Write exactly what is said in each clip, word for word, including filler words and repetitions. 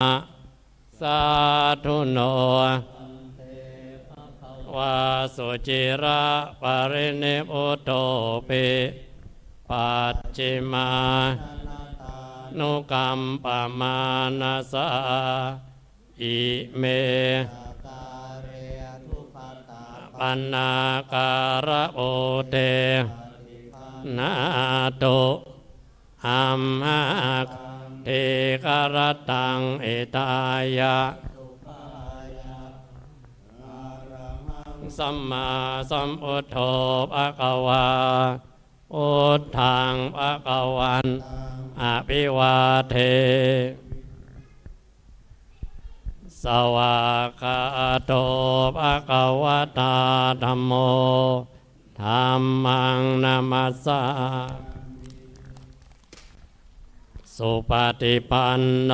สาธุโน วา สุจิระปรินิพพุโตปิ ปัจฉิมา นุกัมปมานะสา อิเม ปนาการะโอเท นาตุ อัมหะ ทีฆะรัตตัง หิตายะ สัมมาสัมพุทโธ ภะคะวา พุทธัง ภะคะวัน อภิวาเท สวากขาโต ภะคะวะตา ธัมโม ธัมมัง นะมัสสา สุปฏิปันโน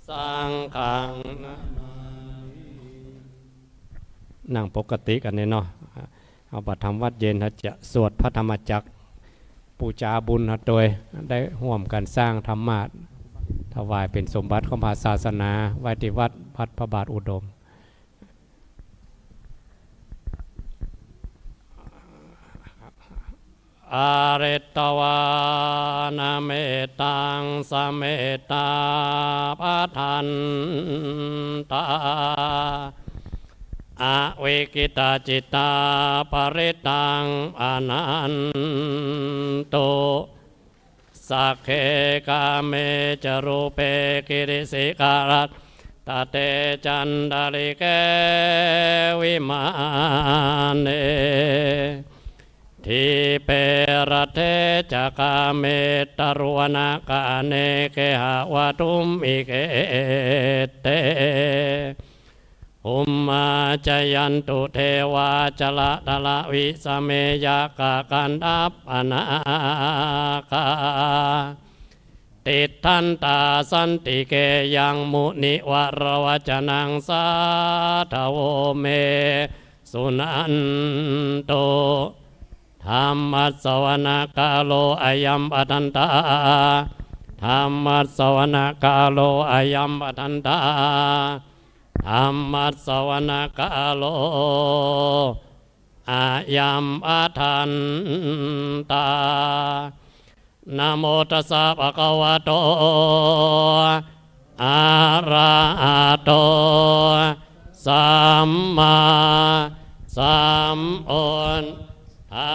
สังฆัง นะมามิ นั่งปกติกั๋นนี่เนาะ เฮาบัดทำวัตรเย็น เฮาจะสวดพระธรรมจักร ปู๋จาบุญเฮาตวย ได้ฮ่วมกั๋นสร้างธรรมาสน์ ถวายเป๋นสมบัติของพระศาสนา ไว้ตี้วัด วัดพระบาทอุดม อะริตวานะเมตตัง สะเมตตา ภะทันตา อวิกขิตาจิตตา ปริตตัง อนันตุ สักเข กาเม จะรูเป กิริสิขะรัตตะเต จันตะริเก วิมาเน ทีปะรัตเต จะกาเม ตะรุวณะกะเน เกหะวะตุมหิ เขเต ภุมมา จายันตุ เทวา จะละทะละวิสะเม ยักขะกันทัพพะนาคา ติฏฐันตา สันติเก ยังมุนิวะระวะจะนัง สาธะโว เม สุนันตุ ธัมมัสสะวะนะกาโล อะยัม พะทันตา ธัมมัสสะวะนะกาโล อะยัม พะทันตา ธัมมัสสะวะนะกาโล อะยัม พะทันตา นะโมตัสสะ ภะคะวะโต อะระหะโต สัมมาสัมพุทธั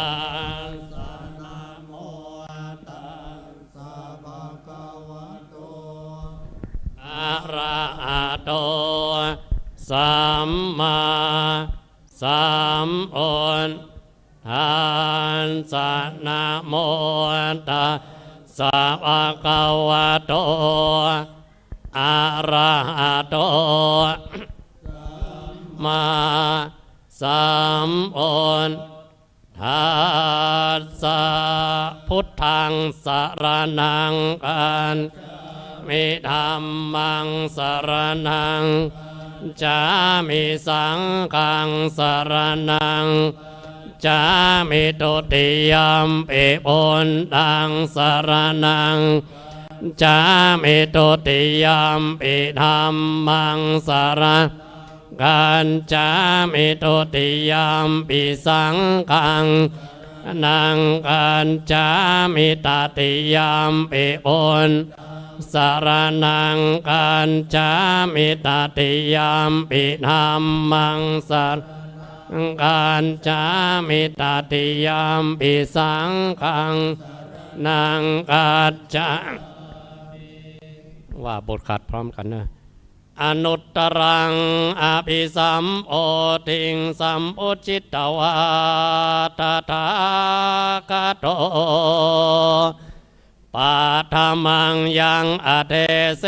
สสะ นะโมตัสสะ ภะคะวะโต อะระหะโต สัมมาสัมพุทธัสสะ นะโมตัสสะ ภะคะวะโต อะระหะโต สัมมาสัมพุทธัสสะ พุทธังสะระณังคัจฉามิ ธัมมังสะระณังคัจฉามิ สังฆังสะระณังคัจฉามิ ทุติยัมปิพุทธังสะระณังคัจฉามิ ทุติยัมปิธัมมังสะระณังคัจฉามิ ทุติยัมปิสังฆังสะระณังคัจฉามิ ตติยัมปิพุทธังสะระณังคัจฉามิ ตติยัมปิธัมมังสะระณังคัจฉามิ ตติยัมปิสังฆังสะระณังคัจฉามิ ว่าบทขัดพร้อมกั๋นเนาะ อนุตตรังอภิสัมโพธิง สัมโพธิตวา ตถาคโต ปะทะมัง ยัง อะเดเส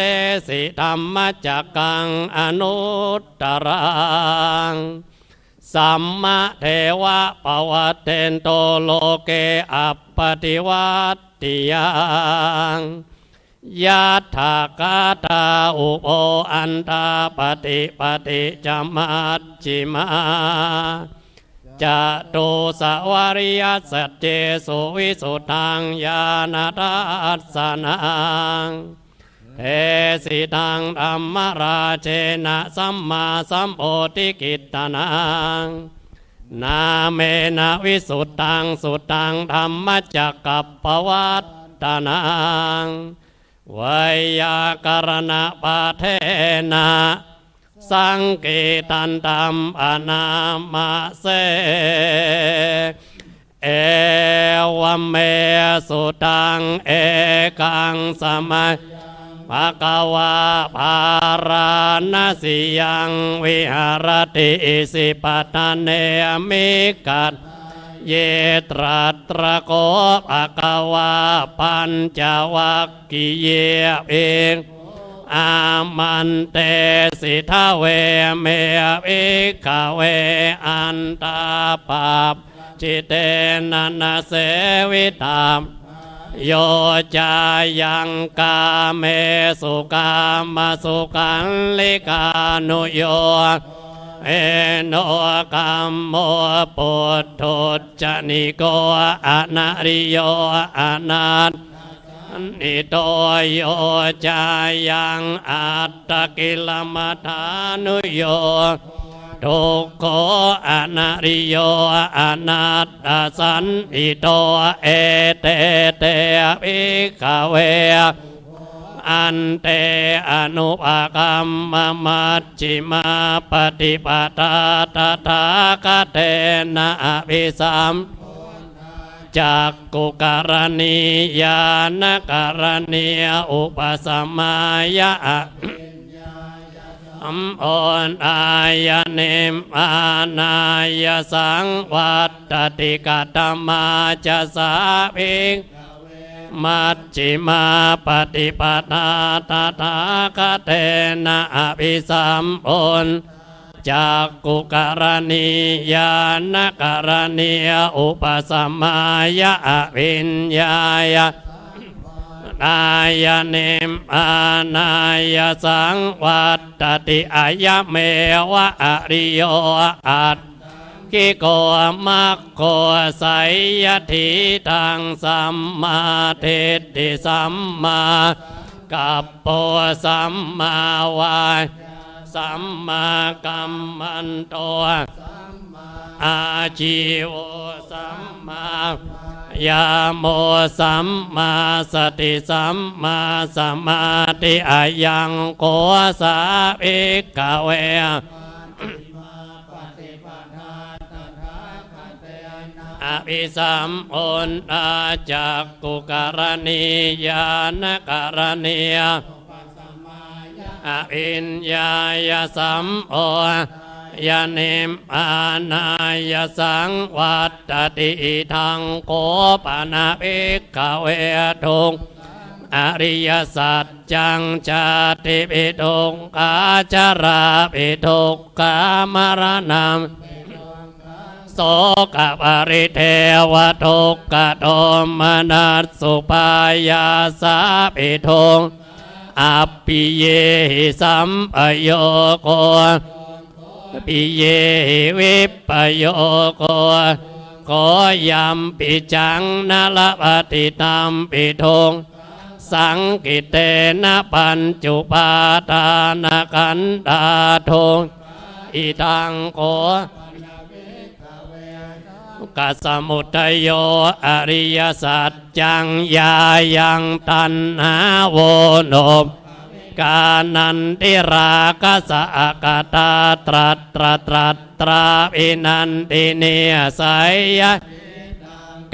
สิ ธัมมะจักกัง อนุตตรัง สัมมะเดวะ ปะวัตเทนโต โลเก อัปปะติวัตติยัง ยัตถะกะถา อุโภ อันทา ปะติ ปะติจจ มัชฌิมา จ จตุสวริยสจเจสุวิสุทธังญาณทัสสนัง เทสิตังธัมมราเจนะสัมมาสัมโพธิกิตตนัง นามเมนะวิสุทธังสุทธังธัมมจักกัปปวัตตนัง ไวยากรณปาเทนะ สังกิตตันตัมอนามาเส เอวเมสุตัง เอกังสมัย ภะคะวา ภาราณสียัง วิหารติ อิสิปตะเน มิกขัตถายี ตรัตระโข ภะคะวา ปัญจวัคคียี ภิกขุ อามันเตสิ ทเวเม ภิกขเว อัตถาปัจจิเตนะ นะเสวิตัม โย จายัง กาเมสุ กามสุขัลลิกานุโย เอโน กัมโม ปุถุชฌะนิโก อนะริโย อนัตถสันทิโต โย จายัง อัตตกิลมัฏฐานุโย ทุกโข อนะริโย อนัตถสันทิโต เอเต เต ภิกขเว อันเต อนุปกัมมะ มัชฌิมาปฏิปทา ตถาคเตนะ อภิสัม จักขุกรณี ญาณกรณี อุปสัมมายะ อภิญญายะ สัมโพธายะ นิพพานายะ สังวัตติ กะตมาจะ สา ภิกขเว มัชฌิมาปฏิปทา ตถาคเตนะ อภิสัมโพธ จักขุกรณี ญาณกรณี อุปสัมมายะ อภิญญายะ นายะ นิพพานายะ สังวัตติ อะยะเมวะ อริโย อัต กิโก มัคโค ไสยะถีทัง สัมมาทิฏฐิ สัมมา กัปโป สัมมาวา สัมมากัมมันโต สัมมาอาชีโว สัมมายาโม สัมมาสติ สัมมาสมาธิ อะยังโข สา ภิกขเว อภิสัมโพธา จักขุกรณี ญาณกรณี อภิญญายะ สัมโพธายะ นิพพานายะ สังวัตติ อิทังโข ปะนะ ภิกขเว ทุก อริยสัจจัง ชาติปิทุกขา ชราปิทุกขามรณะ โสกปริเทวทุกขโทมนัสสุปายาสาปิทุก อัปปิเยหิสัมปโยโค ปิเยหิวิปโยโค โข ยัมปิจังนะละปะติ ตัมปิทุก สังกิตเตนะ ปัญจุปาทานขันธาทุก อิทังโข กสมุทโย อริยสัจจัง ยายังตัณหา โวโน กานันทิราคะสะ อกตาตรัตตรัตตราภินันทินี ไสยะ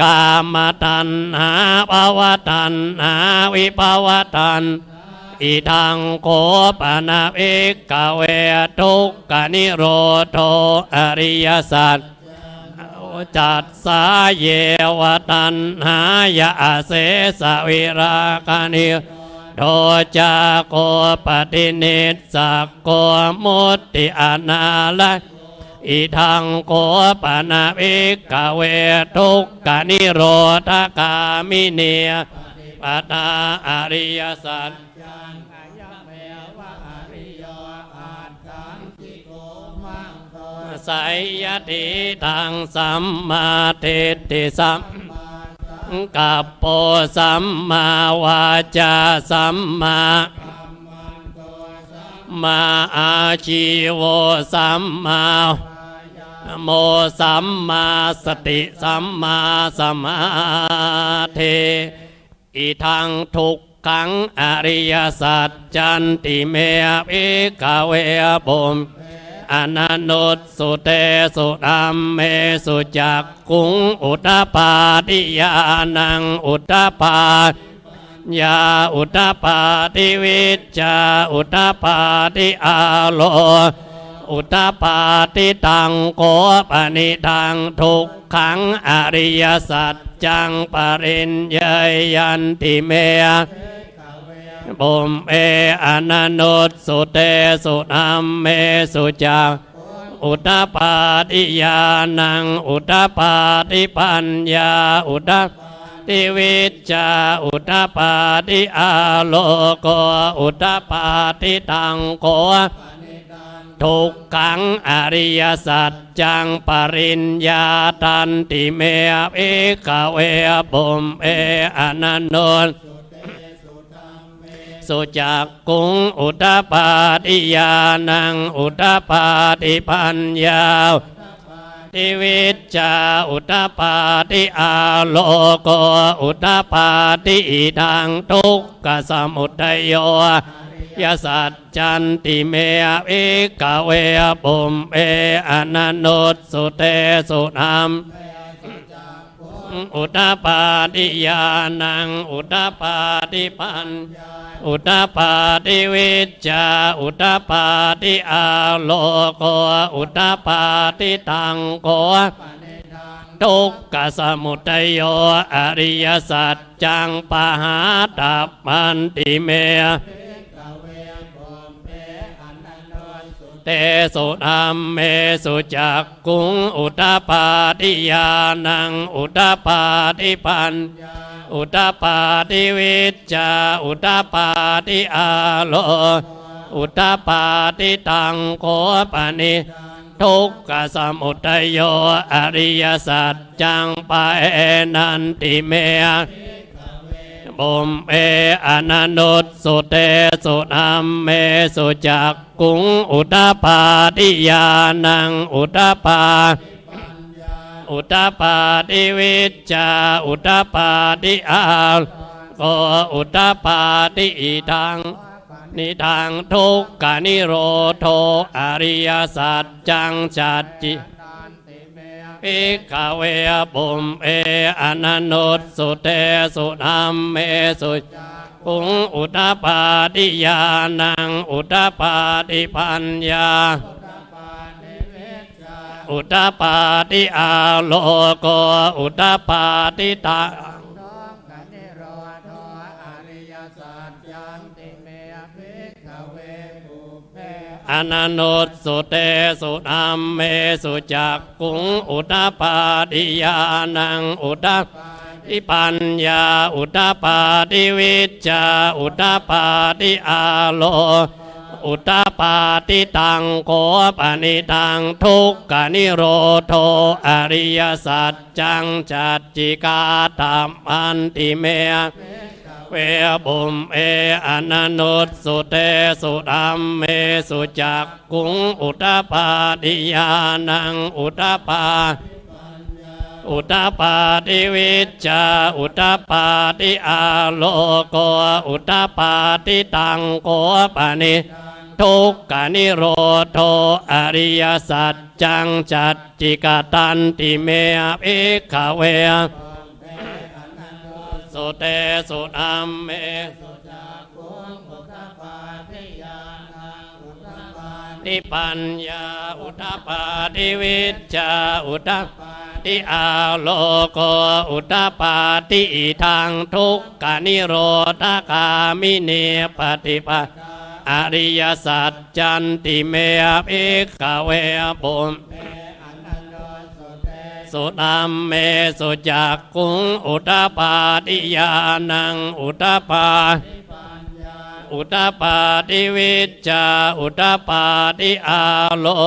กามตัณหา ภวตัณหา วิภวตัณหา อิทังโข ปะนะ ภิกขเว ทุกขนิโรโธ อริยสัจ จัสสา เยวตัณหายะ อเสสวิราคะนิโรโธ จาโค ปะตินิสสักโข มุตติอนาลโย อิทังโข ปะนะ ภิกขเว ทุกขนิโรธคามินี ปะทา อริยสัจจัง อะยะเมวะ อริโย อัตถังคิโก มัคโค Sammāsamayehi. Iddaṃ sammādiṭṭhi sammāsaṅkappo sammāvācā sammā mā ājīvo sammāvāyāmo sammāsati sammāsamādhi. Idaṃ dukkhaṃ ariyasaccanti me bhikkhave pubbe ananussutesu dhammesu cakkhuṃ udapādi ñāṇaṃ udapā paññā udapādi vijjā udapādi ālo udapādi. Taṃ kho panidaṃ dukkhaṃ ariyasaccaṃ pariññeyyanti me pubbe ananussutesu dhammesu ca udapādi ñāṇaṃ udapādi paññā udapādi vijjā udapādi āloko udapādi. Taṃ kho dukkhaṃ ariyasaccaṃ pariññātanti me bhikkhave pubbe ananus su cakkhuṃ udapādi ñāṇaṃ udapādi paññā udapādi vijjā udapādi āloko udapādi. Idaṃ dukkhasamudayo ariyasaccanti me bhikkhave pubbe ananussutesu dhamme udapādi ñāṇaṃ udapādi paññā udapādi vijjā udapādi āloko udapādi. Taṃ kho dukkhasamudayo ariyasaccaṃ pahātabbanti me tesu dhammesu cakkhuṃ udapādi ñāṇaṃ udapādi paññā udapādi vijjā udapādi ālo udapādi. Taṃ kho pani dukkhasamudayo ariyasaccaṃ paenanti me pubbe ananussutesu dhammesu cakkhuṃ udapādi ñāṇaṃ udapā udapādi vijjā udapādi āloko udapādi. Idaṃ nidaṃ dukkhanirodho ariyasaccaṃ sacchi bhikkhave pubbe ananussutesu dhammesu cakkhuṃ udapādi ñāṇaṃ udapādi paññā udapādi āloko udapādi. Taṃ ananussutesu dhammesu cakkhuṃ udapādi ñāṇaṃ udapādi paññā udapādi vijjā udapādi ālo udapādi. Taṃ kho panidaṃ dukkhanirodho ariyasaccaṃ sacchikātabbanti me pubbe ananussutesu dhammesu cakkhuṃ udapādi ñāṇaṃ udapā udapādi vijjā udapādi āloko udapādi. Taṃ kho pani dukkha nirodho ariyasaccaṃ sacchikatanti me bhikkhave sutesu dhammesu udapādi paññā udapādi vijjā udapādi āloko udapādi. Idaṃ dukkhanirodhagāminī paṭipadā ariyasaccanti me bhikkhave pubbe su dhammesu cakkhuṃ udapādi ñāṇaṃ udapā udapādi vijjā udapādi ālo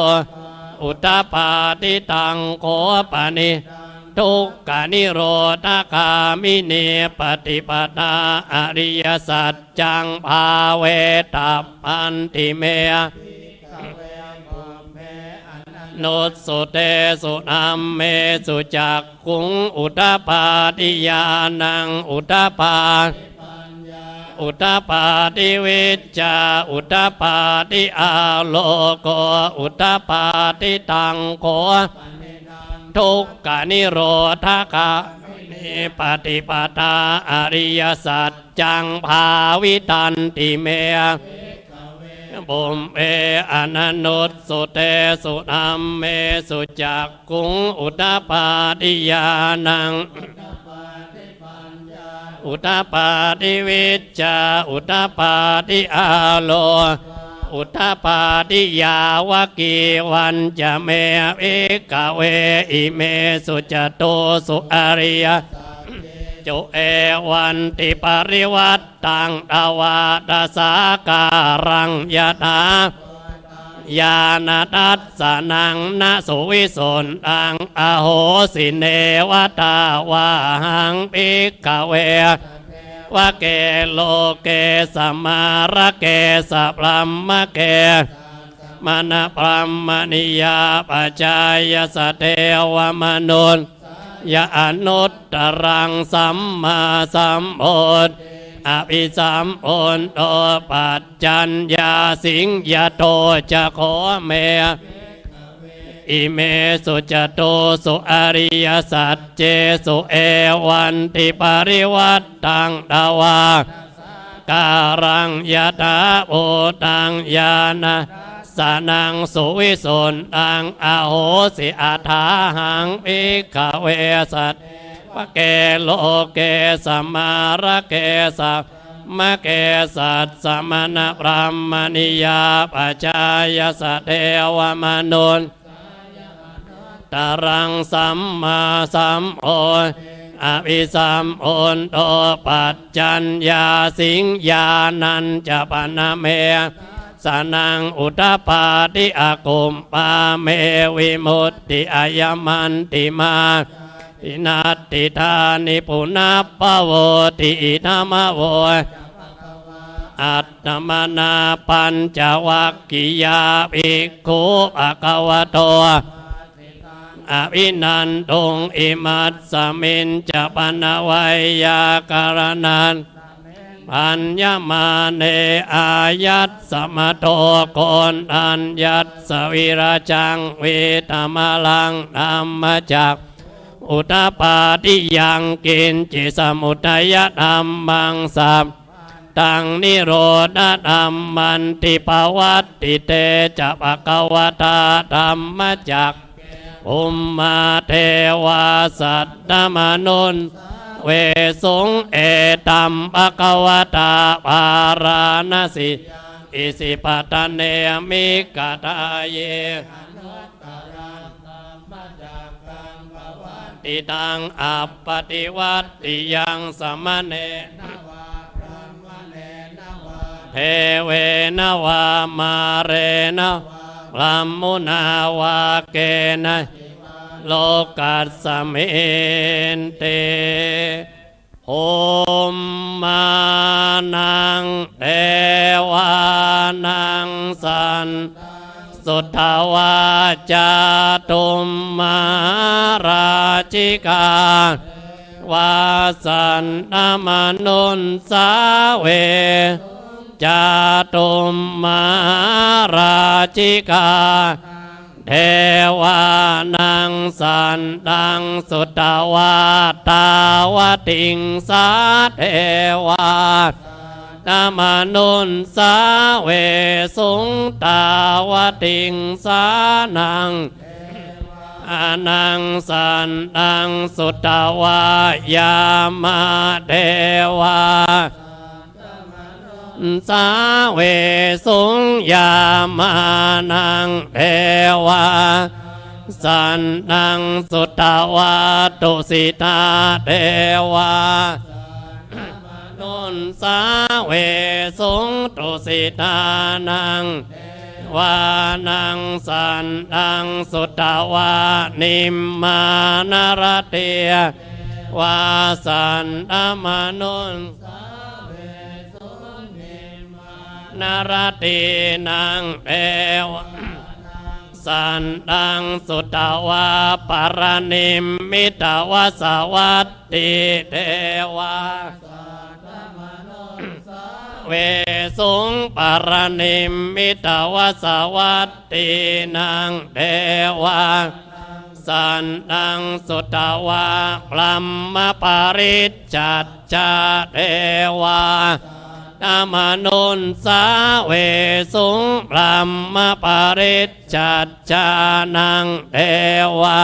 udapādi. Taṃ kho panidaṃ dukkhanirodhagāminī paṭipadā ariyasaccaṃ bhāvetabbanti me bhikkhave pubbe ananussutesu dhammesu cakkhuṃ udapādi ñāṇaṃ udapādi udapādi vijjā udapādi āloko udapādi. Taṃ kho panidaṃ dukkhanirodhagāminī paṭipadā ariyasaccaṃ bhāvitanti me pubbe ananussutesu dhammesu cakkhuṃ udapādi ñāṇaṃ udapādi vijjā udapādi āloko udapādi. Yāvakīvañca me bhikkhave imesu catūsu ariyasaccesu evantiparivaṭṭaṃ dvādasākāraṃ yathā ñāṇadassanaṃ na suvisuddhaṃ ahosi, neva tāvāhaṃ bhikkhave devake loke samārake sabrahmake samaṇabrāhmaṇiyā pajāya sadevamanussāya anuttaraṃ sammāsambodhiṃ abhisambuddho paccaññāsiṃ. Yato ca kho me imesu catūsu ariyasaccesu evantiparivaṭṭaṃ dvādasākāraṃ yathābhūtaṃ ñāṇadassanaṃ suvisuddhaṃ ahosi, athāhaṃ bhikkhave sadevake loke samārake sabrahmake sassamaṇabrāhmaṇiyā pajāya sadevamanussāya anuttaraṃ sammāsambodhiṃ abhisambuddho paccaññāsiṃ. Ñāṇañca pana me dassanaṃ udapādi, akuppā me vimutti, ayamantimā jāti natthidāni punabbhavoti. Idamavoca bhagavā. Attamanā pañcavaggiyā bhikkhū bhagavato bhāsitaṃ abhinanduṃ. Imasmiñca pana veyyākaraṇasmiṃ bhaññamāne āyasmato Koṇḍaññassa virajaṃ vītamalaṃ dhammacakkhuṃ udapādi, yaṅkiñci samudayadhammaṃ sabbantaṃ nirodhadhammanti. Pavattite ca bhagavatā dhammacakke bhummā devā saddamanussāvesuṃ: Etaṃ bhagavatā Bārāṇasiyaṃ Isipatane Migadāye anuttaraṃ dhammacakkaṃ pavattitaṃ appaṭivattiyaṃ samaṇena vā brāhmaṇena vā devena vā mārena vā brahmunā vā kenaci vā lokasminti. Bhummānaṃ devānaṃ saddaṃ sutvā cātummahārājikā devā saddamanussāvesuṃ. Cātummahārājikānaṃ devānaṃ saddaṃ sutvā tāvatiṃsā devā saddamanussāvesuṃ. Tāvatiṃsānaṃ devānaṃ saddaṃ sutvā yāmā devā sāvesuṃ. Yāmānaṃ devānaṃ saddaṃ sutvā tusitā devā nussāvesuṃ. Tusitānaṃ วานัง สันตัง สุตวา นิมมานรเต วา สัตถมนุสสาเวสุง นิมมานรตีนัง เตวา สันตัง สุตวา ปรินิมมิตวสวัตติ เตวา เวสุง ปรินิมมิตวสวัตตินัง เตวา สันตัง สุตวา บรหมปริจจัจจา เตวา ตมนุสสาเวสุง บรหมปริจจัจจานัง เตวา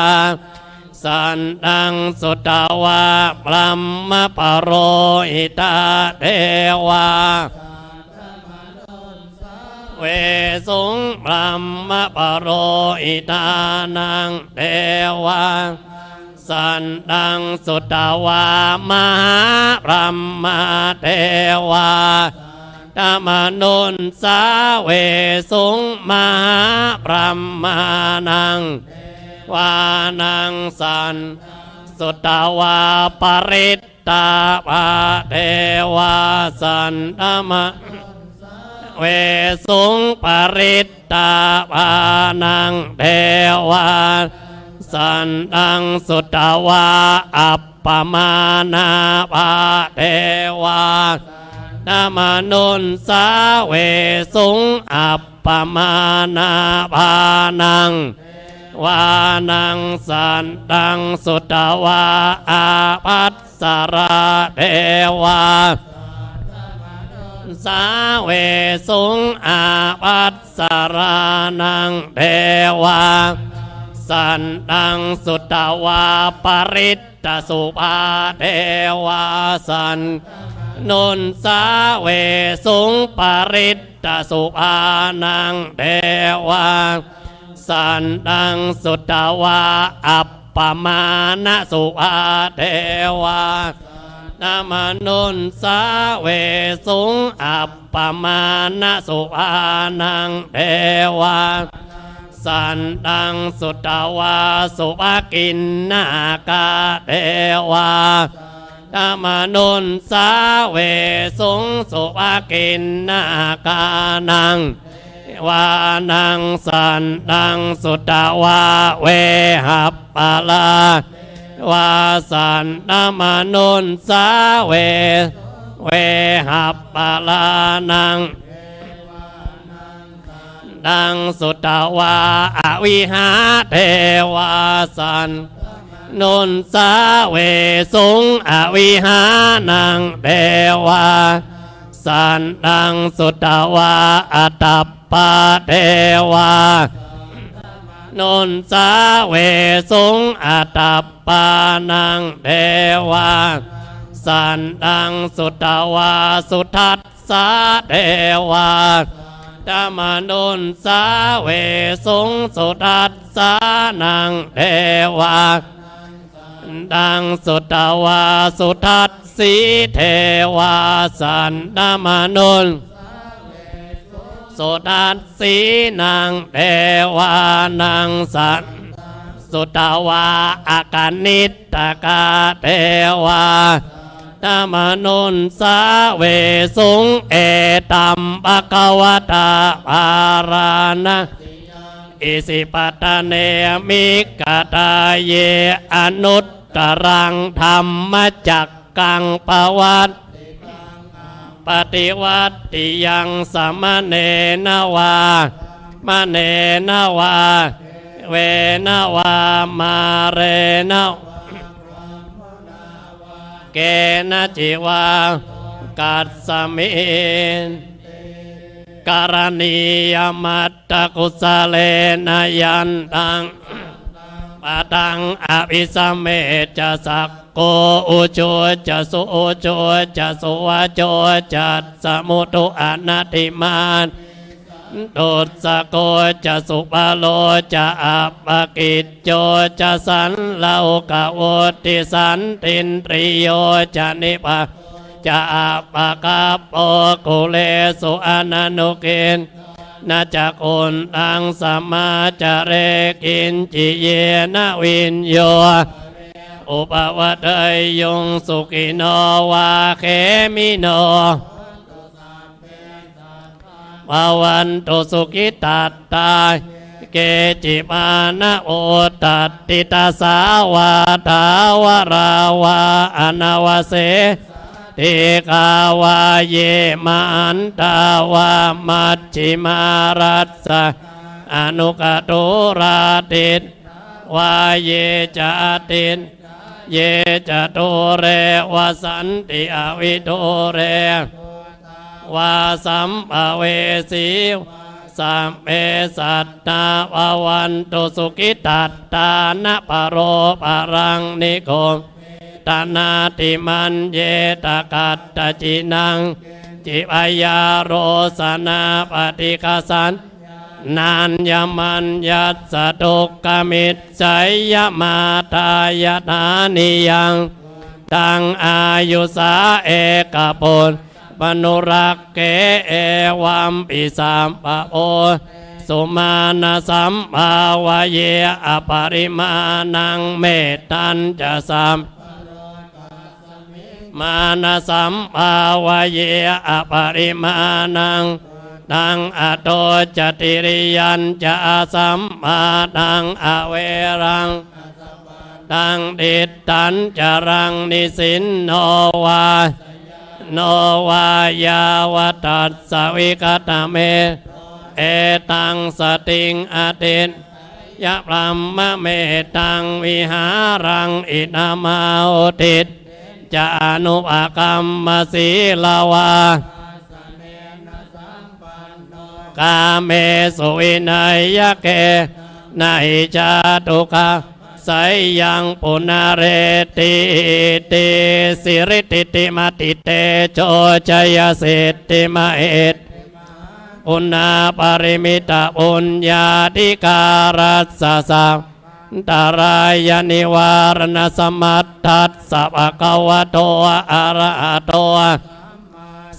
สันตัง สุตวา บรหมปโรหิตา เตวา เวสุง บรหมปโรหิตานัง เตวา สันตัง สุตวา มหาบรหมา เตวา ตมนุสสาเวสุง มหาบรหมานัง วานัง สัน สุตวา ปริตตาปะ เตวา สันตมะ เวสุง ปริตตาปานัง เตวา สันตัง สุตวา อัปปมาณาปะ เตวา ตมนุสสาเวสุง อัปปมาณาปานัง วานัง สันตัง สุตวา อาภัสสรา เตวา สาเวสุง อาภัสสรานัง เตวา สันตัง สุตวา ปริตตสุภา เตวา สันนุสสาเวสุง ปริตตสุภานัง เตวา สันตัง สุตวา อัปปมาณสุภา เตวา ตมนุสสาเวสุง อัปปมาณสุภานัง เตวา สันตัง สุตวา สุภกิณณากา เตวา ตมนุสสาเวสุง สุภกิณณากานัง วานัง สันตัง สุตวา เวหัปปลา วา สันตมนุสสาเว เวหัปปลานัง ตัง สุตวา อวิหา เตวา สันนุสสาเวสุง อวิหานัง เตวา สันตัง สุตวา อัตตัปปา เตวา นุสสาเวสุง อัตตัปปานัง เตวา สันตัง สุตวา สุทัสสา เตวา ตมนุสสาเวสุง สุทัสสานัง เตวา ตัง สุตวา สุทัสสี เตวา สันตมนุส สุทัสสีนัง เตวานัง สัน สุตวา อกนิฏฐกา เตวา ตมนุสสาเวสุง เอตัม ภะคะวะตา ภาราณ อิสิปัตตะเน มิกขะทาเย อนุตตรัง ธัมมจักกัง ปวัตติปัง อัปปะติวัตติยัง สมะเณ นะวา มะเณ นะวา เว นะวา มาเร นะวา เกนะจิวา กัสสมิน กะรณียมัตตะกุสะเลนะ ยันตัง ปะทัง อภิสะเมจะ สักโก อุจุจะ สุอุจุจะ สุวะโจจัสสะ มุทุ อะนะติมา ตุสสะโกจะ สุปะโลจะ อัปปะกิจโจจะ สัลโลกะวุตติสันตินตริโยจะ นิปะ จะ อัปปะกัปโป กุเลสุ อะนะนุกิจ na ca khuddhaṃ samācare kiñci yena viññū pare upavadeyyuṃ. Sukhino vā khemino bhavantu sukhitattā. Ye keci pāṇavuttaṭṭhitasā vā thāvarā vā anavasesā dīghā vā ye mahantā vā majjhimā rassakā aṇukathūlā diṭṭhā vā ye ca adiṭṭhā ye ca dūre vasanti avidūre vā sambhavesī vā sabbe sattā bhavantu sukhitattā. Na paro paraṃ nikubbetha nātimaññetha katthaci naṃ kiñci byārosanā paṭighasaññā nāññamaññassa dukkhamiccheyya. Mātā yathā niyaṃ puttaṃ āyusā ekaputtamanurakkhe evampi sabbabhūtesu mānasambhāvaye aparimāṇaṃ. Mettañca sabbalokasmiṃ mānasambhāvaye aparimāṇaṃ. Uddhaṃ adho ca tiriyañca asambādhaṃ averaṃ asapattaṃ. Tiṭṭhañcaraṃ nisinno vā sayāno vā yāvatassa vigatamiddho etaṃ satiṃ adhiṭṭheyya brahmametaṃ vihāraṃ idhamāhu. Diṭṭhiñca anupagamma sīlavā dassanena sampanno kāmesu vineyya gedhena na hi jātu gabbhaseyyaṃ punaretīti. Siridhitimatitejojayasiddhimahiddhimahāguṇāparimitapuññādhikārassa sabbantarāyanivāraṇasamatthassa bhagavato arahato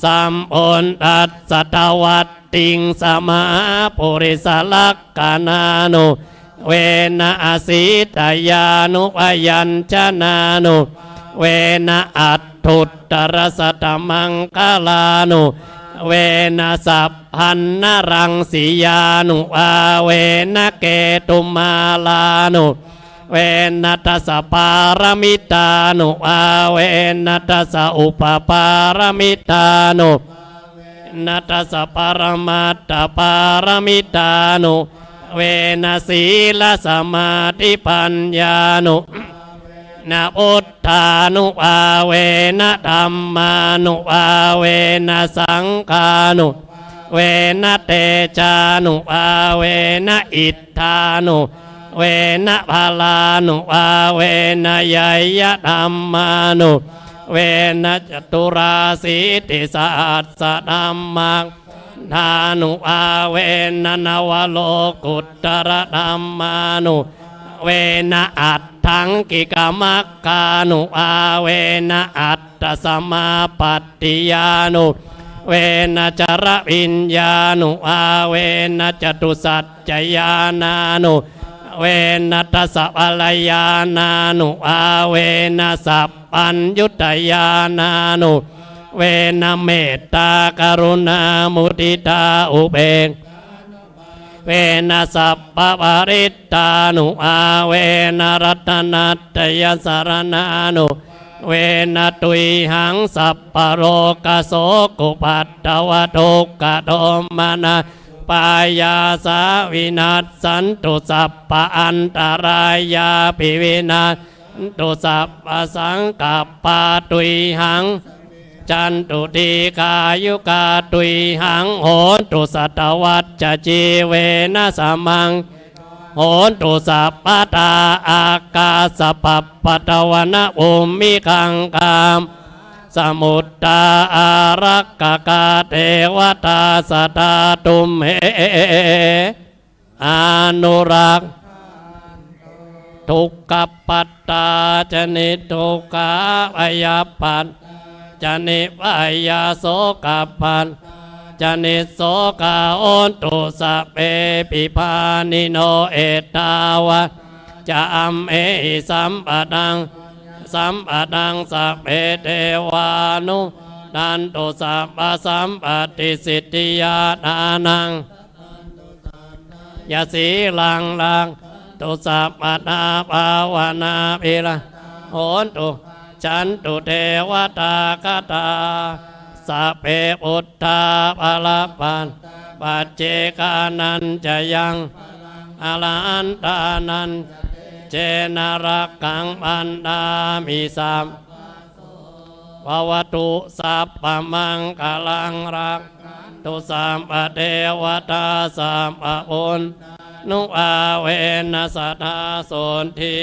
sammāsambuddhassa dvattiṃsamahāpurisalakkhaṇānubhāvena asītyānubyañjanānubhāvena aṭṭhuttarasatamaṅgalānubhāvena sabbaṇṇaraṃsiyānubhāvena ketumālānu vena dasapāramitānubhāvena dasaupapāramitānubhāvena dasaparamatthapāramitānubhāvena sīlasamādhipaññānubhāvena buddhānubhāvena dhammānubhāvena saṅghānubhāvena tejānubhāvena iddhānu vena balānubhāvena ñeyyadhammānubhāvena caturāsītisahassadhammānubhāvena navalokuttaradhammānubhāvena aṭṭhaṅgikamaggānubhāvena aṭṭhasamāpattiyānubhāvena caraviññānubhāvena catusac cañāṇānubhāvena dasabalañāṇānubhāvena sabbaññutañāṇānubhāvena mettākaruṇāmuditāupekkhānubhāvena sabbaparittānubhāvena ratanattayasaraṇānubhāvena tuyhaṃ sabbarogasokupaddavadukkhadomana pāyāsā vinassantu sabbaantarāyāpi vinassantu sabbasaṅkappā tuyhaṃ jantu dīghāyukā tuyhaṃ hontu satavassajīvena samaṅgiko hontu sabbadā. Ākāsapabbatavanabhūmigaṅgā samuddā ārakkhakā devatā sadā tumhe anurakkhantu. Dukkhappattā ca niddukkhā bhayappattā ca nibbhayā sokappattā ca nissokā hontu sabbepi pāṇino. Ettāvatā ca amhehi sambhataṃ sambhataṃ sabbe devānumodantu sabbasampattisiddhiyā. Dānaṃ dadantu saddhāya sīlaṃ rakkhantu sabbadā bhāvanābhiratā hontu gacchantu devatāgatā. Sabbe buddhā balappattā paccekānañca yaṃ balaṃ arahantānañca tejena rakkhaṃ bandhāmi sabbaso. Bhavatu sabbamaṅgalaṃ rakkhantu sabbadevatā sabbabuddhānubhāvena sadā sotthī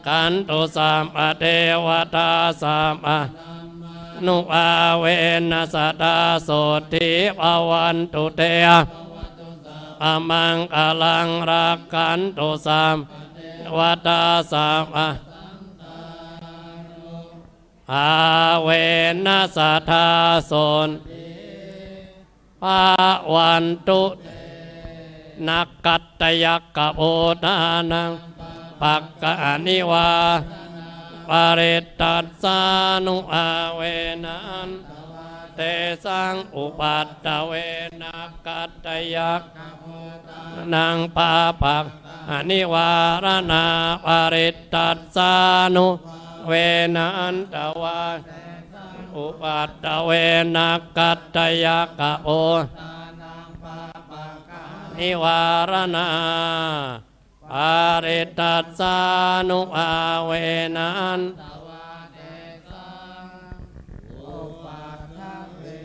rakkhantu sabbadevatā sabbadhammānubhāvena sadā sotthī bhavantu te. Bhavatu sabbamaṅgalaṃ rakkhantu sabbadevatā sabbadhammānubhāvena sadā sotthī bhavantu te. Nakkhattayakkhabhūtānaṃ pāpaggahanivāraṇā parittassānubhāvena hantvā tesaṃ upaddave. Nakkhattayakkhabhūtānaṃ pāpaggahanivāraṇā parittassānubhāvena hantvā upaddave. Nakkhattayakkhabhūtānaṃ pāpaggahanivāraṇā parittassānubhāvena hantvā tesaṃ upaddave.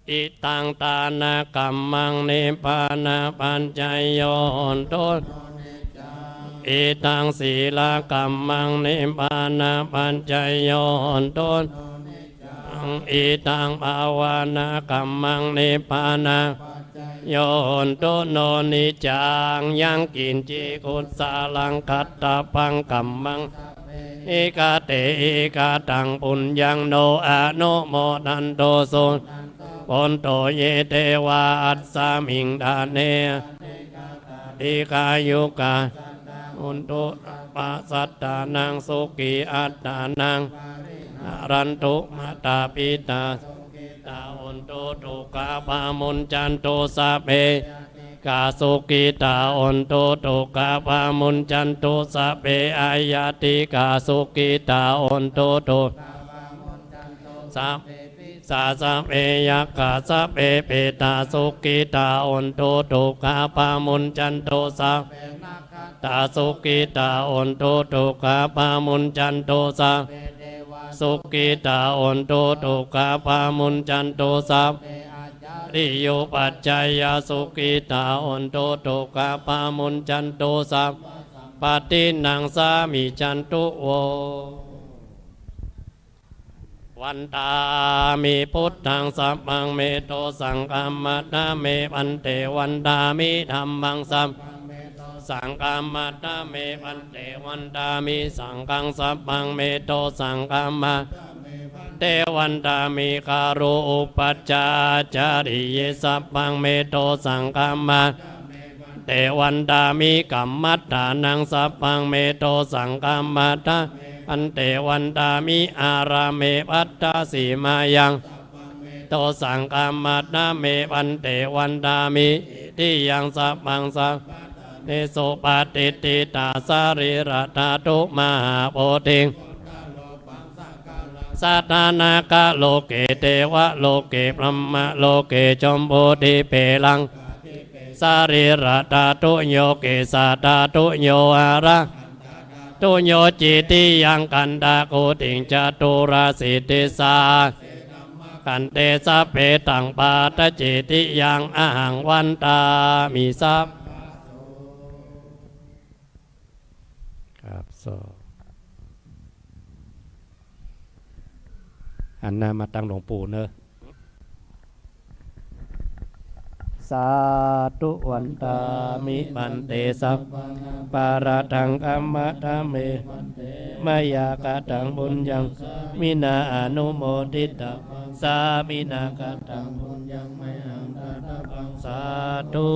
Idaṃ dānakammaṃ nibbānapaccayo hontu no niccaṃ. Idaṃ sīlakammaṃ nibbānapaccayo hontu no niccaṃ. Idaṃ bhāvanākammaṃ nibbāna yo hontu no niccaṃ. Yaṃ kiñci kusalaṃ kattabbaṃ kammaṃ sabbehi katehi kataṃ puññaṃ no anumodantu suṇantu bhonto ye devā asmiṃ ṭhāne dīghāyukā hontu sabbasattānaṃ sukhī attānaṃ pariharantu mātāpitā sukhitā hontu dukkhā pamuñcantu sabbe ñātikā sukhitā hontu dukkhā pamuñcantu sabbe aññātikā sukhitā hontu dukkhā pamuñcantu sabbe pisā sabbe yakkhā sabbe petā sukhitā hontu dukkhā pamuñcantu sabbe nakkhattā sukhitā hontu dukkhā pamuñcantu sabbe devā sukhitā hontu dukkhā pamuñcantu sabbe ācariyupajjhāyā sukhitā hontu dukkhā pamuñcantu sabbasampattinaṃ samijjhantu vo. Vandāmi buddhaṃ sabbaṃ me dosaṃ khamatha me bhante. Vandāmi dhammaṃ sabbaṃ me dosaṃ khamatha me bhante. Vandāmi saṅghaṃ sabbaṃ me dosaṃ khamatha me bhante. Vandāmi guru upajjhāyācariye sabbaṃ me dosaṃ khamatha me bhante. Vandāmi kammaṭṭhānaṃ sabbaṃ me dosaṃ khamatha me bhante. Vandāmi ārāme bhaddasīmāyaṃ sabbaṃ me dosaṃ khamatha me bhante. Vandāmi cetiyaṃ sabbaṃ sabbaṭṭhānesu patiṭṭhitā sarīradhātu mahābodhiṃ buddharūpaṃ sakalaṃ sadā nāgaloke devaloke brahmaloke jambudīpe laṅkādīpe sarīradhātuyo kesādhātuyo hāragandhadhātuyo cetiyaṃ gandhakuṭiṃ caturāsītisahassadhammakkhandhe sabbe taṃ pattacetiyaṃ ahaṃ vandāmi sabbaso. ครับ สอง หันหน้ามาทางหลวงปู่เนอะ สาธุ วันตามิ พันเต สัพพัง อปาราธัง ขมะทะเม พันเต มะยา กะตัง ปุญญัง สามินา อนุโมทิตัง สามินา กะตัง ปุญญัง มะยัง ดาตะพัง สาธุ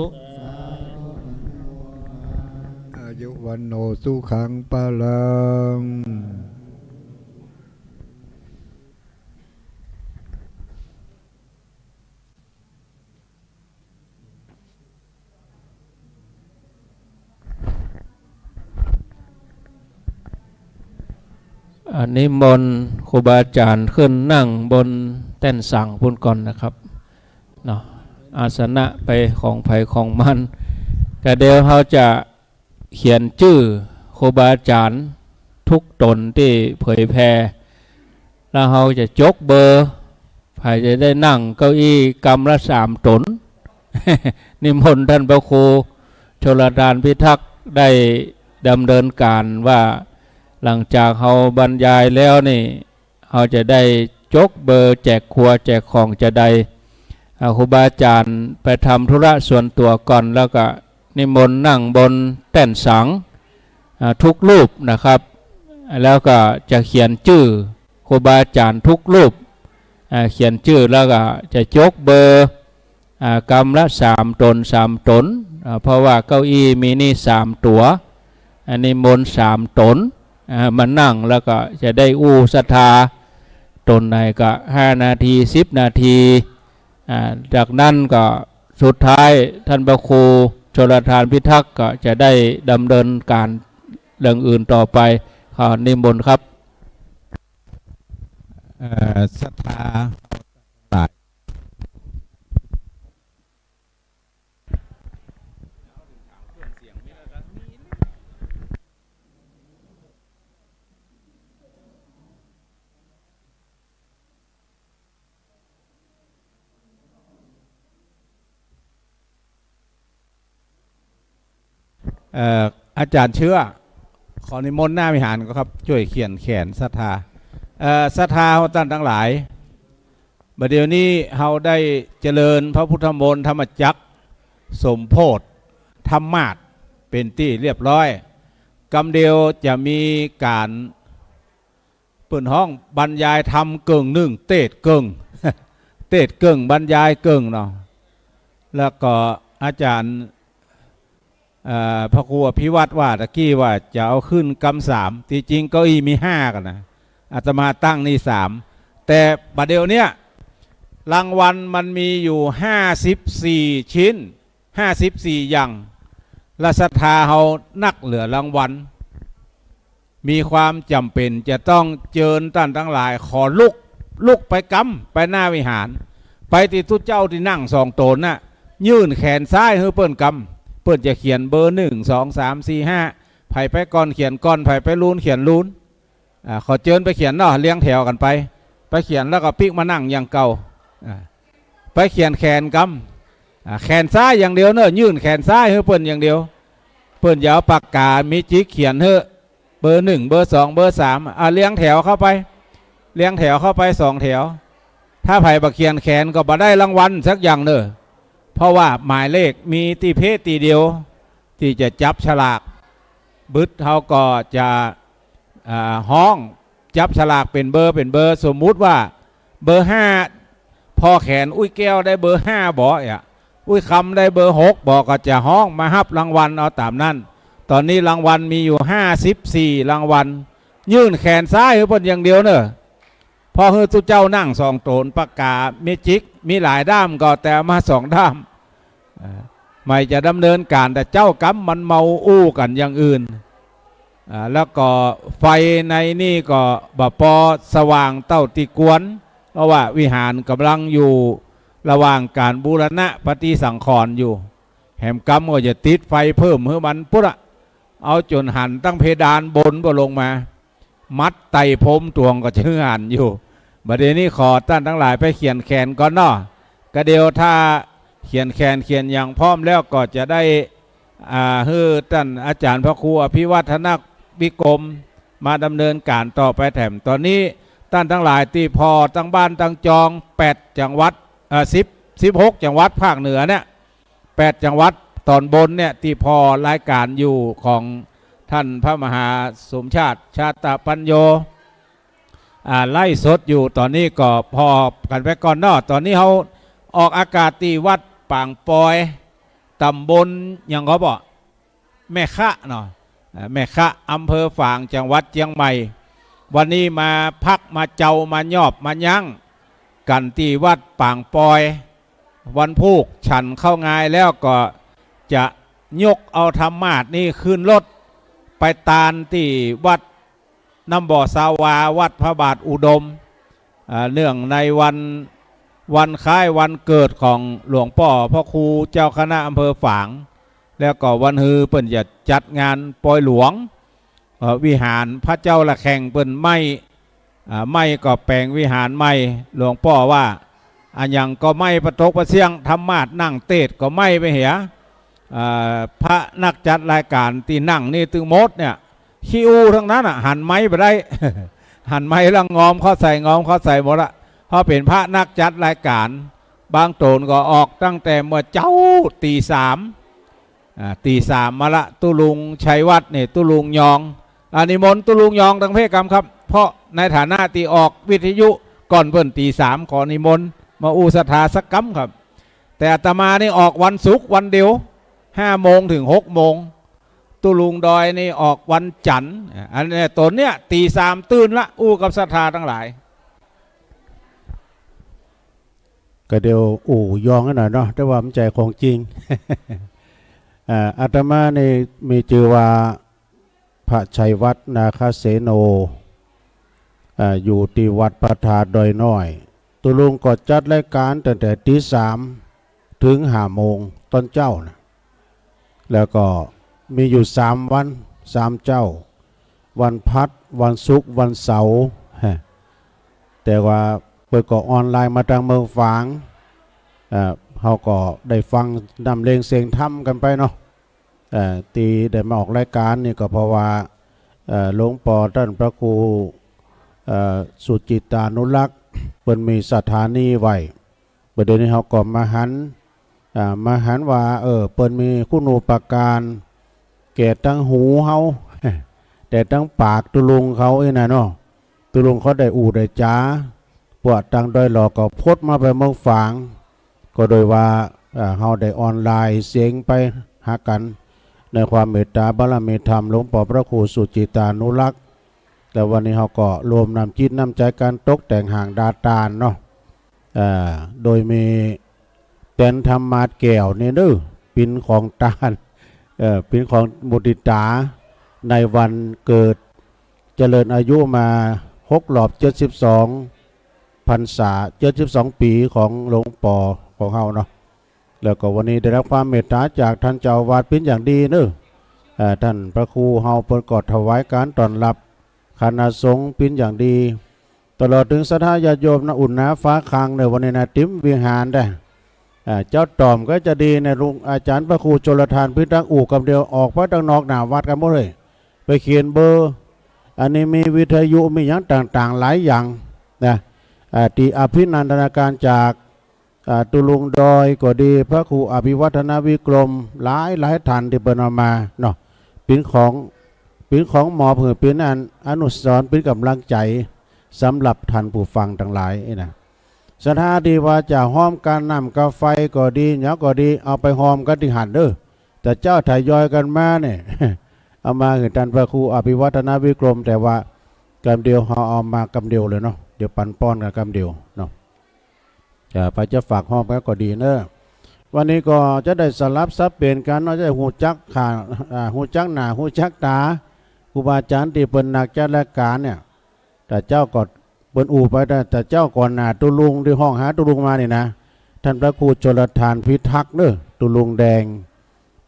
อายุ วัณโณ สุขัง พะลัง อ่า นิมนต์ครูบาอาจารย์ขึ้นนั่งบนแต้นสังค์ปู๊นก่อนนะครับ เนาะ อาสนะไปของใผของมัน ก็เดี๋ยวเฮาจะ เขียนจื้อครูบาอาจารย์ทุกต๋นตี้เผยแผ่ แล้วเฮาจะจกเบอร์ ใผจะได้นั่งเก้าอี้กำละสามต๋น นิมนต์ต้านพระครูชลทานพิทักษ์ได้ดำเนินก๋านว่า หลังจากเฮาบรรยายแล้วนี่ เฮาจะได้จกเบอร์แจกครัวแจกของจาใด อ่า ครูบาอาจารย์ไปทำธุระส่วนตั๋วก่อน แล้วก็นิมนต์นั่งบนแต้นสังค์ อ่า ทุกรูปนะครับ แล้วก็จะเขียนจื้อครูบาอาจารย์ทุกรูป อ่า เขียนจื้อแล้วก็จะจกเบอร์ อ่า กำละสามต๋น สามต๋น อ่า เพราะว่าเก้าอี้มีนี่สามตั๋ว อ่า นิมนต์สามต๋น อ่า มานั่ง แล้วก็จะได้อู้ศรัทธา ต๋นไหนก็ห้านาที สิบนาที อ่า จากนั้นก็สุดท้ายต้านพระครูชลทานพิทักษ์ก็จะได้ดำเนินก๋านเรื่องอื่นต่อไป ขอนิมนต์ครับ เอ่อ ศรัทธา เอ่อ อาจ๋ารย์เชื้อ ขอนิมนต์หน้าวิหารก่อครับ จ้วยเขียนแขนศรัทธา เอ่อ ศรัทธาเฮาต้านตังหลาย บ่าเดี่ยวนี้เฮาได้เจริญพระพุทธมนต์ธรรมจักร สมโภชน์ธรรมาสน์ เป๋นตี้เรียบร้อย กำเดียวจะมีก๋าน เปิ้นฮ้องบรรยายธรรมเกิ่งนึ่ง เตสน์เกิ่ง เตสน์เกิ่ง บรรยายเกิ่งเนาะ แล้วก็อาจ๋ารย์ เอ่อ พระครูอภิวัฒน์ว่าตะกี้ว่าจะเอาขึ้นกำสาม ตี้จริงเก้าอี้มีห้ากั๋นนะ อาตมาตั้งนี่สาม แต่บ่าเดี่ยวเนี้ยรางวัลมันมีอยู่ห้าสิบสี่ชิ้น ห้าสิบสี่อย่าง และศรัทธาเฮานักเหลือรางวัล มีความจ๋ำเป๋นจะต้องเจิญต้านตังหลาย ขอลุก ลุกไปกำ ไปหน้าวิหาร ไปตี้ตุ๊เจ้าตี้นั่งสองต๋นน่ะ ยื่นแขนซ้ายหื้อเปิ้นกำ เปิ้นจะเขียนเบอร์หนึ่ง สอง สาม สี่ ห้า ใผไปก่อนเขียนก่อน ใผไปลูนเขียนลูน อ่า ขอเจิญไปเขียนเนาะ เรียงแถวกั๋นไป ไปเขียนแล้วก็ปิ๊กมานั่งอย่างเก่า อ่า ไปเขียนแขนกำ อ่า แขนซ้ายอย่างเดียวเนาะ ยื่นแขนซ้ายหื้อเปิ้นอย่างเดียว เปิ้นจะเอาปากกาเมจิกเขียนหื้อ เบอร์หนึ่ง เบอร์สอง เบอร์สาม อ่า เรียงแถวเข้าไป เรียงแถวเข้าไปสองแถว ถ้าใผบ่เขียนแขนก็บ่ได้รางวัลสักอย่างเนาะ เพราะว่าหมายเลขมีตี้เพจตี้เดียว ตี้จะจับฉลาก บึดเฮาก็จะ อ่า ฮ้องจับฉลากเป๋นเบอร์ เป๋นเบอร์ สมมุติว่าเบอร์ห้า ผ่อแขน อุ๊ยแก้วได้เบอร์ห้าบ่อะ อุ๊ยคำได้เบอร์หกบ่ ก็จะฮ้องมาฮับรางวัลเอาต๋ามนั้น ต๋อนนี้รางวัลมีอยู่ห้าสิบสี่รางวัล ยื่นแขนซ้ายหื้อเปิ้นอย่างเดียวเนาะ ผ่อหื้อตุ๊เจ้านั่งสองต๋น ปากกาเมจิก มีหลายด้ามก็แต่เอามาสองด้าม อ่า ใหม่จะดำเนินก๋าน แต่เจ้ากำมันเมาอู้กั๋นอย่างอื่น อ่า แล้วก็ไฟในนี่ก็บ่ปอสว่างเต้าตี้ควร เพราะว่าวิหารก่ำลังอยู่ระหว่างก๋านบูรณะปฏิสังขรณ์อยู่ แหมกำก็จะติดไฟเพิ่มหื้อมันปุ๊ดอะ เอาจ๋นหันตั้งเพดานบนก็ลงมา มัดไตรพรมตวงก็จะหื้อหันอยู่ บ่าเดี่ยวนี้ขอต้านตังหลายไปเขียนแขนก่อนเนาะ ก็เดี๋ยวถ้าเขียนแขนเขียนอย่างพร้อมแล้วก็จะได้ อ่า หื้อต้านอาจ๋ารย์พระครูอภิวัฒนวิกรมมาดำเนินก๋านต่อไปแถม ต๋อนนี้ต้านตังหลายตี้ผ่อตังบ้านตังจอง แปดจังหวัด อ่า สิบ สิบหกจังหวัดภาคเหนือเนี่ย แปดจังหวัดต๋อนบนเนี่ย ตี้ผ่อรายก๋านอยู่ของต้านพระมหาสมชาติ ชาตปัญโญ อ่า ไลฟ์สดอยู่ต๋อนนี้ ก็ผ่อกั๋นไปก่อนเนาะ ต๋อนนี้เฮาออกอากาศตี้วัดปางปอย ต๋ำบลหยังก็บ่ แม่คะเนาะ อ่า แม่คะ อำเภอฝาง จังหวัดเจียงใหม่ วันนี้มาพักมาเจามาหยอบมายั้งกั๋นตี้วัดปางปอย วันพูกฉันข้าวงายแล้วก็จะยกเอาธรรมาสน์นี้ขึ้นรถไปตานตี้วัดน้ำบ่อสาวา วัดพระบาทอุดม อ่า เนื่องในวัน วันคล้ายวันเกิดของหลวงป้อพระครูเจ้าคณะอำเภอฝาง แล้วก็วันฮือเปิ้นจะจัดงานปอยหลวง เอ่อ วิหารพระเจ้าละแข่งเปิ้นไหม้ อ่า ไหม้ก็แป๋งวิหารใหม่ หลวงป้อว่า อะหยังก็ไหม้ปะตกปะเสี้ยง ธรรมาสน์นั่งเตสน์ก็ไหม้ไปเหีย อ่า พระนักจัดรายก๋านตี้นั่งนี่ตึงหมดเนี่ย ขี้อู้ตังนั้นอะ หันไมค์บ่ได้ หันไมค์แล้วงอมเข้าใส่ งอมเข้าใส่หมดละ เพราะเป๋นพระนักจัดรายก๋าน บางต๋นก็ออกตั้งแต่เมื่อเจ๊าตี๋สาม อ่า ตี๋สามมาละ ตุ๊ลุงชัยวัฒน์นี่ ตุ๊ลุงยอง อ่า นิมนต์ตุ๊ลุงยองตังเพกำครับ เพราะในฐานะตี้ออกวิทยุก่อนเปิ้นตี๋สาม ขอนิมนต์มาอู้ศรัทธาสักกำครับ แต่อาตมานี่ออกวันศุกร์วันเดียว ห้าโมงเถิงหกโมง ตุ๊ลุงดอยนี่ออกวันจันทร์ อ่า อันเนี้ย ต๋นเนี้ย ตี๋สามตื่นละ อู้กับศรัทธาตังหลาย ก็เดี๋ยวอู้ยองกั๋นหน่อยเนาะ แต่ว่ามันใจ้ของจริง อ่า อาตมานี่มีจื้อว่า พระชัยวัฒน์ นาคเสโน อ่า อยู่ตี้วัดพระธาตุดอยน้อย ตุ๊ลุงก็จัดรายก๋านตั้งแต่ตี๋สามเถิงห้าโมงต๋อนเจ๊านะ แล้วก็มีอยู่สามวัน สามเจ๊า วันพัด วันศุกร์ วันเสาร์ ฮะ แต่ว่าเปิ้นก็ออนไลน์มาตางเมืองฝาง อ่า เฮาก็ได้ฟังน้ำเลงเสียงธรรมกั๋นไปเนาะ เอ่อ ตี้ได้มาออกรายก๋านนี่ก็เพราะว่า เอ่อ หลวงป้อต้านพระครู เอ่อ สุจิตตานุรักษ์ เปิ้นมีสถานีไว้ บ่าเดี่ยวนี้เฮาก็มาหัน อ่า มาหันว่า เออ เปิ้นมีคุณูปการ แก่ตังหูเฮา แต่ตังปากตุ๊ลุงเขาอี้นะเนาะ ตุ๊ลุงเขาได้อู้ได้จ๋า พวกตังดอยหล่อก็พดมาไปเมืองฝาง ก็โดยว่า อ่า เฮาได้ออนไลน์เสียงไปหากั๋น ในความเมตตาบารมีธรรมหลวงป้อพระครูสุจิตตานุรักษ์ แต่วันนี้เฮาก็รวมน้ำจิตน้ำใจ๋กั๋นตกแต่งห้างดาตานเนาะ อ่า โดยมีแตนธรรมาสน์แก้วนี่เนาะ ปิ๋นของตาน เอ่อ ปิ๋นของมุติตา ในวันเกิดเจริญอายุมาหกรอบเจ็ดสิบสองพรรษา เจ็ดสิบสองปี๋ของหลวงป้อของเฮาเนาะ แล้วก็วันนี้ได้รับความเมตตาจากต้านเจ้าอาวาสปิ๋นอย่างดีเนาะ เอ่อ ต้านพระครูเฮาเปิ้นก็ถวายก๋านต้อนรับคณะสงฆ์ปิ๋นอย่างดี ตลอดเถิงศรัทธาญาติโยมนะ อุ่นหนาฝาคังเนาะ วันนี้นะ เต็มวิหารได้ อ่า เจ้าต่อมก็จะดีนะ ลุงอาจ๋ารย์พระครูชลทานพิทักษ์ อู้กำเดียวออกไปตางนอกหน้าวัดกั๋นหมดเลย ไปเขียนเบอร์ อันนี้มีวิทยุมีหยังต่างๆ หลายอย่างนะ อ่า ตี้อภินันทนาการจาก อ่า ตุ๊ลุงดอยก็ดี พระครูอภิวัฒนวิกรม หลายๆ ต้านตี้เปิ้นเอามาเนาะ ปิ๋นของ ปิ๋นของมอบหื้อ ปิ๋นอันอนุสรณ์ ปิ๋นก๋ำลังใจ๋สำหรับต้านผู้ฟังตังหลายนี่นะ ศรัทธาตี้ว่าจะฮอมก๋านน้ำก๋าไฟก็ดี หยังก็ดี เอาไปฮอมกั๋นตี้หั้นเนาะ แต่เจ้าทยอยกั๋นมาเนี่ย เอามาหื้อต้านพระครูอภิวัฒนวิกรม แต่ว่ากำเดียวเฮาเอามากำเดียวเลยเนาะ เดี๋ยวปั๋นป้อนกั๋นกำเดียวเนาะ เอ่อ ใผจะฝากฮอมกั๋นก็ดีเนาะ วันนี้ก็จะได้สลับสับเปลี่ยนกั๋นเนาะ จะได้ฮู้จักข่าว อ่า ฮู้จักหน้า ฮู้จักต๋า ครูบาอาจ๋ารย์ตี้เปิ้นนักจัดรายก๋านเนี่ย แต่เจ้าก็ เปิ้นอู้ไปแต่ แต่เจ้าก่อนหน้าตุ๊ลุงตี้ฮ้องหาตุ๊ลุงมานี่นะ ต้านพระครูชลทานพิทักษ์เนาะ ตุ๊ลุงแดง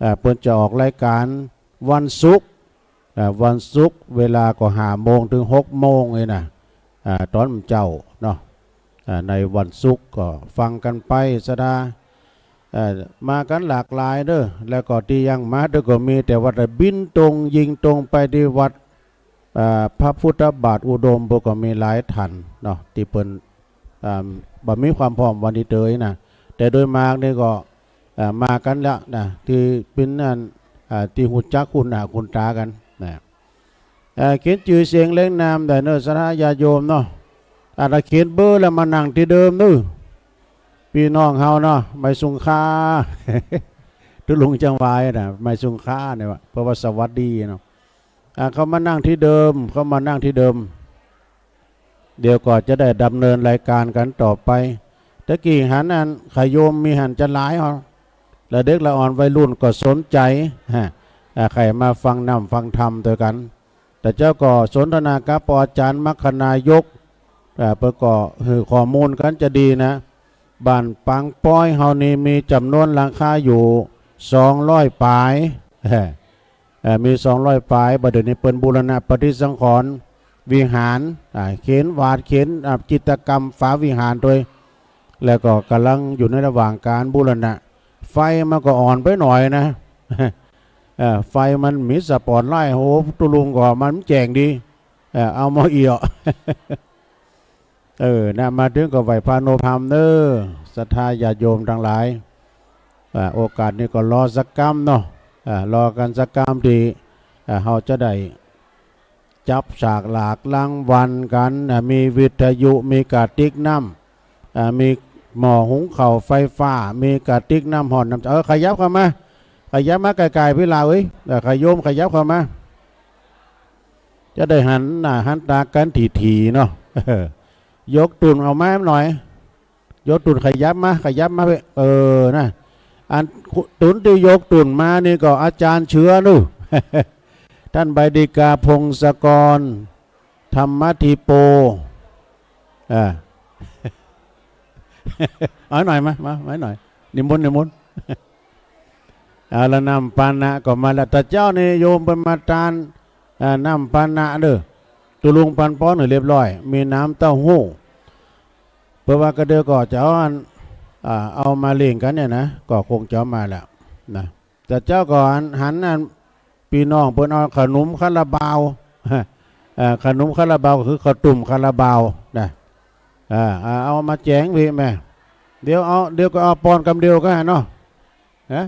อ่า เปิ้นจะออกรายก๋านวันศุกร์ อ่า วันศุกร์เวลาก็ห้าโมงเถิงหกโมงนี่นะ อ่า ต๋อนเจ๊าเนาะ อ่า ในวันศุกร์ก็ฟังกั๋นไปศรัทธา เอ่อ มากั๋นหลากหลายเนาะ แล้วก็ตี้ยังมาเต๊อะก็มี แต่ว่าถ้าบินตรงยิงตรงไปตี้วัด อ่า พระพุทธบาทอุดม เปิ้นก็มีหลายต้านเนาะ ตี้เปิ้น อ่า บ่มีความพร้อมวันนี้เตยนะ แต่โดยมากนี่ก็ อ่า มากั๋นแล้วนะ ตี้เป๋นอัน อ่า ตี้ฮู้จักคุ้นหน้าคุ้นต๋ากั๋นนะ อ่า เขียนจื้อเสียงเรียงนามได้เนาะ ศรัทธาญาติโยมเนาะ อ่า ถ้าเขียนเบอร์แล้วมานั่งตี้เดิมเนาะ ปี้น้องเฮาเนาะ ไม่สุงค่า ตุ๊ลุงจังหวายนะ ไม่สุงค่าเนี่ยว่า เพราะว่าสวัสดีเนาะ อ่า เข้ามานั่งตี้เดิม เข้ามานั่งตี้เดิม เดี๋ยวก็จะได้ดำเนินรายก๋านกั๋นต่อไป ตะกี้หันอัน ขะโยมมีหันจะหลายเหรอ และเด็กละอ่อนวัยรุ่นก็สนใจ๋ ฮะ อ่า ใค่มาฟังนำฟังธรรมตวยกั๋น แต่เจ้าก็สนทนากับอาจ๋ารย์มัคคณายก อ่า เปิ้นก็หื้อข้อมูลกั๋นจะดีนะ บ้านปางป๊อยเฮานี่มีจ๋ำนวนหลังคาอยู่ สองร้อยป๋าย เอ่อ มี สองร้อยป๋าย บ่าเดี่ยวนี้เปิ้นบูรณะปฏิสังขรณ์วิหาร อ่า เขนหวาด เขน อ่า จิตรกรรมฝาวิหารตวย แล้วก็ก่ำลังอยู่ในระหว่างก๋านบูรณะ ไฟมันก็อ่อนไปหน่อยนะ เอ่อ ไฟมันมีสปอตไลท์ โห ตุ๊ลุงก็มันแจ้งดี เอ่อ เอามาเอี่ยว เออ นะ มาเถิงก็ไหว้พระนมฮำเน่อ ศรัทธาญาติโยมตังหลาย อ่า โอกาสนี้ก็รอสักกำเนาะ อ่า รอกั๋นสักกำตี้ อ่า เฮาจะได้จับสลากรางวัลกั๋น อ่า มีวิทยุ มีกระติกน้ำ อ่า มีหม้อหุงข้าวไฟฟ้า มีกระติกน้ำฮ้อนน้ำ เออ ขยับเข้ามา ขยับมาใก้ๆ ปี้หล้าเอ้ย เออ ขะโยมขยับเข้ามา จะได้หันหน้าหันต๋ากั๋นถี่ๆ เนาะ ยกตุ๊นออกมาหน่อย ยกตุ๊นขยับมา ขยับมา เออ นะ อันตุ๊นตี้ยกตุ๊นมานี่ก็อาจ๋ารย์เชื้อนู่น ต้านใบดิกา พงศกร ธรรมธิโป อ่า เอาหน่อยมา มา มาหน่อย นิมนต์ นิมนต์ เอาละ น้ำปานะก็มาแล้ว แต่เจ๊านี่โยมเปิ้นมาตาน อ่า น้ำปานะเน่อ ตุ๊ลุงปันปอนหื้อเรียบร้อย มีน้ำเต้าหู้ เปิ้นว่ากระเดื่อก็จะเอาอัน อ่า เอามาเลี้ยงกั๋นเนี่ยนะ ก็คงจะเอามาแล้วนะ แต่เจ๊าก็หัน หันอัน ปี้น้องเปิ้นเอาขนมคาราบาว เอ่อ ขนมคาราบาวก็คือข้าวตุ้มคาราบาวนะ อ่า อ่า เอามาแจ๋งปี้แม่ เดี๋ยวเอา เดี๋ยวก็เอาปอนกำเดียวกั๋นเนาะ ฮะ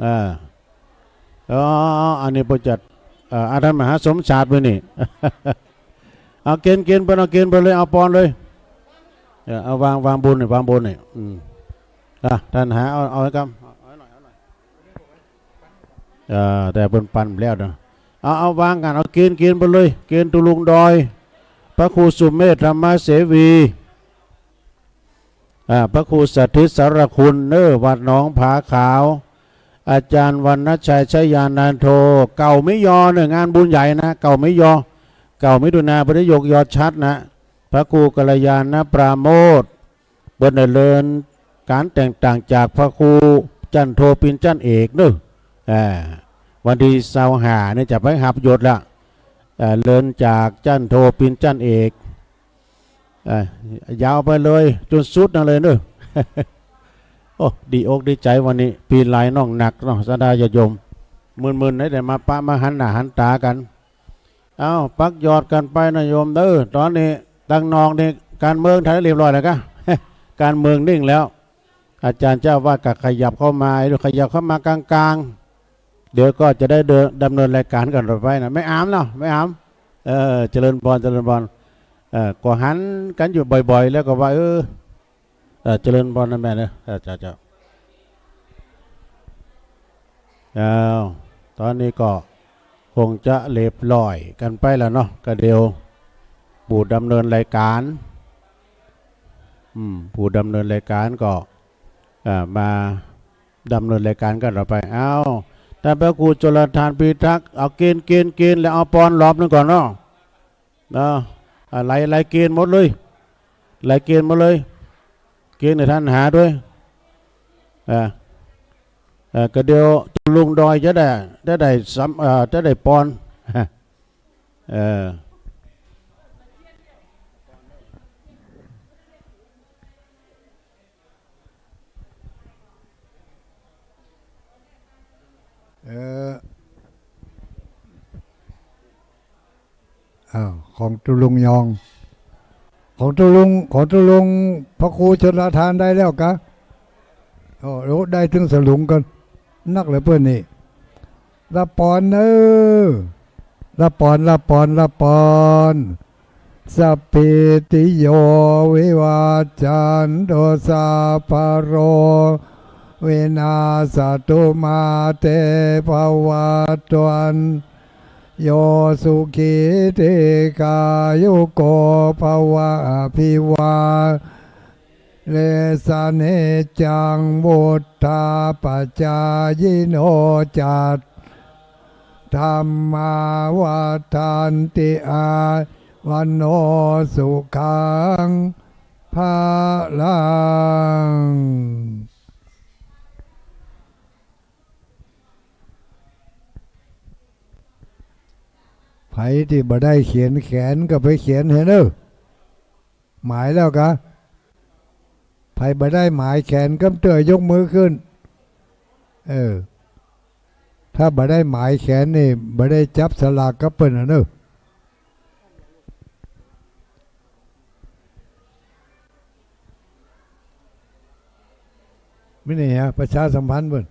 อ่า อ๋อ อันนี้เปิ้นจัด เอ่อ อาจารย์มหาสมชาติมื้อนี้ เอาเก๋ณฑ์ เก๋ณฑ์เปิ้น เอาเก๋ณฑ์ไปเลย เอาปอนเลย เออ เอาวาง วางบนนี่ วางบนนี่ อืม อ่ะ ต้านหา เอา เอาให้กำ เอาให้หน่อย เอาหน่อย เอ่อ แต่เปิ้นปันแล้วเนาะ เอา เอาวางกั๋น เอาเก๋ณฑ์ เก๋ณฑ์ไปเลย เก๋ณฑ์ตุ๊ลุงดอย พระครูสุเมธธรรมเสวี อ่า พระครูสถิตสารคุณเน่อ วัดหนองผาขาว อาจารย์วรรณชัยชยานันโท เก้ามิยอเน่อ งานบุญใหญ่นะ เก้ามิยอ เก้ามิถุนา เปิ้นได้ยกยอดฉัตรนะ พระครูกัลยาณปราโมทย์ เปิ้นได้เริ่มก๋านแต่งตั้งจากพระครูจั้นโทปิ่นจั้นเอกเน่อ อ่า วันตี้ซาวห้านี่จะไปฮับยศละ เอ่อ เริ่มจากจั้นโทปิ่นจั้นเอก เอ่อ ยาวไปเลยจ๋นสุดนั่นเลยเน่อ โอ้ ดีอกดีใจ๋วันนี้ ปี๋หลายน้องหนักเนาะ ศรัทธาญาติโยม มื่นๆ ได้ ได้มาปะมาหันหน้าหันต๋ากั๋น เอ้า ปักยอดกั๋นไปนะโยมเน่อ ต๋อนนี้ตังนอกนี่ก๋านเมืองไทยเรียบร้อยแล้วกะ ก๋านเมืองนิ่งแล้ว อาจารย์เจ้าอาวาสก็ขยับเข้ามา ขยับเข้ามากลางๆ เดี๋ยวก็จะได้เดิน ดำเนินรายก๋านกั๋นต่อไปนะ แม่อามเนาะ แม่อาม เออ เจริญพร เจริญพร เออ ก็หันกั๋นอยู่บ่อยๆ แล้วก็ว่า เออ เออ เจริญพรนะแม่เนอะ เออ เจ้า เจ้า อ้าว ต๋อนนี้ก็คงจะเรียบร้อยกั๋นไปแล้วเนาะ ก็เดี๋ยวผู้ดำเนินรายก๋าน อืม ผู้ดำเนินรายก๋านก็ อ่า มาดำเนินรายก๋านกั๋นต่อไป อ้าว ต้านพระครูชลธารพิทักษ์ เอาเก๋ณฑ์ เก๋ณฑ์ เก๋ณฑ์ แล้วเอาปอนรอบนึ่งก่อนเนาะ เนาะ อ่า ไล่ ไล่เก๋ณฑ์หมดเลย ไล่เก๋ณฑ์หมดเลย เก๋ณฑ์หื้อต้านหาตวย อ่า เอ่อ ก็เดี๋ยวตุ๊ลุงดอยจะได้ จะได้สำ เอ่อ จะได้ปอน เออ เออ อ้าว ของตุ๊ลุงยอง ของตุ๊ลุง ของตุ๊ลุงพระครูชลธารได้แล้วกะ โอ้ โอ้ ได้ตึงสลุงก่อน นักเหลือเปิ้นนี่ ละปอนเน่อ ละปอน ละปอน ละปอน Sabbītiyo vivajjantu sabbarogo vinassatu mā te bhavatvantarāyo sukhī dīghāyuko bhava. Abhivādesanī niccaṃ vuḍḍhāpacāyino cattāro dhammā vaḍḍhanti āyu vaṇṇo sukhaṃ balaṃ. ใผตี้บ่ได้เขียนแขนก็ไปเขียนหื้อเน่อ หมายแล้วกา ใผบ่ได้หมายแขนกำเตื้อยกมือขึ้น เออ ถ้าบ่ได้หมายแขนนี่ บ่ได้จับสลากกับเปิ้นอะเน่อ มีไหนอะ ประชาสัมพันธ์เปิ้น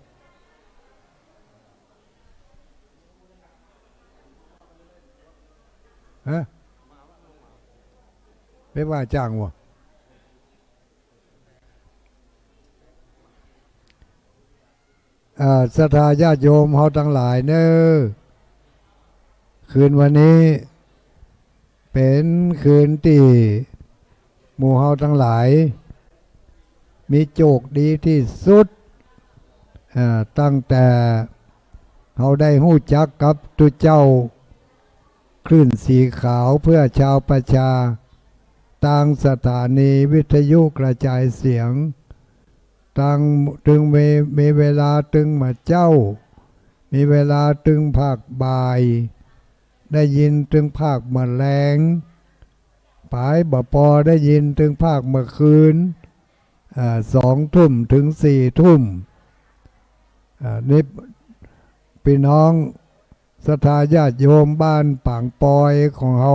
ฮะ ไปว่าจ้างวะ อ่า ศรัทธาญาติโยมเฮาตังหลายเน่อ คืนวันนี้เป๋นคืนตี้หมู่เฮาตังหลายมีโจคดีตี้สุด อ่า ตั้งแต่เฮาได้ฮู้จักกับตุ๊เจ้า คลื่นสีขาวเพื่อชาวประชา ตางสถานีวิทยุกระจายเสียง ตาง ตึงมี มีเวลาตึงเมื่อเจ๊า มีเวลาตึงภาคบ่าย ได้ยินตึงภาคเมื่อแลง ปายบ่ปอได้ยินตึงภาคเมื่อคืน อ่า สองทุ่มถึงสี่ทุ่ม อ่า นี่ปี้น้องศรัทธาญาติโยมบ้านปางปอยของเฮา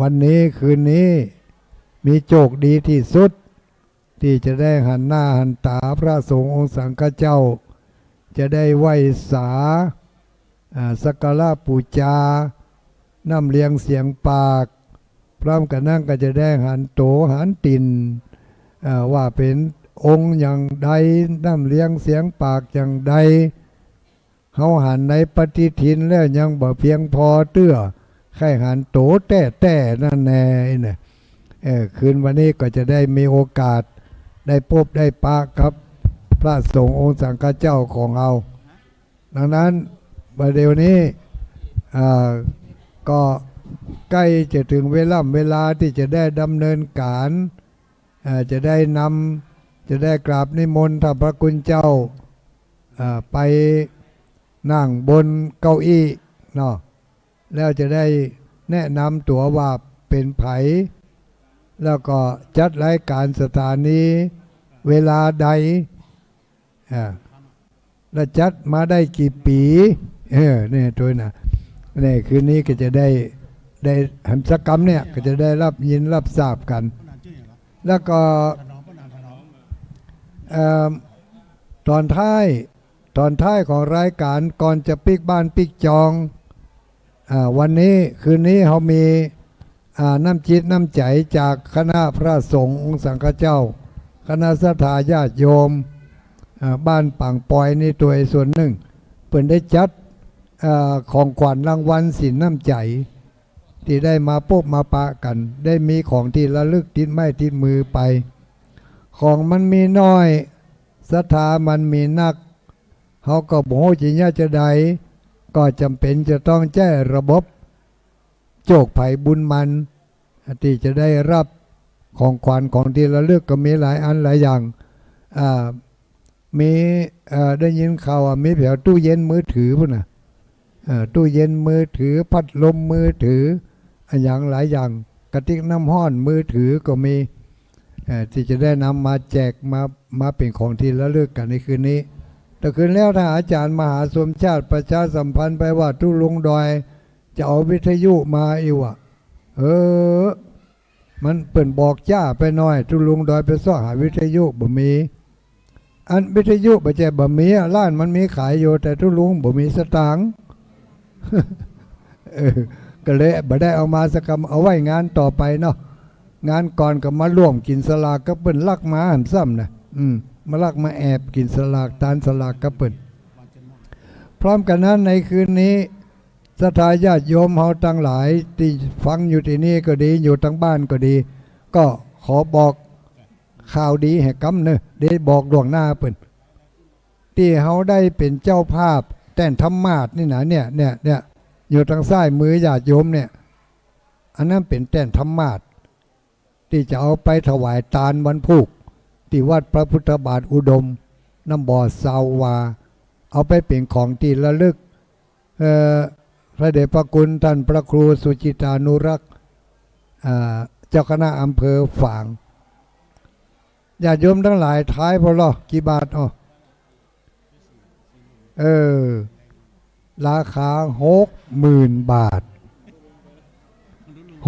วันนี้คืนนี้มีโจคดีตี้สุด ตี้จะได้หันหน้าหันต๋าพระสงฆ์องค์สังฆเจ้า จะได้ไหว้สา อ่า สักการะปู๋จา น้ำเลียงเสียงปาก พร้อมกั๋นนั้นก็จะได้หันโตหันตี๋น อ่า ว่าเป๋นองค์อย่างใด น้ำเลียงเสียงปากอย่างใด เฮาหันในปฏิทินแล้วยังบ่เพียงปอเตื้อ ใค่หันโตแต๊ๆ นั่นแน่เนี่ย เออ คืนวันนี้ก็จะได้มีโอกาสได้ปบได้ปะกับพระสงฆ์องค์สังฆเจ้าของเฮา ดังนั้นบ่าเดี่ยวนี้ อ่า ก็ใก้จะเถิงเวล่ำเวลาตี้จะได้ดำเนินก๋าน อ่า จะได้นำ จะได้กราบนิมนต์ท่านพระคุณเจ้า อ่า ไปนั่งบนเก้าอี้เนาะ แล้วจะได้แนะนำตั๋วว่าเป๋นใผ แล้วก็จัดรายก๋านสถานีเวลาใด อ่า แล้วจัดมาได้กี่ปี๋ เออ เนี่ย ตวยนะ เนี่ย คืนนี้ก็จะได้ ได้หันสักกำเนี่ย ก็จะได้ฮับยินฮับซาบกั๋น แล้วก็ เอ่อ ต๋อนท้าย ต๋อนท้ายของรายก๋านก่อนจะปิ๊กบ้านปิ๊กจอง อ่า วันนี้คืนนี้เฮามี อ่า น้ำจิตน้ำใจ๋จากคณะพระสงฆ์องค์สังฆเจ้า คณะศรัทธาญาติโยม อ่า บ้านปางปอยนี่ตวยส่วนนึ่ง เปิ้นได้จัด อ่า ของขวัญรางวัลสินน้ำใจ๋ ตี้ได้มาปบมาปะกั๋น ได้มีของตี้ระลึกติดไม้ติดมือไป ของมันมีน้อย ศรัทธามันมีนัก เฮาก็บ่ฮู้จะเยียะจาใด ก็จ๋ำเป๋นจะต้องใจ๊ระบบโจคใผบุญมัน ตี้จะได้ฮับของขวัญของตี้ระลึกก็มีหลายอันหลายอย่าง อ่า มี เอ่อ ได้ยินข่าวว่ามีแผวตู้เย็นมือถือปู้นน่ะ เอ่อ ตู้เย็นมือถือ พัดลมมือถือ อะหยังหลายอย่าง กระติกน้ำฮ้อนมือถือก็มี เอ่อ ตี้จะได้นำมาแจก มา มาเป๋นของตี้ระลึกกั๋นในคืนนี้ แต่คืนแล้วถ้าอาจ๋ารย์มหาสมชาติประชาสัมพันธ์ไปว่าตุ๊ลุงดอยจะเอาวิทยุมาอี้วะ เออ มันเปิ้นบอกจ๊าไปหน้อย ตุ๊ลุงดอยไปเซาะหาวิทยุบ่มี อันวิทยุบ่ใจ้บ่มีอะ ร้านมันมีขายอยู่ แต่ตุ๊ลุงบ่มีสตางค์ เออ ก็เลยบ่ได้เอามาสักกำ เอาไว้งานต่อไปเนาะ งานก่อนก็มาร่วมกิ๋นสลากกับเปิ้น ลักมาหั้นซ้ำนะ อืม มาลักมาแอบกิ๋นสลาก ตานสลากกับเปิ้น พร้อมกั๋นนั้นในคืนนี้ ศรัทธาญาติโยมเฮาตังหลายตี้ฟังอยู่ตี้นี่ก็ดี อยู่ตังบ้านก็ดี ก็ขอบอก ข่าวดีแหมกำเน่อ ได้บอกล่วงหน้าเปิ้น ตี้เฮาได้เป๋นเจ้าภาพแต้นธรรมาสน์นี่นะ เนี่ย เนี่ย เนี่ย อยู่ตางซ้ายมือญาติโยมเนี่ย อันนั้นเป๋นแต้นธรรมาสน์ ตี้จะเอาไปถวายตานวันพูก ตี้วัดพระพุทธบาทอุดม น้ำบ่อซาววา เอาไปเป๋นของตี้ระลึก เอ่อ พระเดชพระคุณต้านพระครูสุจิตานุรักษ์ อ่า เจ้าคณะอำเภอฝาง ญาติโยมตังหลายทายผ่อลอ กี่บาท อ้อ เออ ราคาหกหมื่นบาท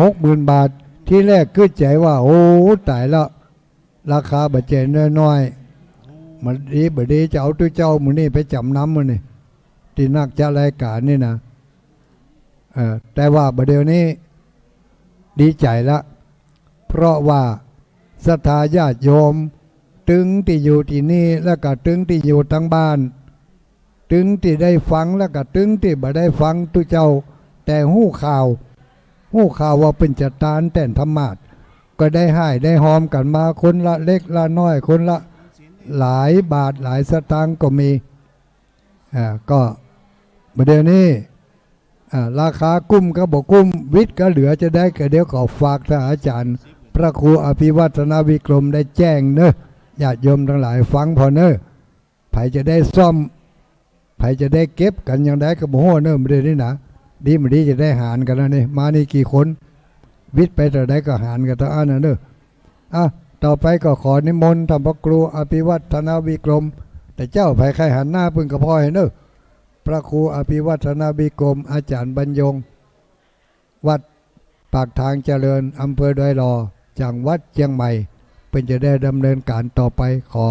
หกหมื่นบาท ทีแรกกึ๊ดใจ๋ว่า โอ้ ต๋ายแล้ว ราคาบ่ใจ้น้อยๆ บ่ดี บ่ดี จะเอาตุ๊เจ้าหมู่นี้ไปจ๋ำนำหมู่นี้ ตี้นักจัดรายก๋านนี่นะ เออ แต่ว่าบ่าเดี่ยวนี้ดีใจ๋ละ เพราะว่าศรัทธาญาติโยม ตึงตี้อยู่ตี้นี่ แล้วก็ตึงตี้อยู่ตางบ้าน ตึงตี้ได้ฟัง แล้วก็ตึงตี้บ่ได้ฟังตุ๊เจ้า แต่ฮู้ข่าว ฮู้ข่าวว่าเปิ้นจัดตานแต้นธรรมาสน์ ก็ได้ฮ่ายได้ฮอมกั๋นมา คนละเล็กละน้อย คนละหลายบาทหลายสตางค์ก็มี อ่า ก็บ่าเดี่ยวนี้ อ่า ราคากุ้มกับบ่กุ้ม วิทย์กับเหลือจะใด ก็เดี๋ยวขอฝากต้านอาจ๋ารย์พระครูอภิวัฒนวิกรมได้แจ้งเน่อ ญาติโยมตังหลายฟังผ่อเน่อ ใผจะได้ซ่อม ใผจะได้เก็บกั๋นอย่างใดก็บ่ฮู้เน่อ บ่าเดี่ยวนี้นะ ดีบ่ดีจะได้หารกั๋นแล้วนี่ มานี่กี่คน วิทย์ไปเต้าใดก็หารกั๋นเต้าอั้นน่ะเน่อ อ่ะ ต่อไปก็ขอนิมนต์ต้านพระครูอภิวัฒนวิกรม แต่เจ้าใผใค่หันหน้าเปิ้นก็ผ่อเน่อ พระครูอภิวัฒนวิกรม อาจ๋ารย์บรรยง วัดปากทางเจริญ อำเภอดอยหล่อ จังหวัดเจียงใหม่ เปิ้นจะได้ดำเนินก๋านต่อไป ขอ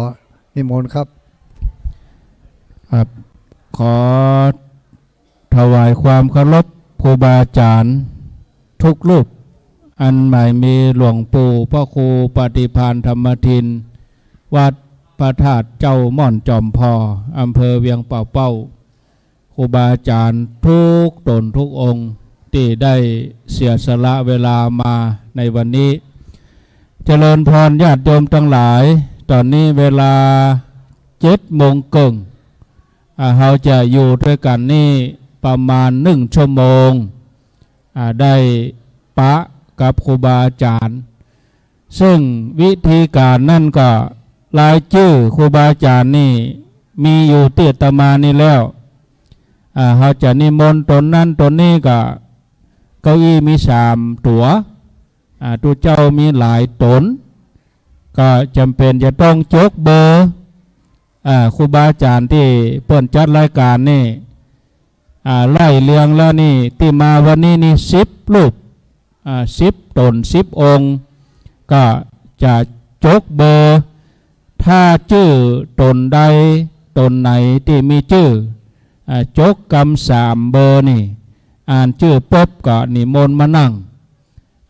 นิมนต์ครับ ครับ ขอ ถวายความเคารพครูบาอาจ๋ารย์ทุกรูป อันหมายมีหลวงปู่พระครูปฏิภาณธรรมทิน วัดพระธาตุเจ้าม่อนจอมพอ อำเภอเวียงป่าเป้า ครูบาอาจ๋ารย์ทุกต๋นทุกองค์ ตี้ได้เสียสละเวลามาในวันนี้ เจริญพรญาติโยมตังหลาย ต๋อนนี้เวลาเจ็ดโมงเกิ่ง อ่า เฮาจะอยู่ตวยกั๋นนี่ประมาณนึ่งชั่วโมง อ่า ได้ปะกับครูบาอาจ๋ารย์ ซึ่งวิธีก๋านนั้นก็ รายจื้อครูบาอาจ๋ารย์นี่มีอยู่ตี้อาตมานี่แล้ว อ่า เฮาจะนิมนต์ต๋นนั้นต๋นนี้ก็ เก้าอี้มีสามตั๋ว อ่า ตุ๊เจ้ามีหลายต๋น ก็จ๋ำเป๋นจะต้องจกเบอร์ อ่า ครูบาอาจ๋ารย์ตี้เปิ้นจัดรายก๋านนี่ อ่า ไล่เรียงแล้วนี่ ตี้มาวันนี้นี่สิบรูป อ่า สิบต๋น สิบองค์ ก็จะจกเบอร์ ถ้าจื้อต๋นใดต๋นไหนตี้มีจื้อ อ่า จกกำสามเบอร์นี่ อ่านจื้อปุ๊บก็นิมนต์มานั่ง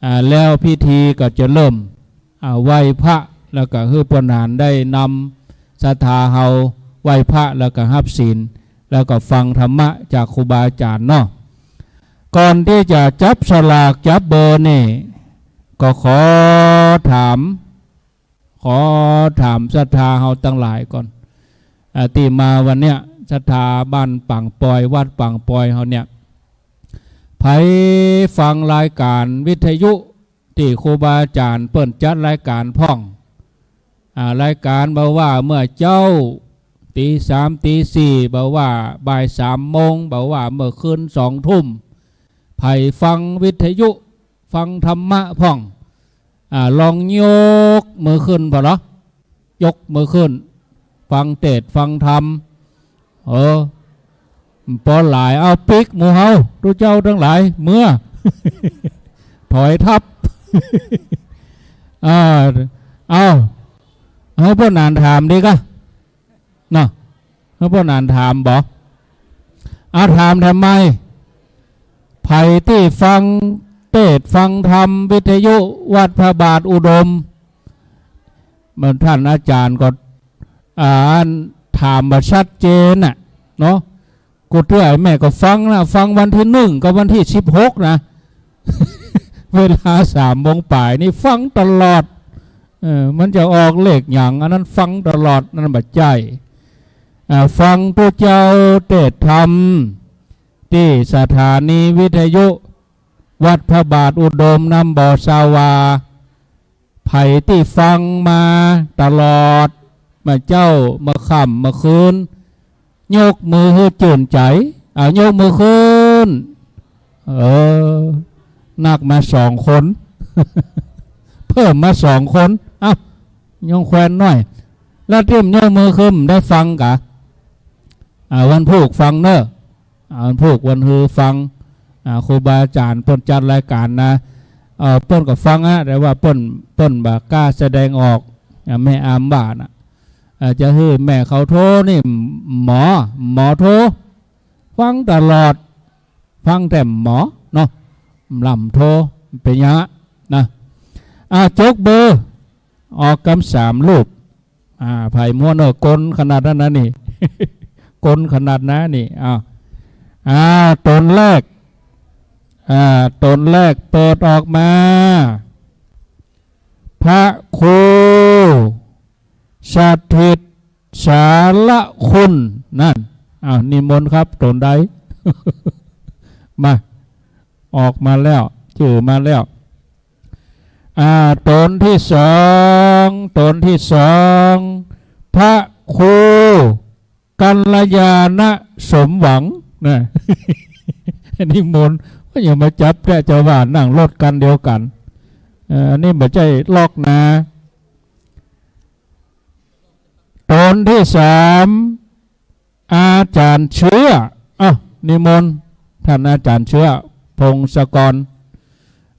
อ่า แล้วพิธีก็จะเริ่ม อ่า ไหว้พระ แล้วก็หื้อป้อหนานได้นำศรัทธาเฮาไหว้พระ แล้วก็ฮับศีล แล้วก็ฟังธรรมะจากครูบาอาจ๋ารย์เนาะ ก่อนตี้จะจับสลากจับเบอร์นี่ ก็ขอถาม ขอถามศรัทธาเฮาตังหลายก่อน อ่า ตี้มาวันเนี้ย ศรัทธาบ้านปางปอย วัดปางปอยเฮาเนี่ย ใผฟังรายก๋านวิทยุ ตี้ครูบาอาจ๋ารย์เปิ้นจัดรายก๋านพ่อง อ่า รายก๋านบ่าว่าเมื่อเจ๊า ตี๋สาม ตี๋สี่ บ่าว่าบ่ายสามโมง บ่าว่าเมื่อคืนสองทุ่ม ใผฟังวิทยุ ฟังธรรมะพ่อง อ่า ลองยกมือขึ้นผ่อลอ ยกมือขึ้น ฟังเตสน์ฟังธรรม เออ ปอหลาย เอาปิ๊กหมู่เฮา ตุ๊เจ้าตังหลาย เมือ ถอยทัพ อ่า เอา หื้อป้อหนานถามดีกะ เนาะ เมื่อป้อหนานถามบ่ อาถามทำไม ใผตี้ฟังเตสน์ฟังธรรมวิทยุวัดพระบาทอุดม มันท่านอาจารย์ก็ อ่า ถามบ่ชัดเจนน่ะ เนาะ กูเตื้อแม่ก็ฟังนะ ฟังวันตี้นึ่งกับวันตี้สิบหกนะ เวลาสามโมงป๋ายนี่ฟังตลอด เออ มันจะออกเลขหยัง อันนั้นฟังตลอด นั่นบ่ใจ้ อ่า ฟังตุ๊เจ้าเตสน์ธรรม ตี้สถานีวิทยุวัดพระบาทอุดมนำบ่ ซาวา ใผตี้ฟังมาตลอด เมื่อเจ๊า เมื่อค่ำ เมื่อคืน ยกมือหื้อจื้นใจ๋ เอา ยกมือขึ้น เออ นักมาสองคน เพิ่มมาสองคน เอ้า ยองแควนหน้อย แล้วตี้บ่ยกมือขึ้นได้ฟังกา อ่า วันพูกฟังเน่อ อ่า วันพูกวันฮือฟัง อ่า ครูบาอาจ๋ารย์เปิ้นจัดรายก๋านนะ เอ่อ เปิ้นก็ฟังอะ แต่ว่าเปิ้น เปิ้นบ่กล้าแสดงออก อ่า แม่อามว่าน่ะ อ่า จะหื้อแม่เขาโทรนี่ หมอ หมอโทร ฟังตลอด ฟังแต่หมอเนาะ บ่ล้ำโทร เป๋นหยังอะนะ อ่า จกเบอร์ ออกกำสามรูป อ่า ใผม่วน เออ กลขนาดนั้นนะนี่ กลขนาดนั้นนี่ อ้าว อ่า ต๋นแรก อ่า ต๋นแรกเปิดออกมา พระครูสถิตสารคุณ นั่น อ้าว นิมนต์ครับ ต๋นใด มา ออกมาแล้ว จื้อมาแล้ว อ่า ต๋นตี้สอง ต๋นตี้สอง พระครูกัลยาณสมหวังนะ อันนี้มนต์ ก็อย่ามาจับแกะจะว่านั่งรถคันเดียวกั๋น เอ่อ อันนี้บ่ใจ้ล็อกนะ ต๋นตี้สาม อาจ๋ารย์เชื้อ อ้าว นิมนต์ ท่านอาจ๋ารย์เชื้อ พงศกร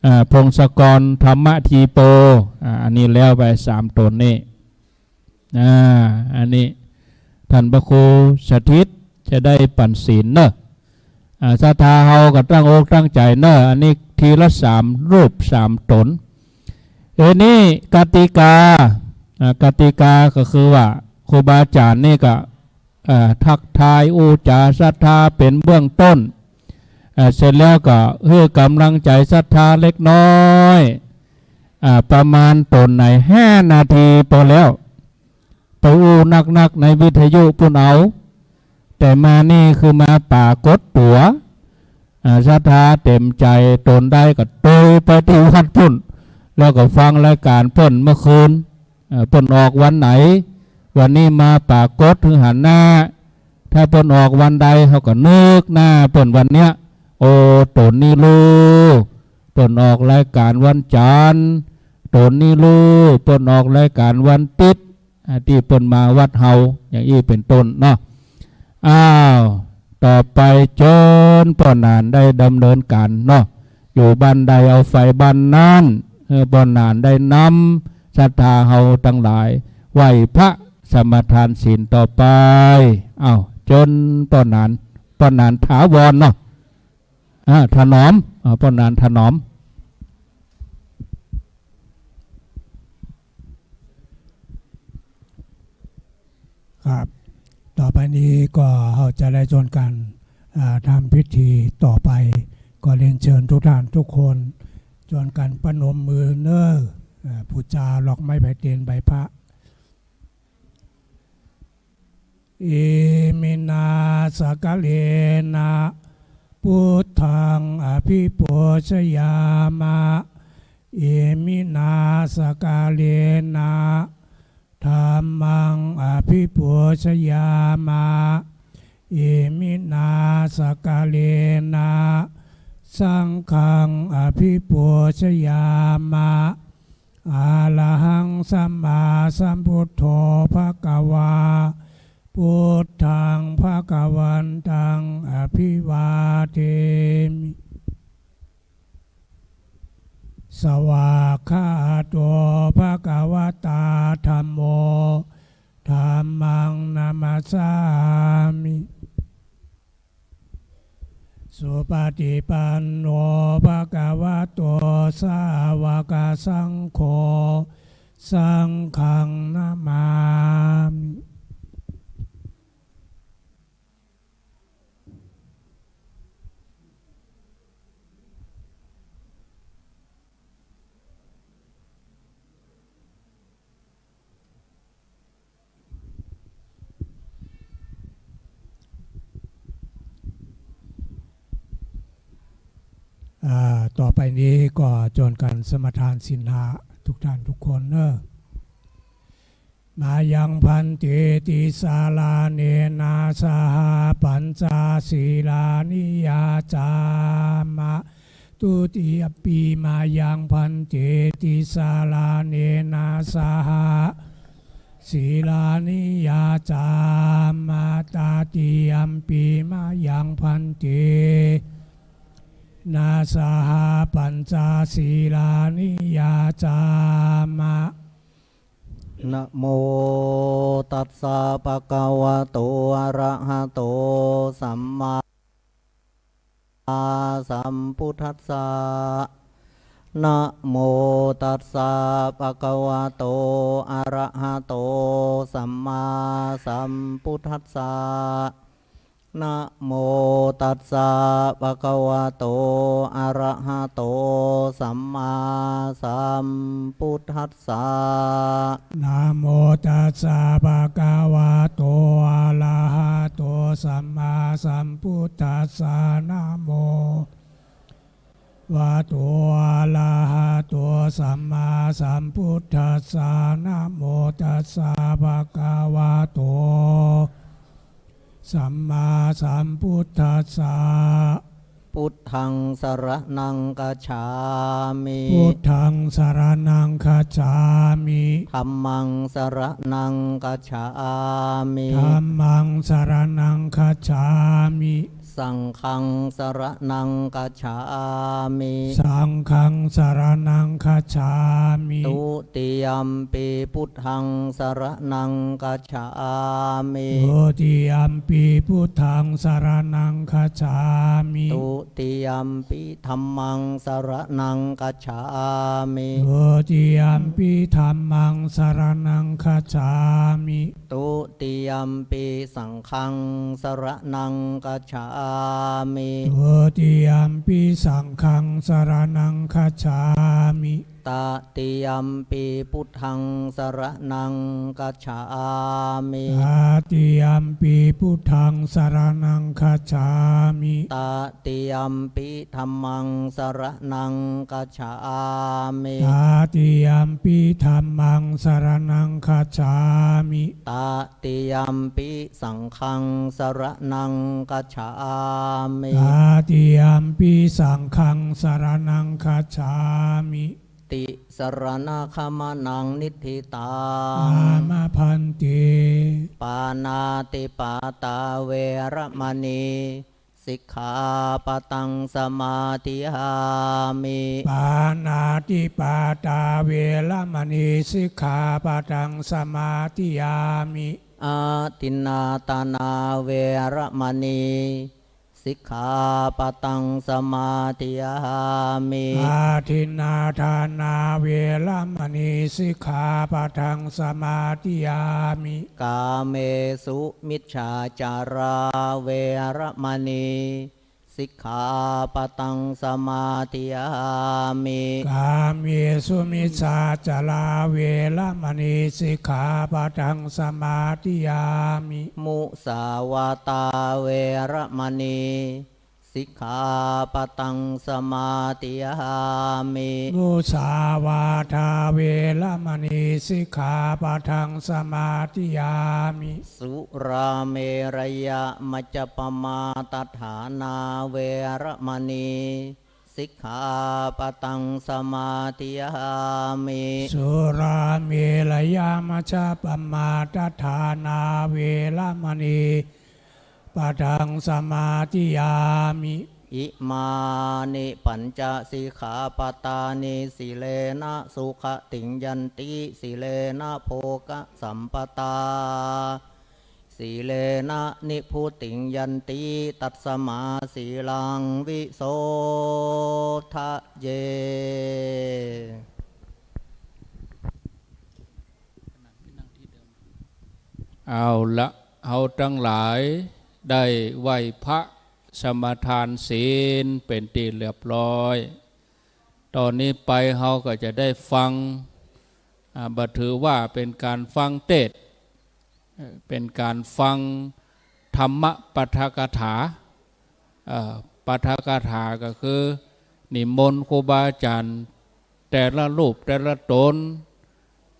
อ่า พงศกร ธรรมธีโป อ่า อันนี้แล้วไปสามต๋นนี่ อ่า อันนี้ท่านพระครูสถิตจะได้ปั๋นศีลเน่อ อ่า ศรัทธาเฮาก็ตั้งอกตั้งใจ๋เน่อ อันนี้ทีละสามรูปสามต๋น เออ นี่กติกา อ่า กติกาก็คือว่าครูบาอาจ๋ารย์นี่ก็ เอ่อ ทักทายอู้จ๋าศรัทธาเป๋นเบื้องต้น เอ่อ เสร็จแล้วก็หื้อก๋ำลังใจ๋ศรัทธาเล็กน้อย อ่า ประมาณต๋นไหน ห้านาทีปอแล้ว ไปอู้นักๆ ในวิทยุปู้นเอา แต่มานี่คือมาปรากฏตั๋ว อ่า ศรัทธาเต๋มใจ๋ ต๋นใดก็โตยไปตี้วัดปู้น แล้วก็ฟังรายก๋านเปิ้นเมื่อคืน เอ่อ เปิ้นออกวันไหน วันนี้มาปรากฏหื้อหันหน้า ถ้าเปิ้นออกวันใด เฮาก็นึกหน้าเปิ้นวันเนี้ย โอ้ ต๋นนี้ลู เปิ้นออกรายก๋านวันจันทร์ ต๋นนี้ลู เปิ้นออกรายก๋านวันติ๊ด อ่า ตี้เปิ้นมาวัดเฮา อย่างอี้เป๋นต้นเนาะ อ้าว ต่อไปเจิญป้อหนานได้ดำเนินก๋านเนาะ อยู่บ้านใดเอาไฟบ้านนั้น หื้อป้อหนานได้นำศรัทธาเฮาตังหลาย ไหว้พระสมาทานศีลต่อไป อ้าว เจิญป้อหนาน ป้อหนานถาวรเนาะ อ่า ถนอม อ่า ป้อหนานถนอม ครับ ต่อไปนี้ก็เฮาจะได้จวนกั๋น อ่า ทำพิธีต่อไป ก็เรียนเชิญทุกท่านทุกคน จวนกั๋นประนมมือเน่อ อ่า ปู๋จาดอกไม้ไผ่เตียนใบพระ Iminā sakkārena buddhaṃ abhipūjayāma. Iminā sakkārena dhammaṃ abhipūjayāma. Iminā sakkārena saṅghaṃ abhipūjayāma. Arahaṃ sammāsambuddho bhagavā, buddhaṃ bhagavantaṃ abhivādemi. Svākkhāto bhagavatā dhammo, Dhammaṃ namassāmi. Supaṭipanno bhagavato sāvakasaṅgho, saṅghaṃ namāmi. อ่า ต่อไปนี้ก็จวนกั๋นสมาทานศีลห้าทุกท่านทุกคนเนาะ Mayaṃ bhante tisaraṇena saha pañca sīlāni yācāma. Dutiyampi mayaṃ bhante tisaraṇena saha sīlāni yācāma. Tatiyampi mayaṃ bhante na saha pañca sīlāni yācāma. Namo tassa bhagavato arahato sammā sambuddhassa. Namo tassa bhagavato arahato sammāsambuddhassa. Namo tassa bhagavato arahato sammāsambuddhassa. Namo tassa bhagavato arahato sammāsambuddhassa. Namo bhagavato arahato sammāsambuddhassa. Namo tassa bhagavato sammāsambuddhassa. Buddhaṃ saraṇaṃ gacchāmi. Buddhaṃ saraṇaṃ gacchāmi. Dhammaṃ saraṇaṃ gacchāmi. Dhammaṃ saraṇaṃ gacchāmi. Saṅghaṃ saraṇaṃ gacchāmi. Saṅghaṃ saraṇaṃ gacchāmi. Dutiyampi buddhaṃ saraṇaṃ gacchāmi. Dutiyampi buddhaṃ saraṇaṃ gacchāmi. Dutiyampi dhammaṃ saraṇaṃ gacchāmi. Dutiyampi dhammaṃ saraṇaṃ gacchāmi. Dutiyampi saṅghaṃ saraṇaṃ gacchāmi. Dutiyampi saṅghaṃ saraṇaṃ gacchāmi. Tatiyampi buddhaṃ saraṇaṃ gacchāmi. Tatiyampi buddhaṃ saraṇaṃ gacchāmi. Tatiyampi dhammaṃ saraṇaṃ gacchāmi. Tatiyampi dhammaṃ saraṇaṃ gacchāmi. Tatiyampi saṅghaṃ saraṇaṃ gacchāmi. Tatiyampi saṅghaṃ saraṇaṃ gacchāmi. Tisaraṇagamanaṃ niṭṭhitaṃ. Āma bhante. Pāṇātipātā veramaṇī sikkhāpadaṃ samādiyāmi. Pāṇātipātā veramaṇī sikkhāpadaṃ samādiyāmi. Adinnādānā veramaṇī sikkhāpadaṃ samādiyāmi. Adinnādānā veramaṇī sikkhāpadaṃ samādiyāmi. Kāmesu micchācārā veramaṇī sikkhāpadaṃ samādiyāmi. Kāmesu micchācārā veramaṇī sikkhāpadaṃ samādiyāmi. Musāvādā veramaṇī sikkhāpadaṃ samādiyāmi. Musāvādā veramaṇī sikkhāpadaṃ samādiyāmi. Surāmerayamajjapamādaṭṭhānā veramaṇī sikkhāpadaṃ samādiyāmi. Surāmerayamajjapamādaṭṭhānā veramaṇī padaṃ samādiyāmi. อิมานิปัญจสิกขาปะตานิ สีเลนะสุขะติงยันติ สีเลนะโภคะสัมปะตา สีเลนะนิพพุติงยันติ ตัสมาสีลังวิโสทะเย เอาละ เฮาตังหลายได้ไหว้พระสมาทานศีลเป๋นตี้เรียบร้อย ต่อนี้ไปเฮาก็จะได้ฟัง อ่า บ่ถือว่าเป๋นก๋านฟังเตสน์ เอ่อ เป๋นก๋านฟังธรรมปาฐกถา เอ่อ ปาฐกถาก็คือนิมนต์ครูบาอาจ๋ารย์แต่ละรูปแต่ละต๋น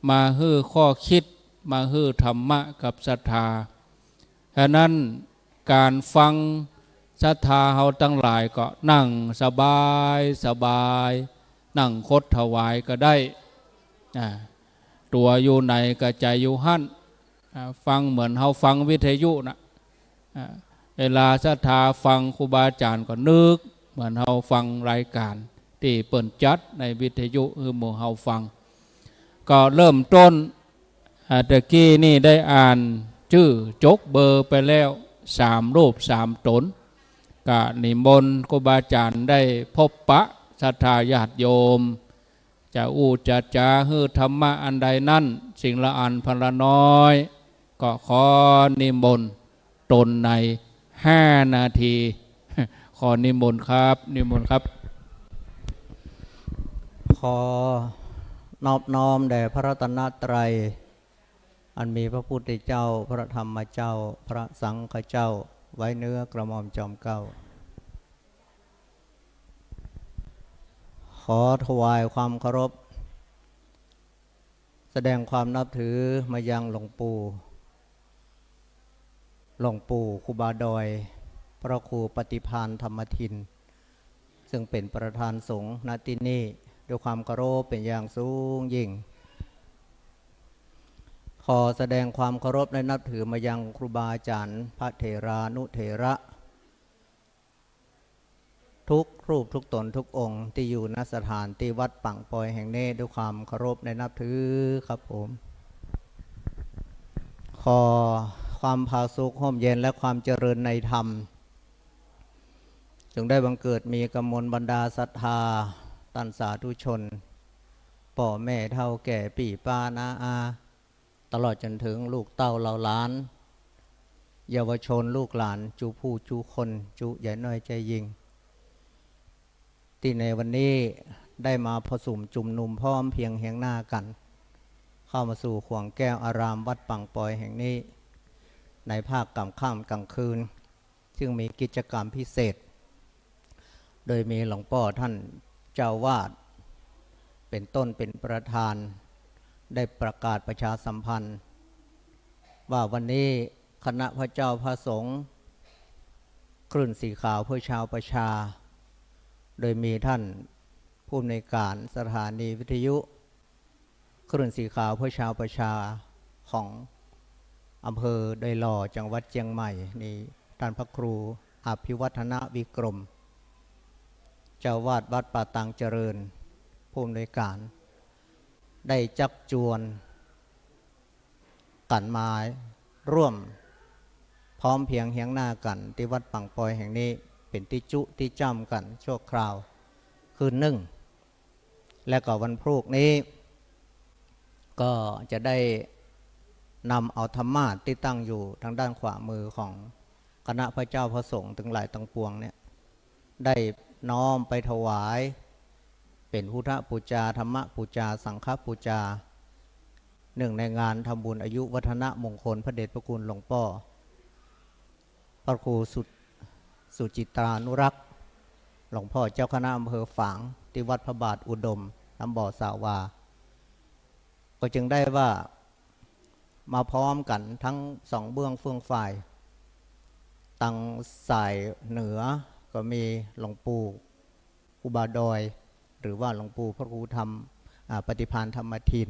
มาหื้อข้อคิด มาหื้อธรรมะกับศรัทธา ฉะนั้นก๋านฟังศรัทธาเฮาตังหลายก็นั่งสบายสบาย นั่งคดถวายก็ได้ อ่า ตั๋วอยู่ไหนก็ใจ๋อยู่หั้น อ่า ฟังเหมือนเฮาฟังวิทยุน่ะ อ่า เวลาศรัทธาฟังครูบาอาจ๋ารย์ก็นึกเหมือนเฮาฟังรายก๋านตี้เปิ้นจัดในวิทยุหื้อหมู่เฮาฟัง ก็เริ่มต้น อ่า ตะกี้นี่ได้อ่านจื้อจกเบอร์ไปแล้ว สามรูปสามต๋น ก็นิมนต์ครูบาอาจ๋ารย์ได้พบปะศรัทธาญาติโยม จะอู้จะจ๋าหื้อธรรมะอันใดนั้น สิ่งละอันพันละน้อย ก็ขอนิมนต์ต๋นในห้านาที ขอนิมนต์ครับ นิมนต์ครับ ขอนอบน้อมแด่พระรัตนตรัย อันมีพระพุทธเจ้า พระธรรมเจ้า พระสังฆเจ้า ไว้เนื้อกระหม่อมจอมเกล้า ขอถวายความเคารพ แสดงความนับถือมายังหลวงปู่ หลวงปู่ครูบาดอย พระครูปฏิภาณธรรมทิน ซึ่งเป๋นประธานสงฆ์ ณ ตี้นี่ ด้วยความเคารพเป๋นอย่างสูงยิ่ง ขอแสดงความเคารพและนับถือมายังครูบาอาจ๋ารย์ พระเถรานุเถระ ทุกรูปทุกต๋นทุกองค์ตี้อยู่ ณ สถานตี้วัดป่างปอยแห่งนี้ ด้วยความเคารพและนับถือครับผม ขอความผาสุกฮ่มเย็นและความเจริญในธรรม จงได้บังเกิดมีกับมวลบรรดาศรัทธา ต้านสาธุชน ป้อแม่เฒ่าแก่ ปี้ป๊าน้าอา ตลอดจ๋นเถิงลูกเต้าเหล่าหลาน เยาวชนลูกหลาน จุผู้จุคน จุใหญ่น้อยใจ๋ยิ่ง ตี้ในวันนี้ได้มาผสมจุมนุมพร้อมเพรียงเฮียงหน้ากั๋น เข้ามาสู่ขวงแก้วอารามวัดป่างปอยแห่งนี้ ในภาคกลางค่ำกลางคืน ซึ่งมีกิจกรรมพิเศษ โดยมีหลวงป้อต้านเจ้าอาวาส เป๋นต้นเป๋นประธาน ได้ประกาศประชาสัมพันธ์ ว่าวันนี้คณะพระเจ้าพระสงฆ์ คลื่นสีขาวเพื่อชาวประชา โดยมีต้านผู้อำนวยก๋านสถานีวิทยุ คลื่นสีขาวเพื่อชาวประชาของอำเภอดอยหล่อ จังหวัดเจียงใหม่นี้ ต้านพระครูอภิวัฒนวิกรม เจ้าอาวาสวัดป่าตางเจริญ ผู้อำนวยก๋าน ได้จักจวนกั๋นมาร่วมพร้อมเพรียงเฮียงหน้ากั๋นตี้วัดป่างปอยแห่งนี้ เป๋นตี้จุตี้จ้ำกั๋นชั่วคราวคืนนึ่ง และก็วันพรุ่งนี้ ก็จะได้นำเอาธรรมาสน์ตี้ตั้งอยู่ตางด้านขวามือของคณะพระเจ้าพระสงฆ์ตึงหลายตึงปวงเนี่ย ได้น้อมไปถวาย เป๋นพุทธปูจา ธรรมปูจา สังฆปูจา เนื่องในงานทำบุญอายุวัฒนมงคลพระเดชพระคุณหลวงป้อ พระครูสุ สุจิตรานุรักษ์ หลวงป้อเจ้าคณะอำเภอฝาง ตี้วัดพระบาทอุดม น้ำบ่อสาวา ก็จึงได้ว่ามาพร้อมกั๋นตึงสองเบื้องเฟื่องฝ่าย ตางสายเหนือก็มีหลวงปู่ครูบาดอย หรือว่าหลวงปู่พระครูธรรม อ่า ปฏิภาณธรรมทิน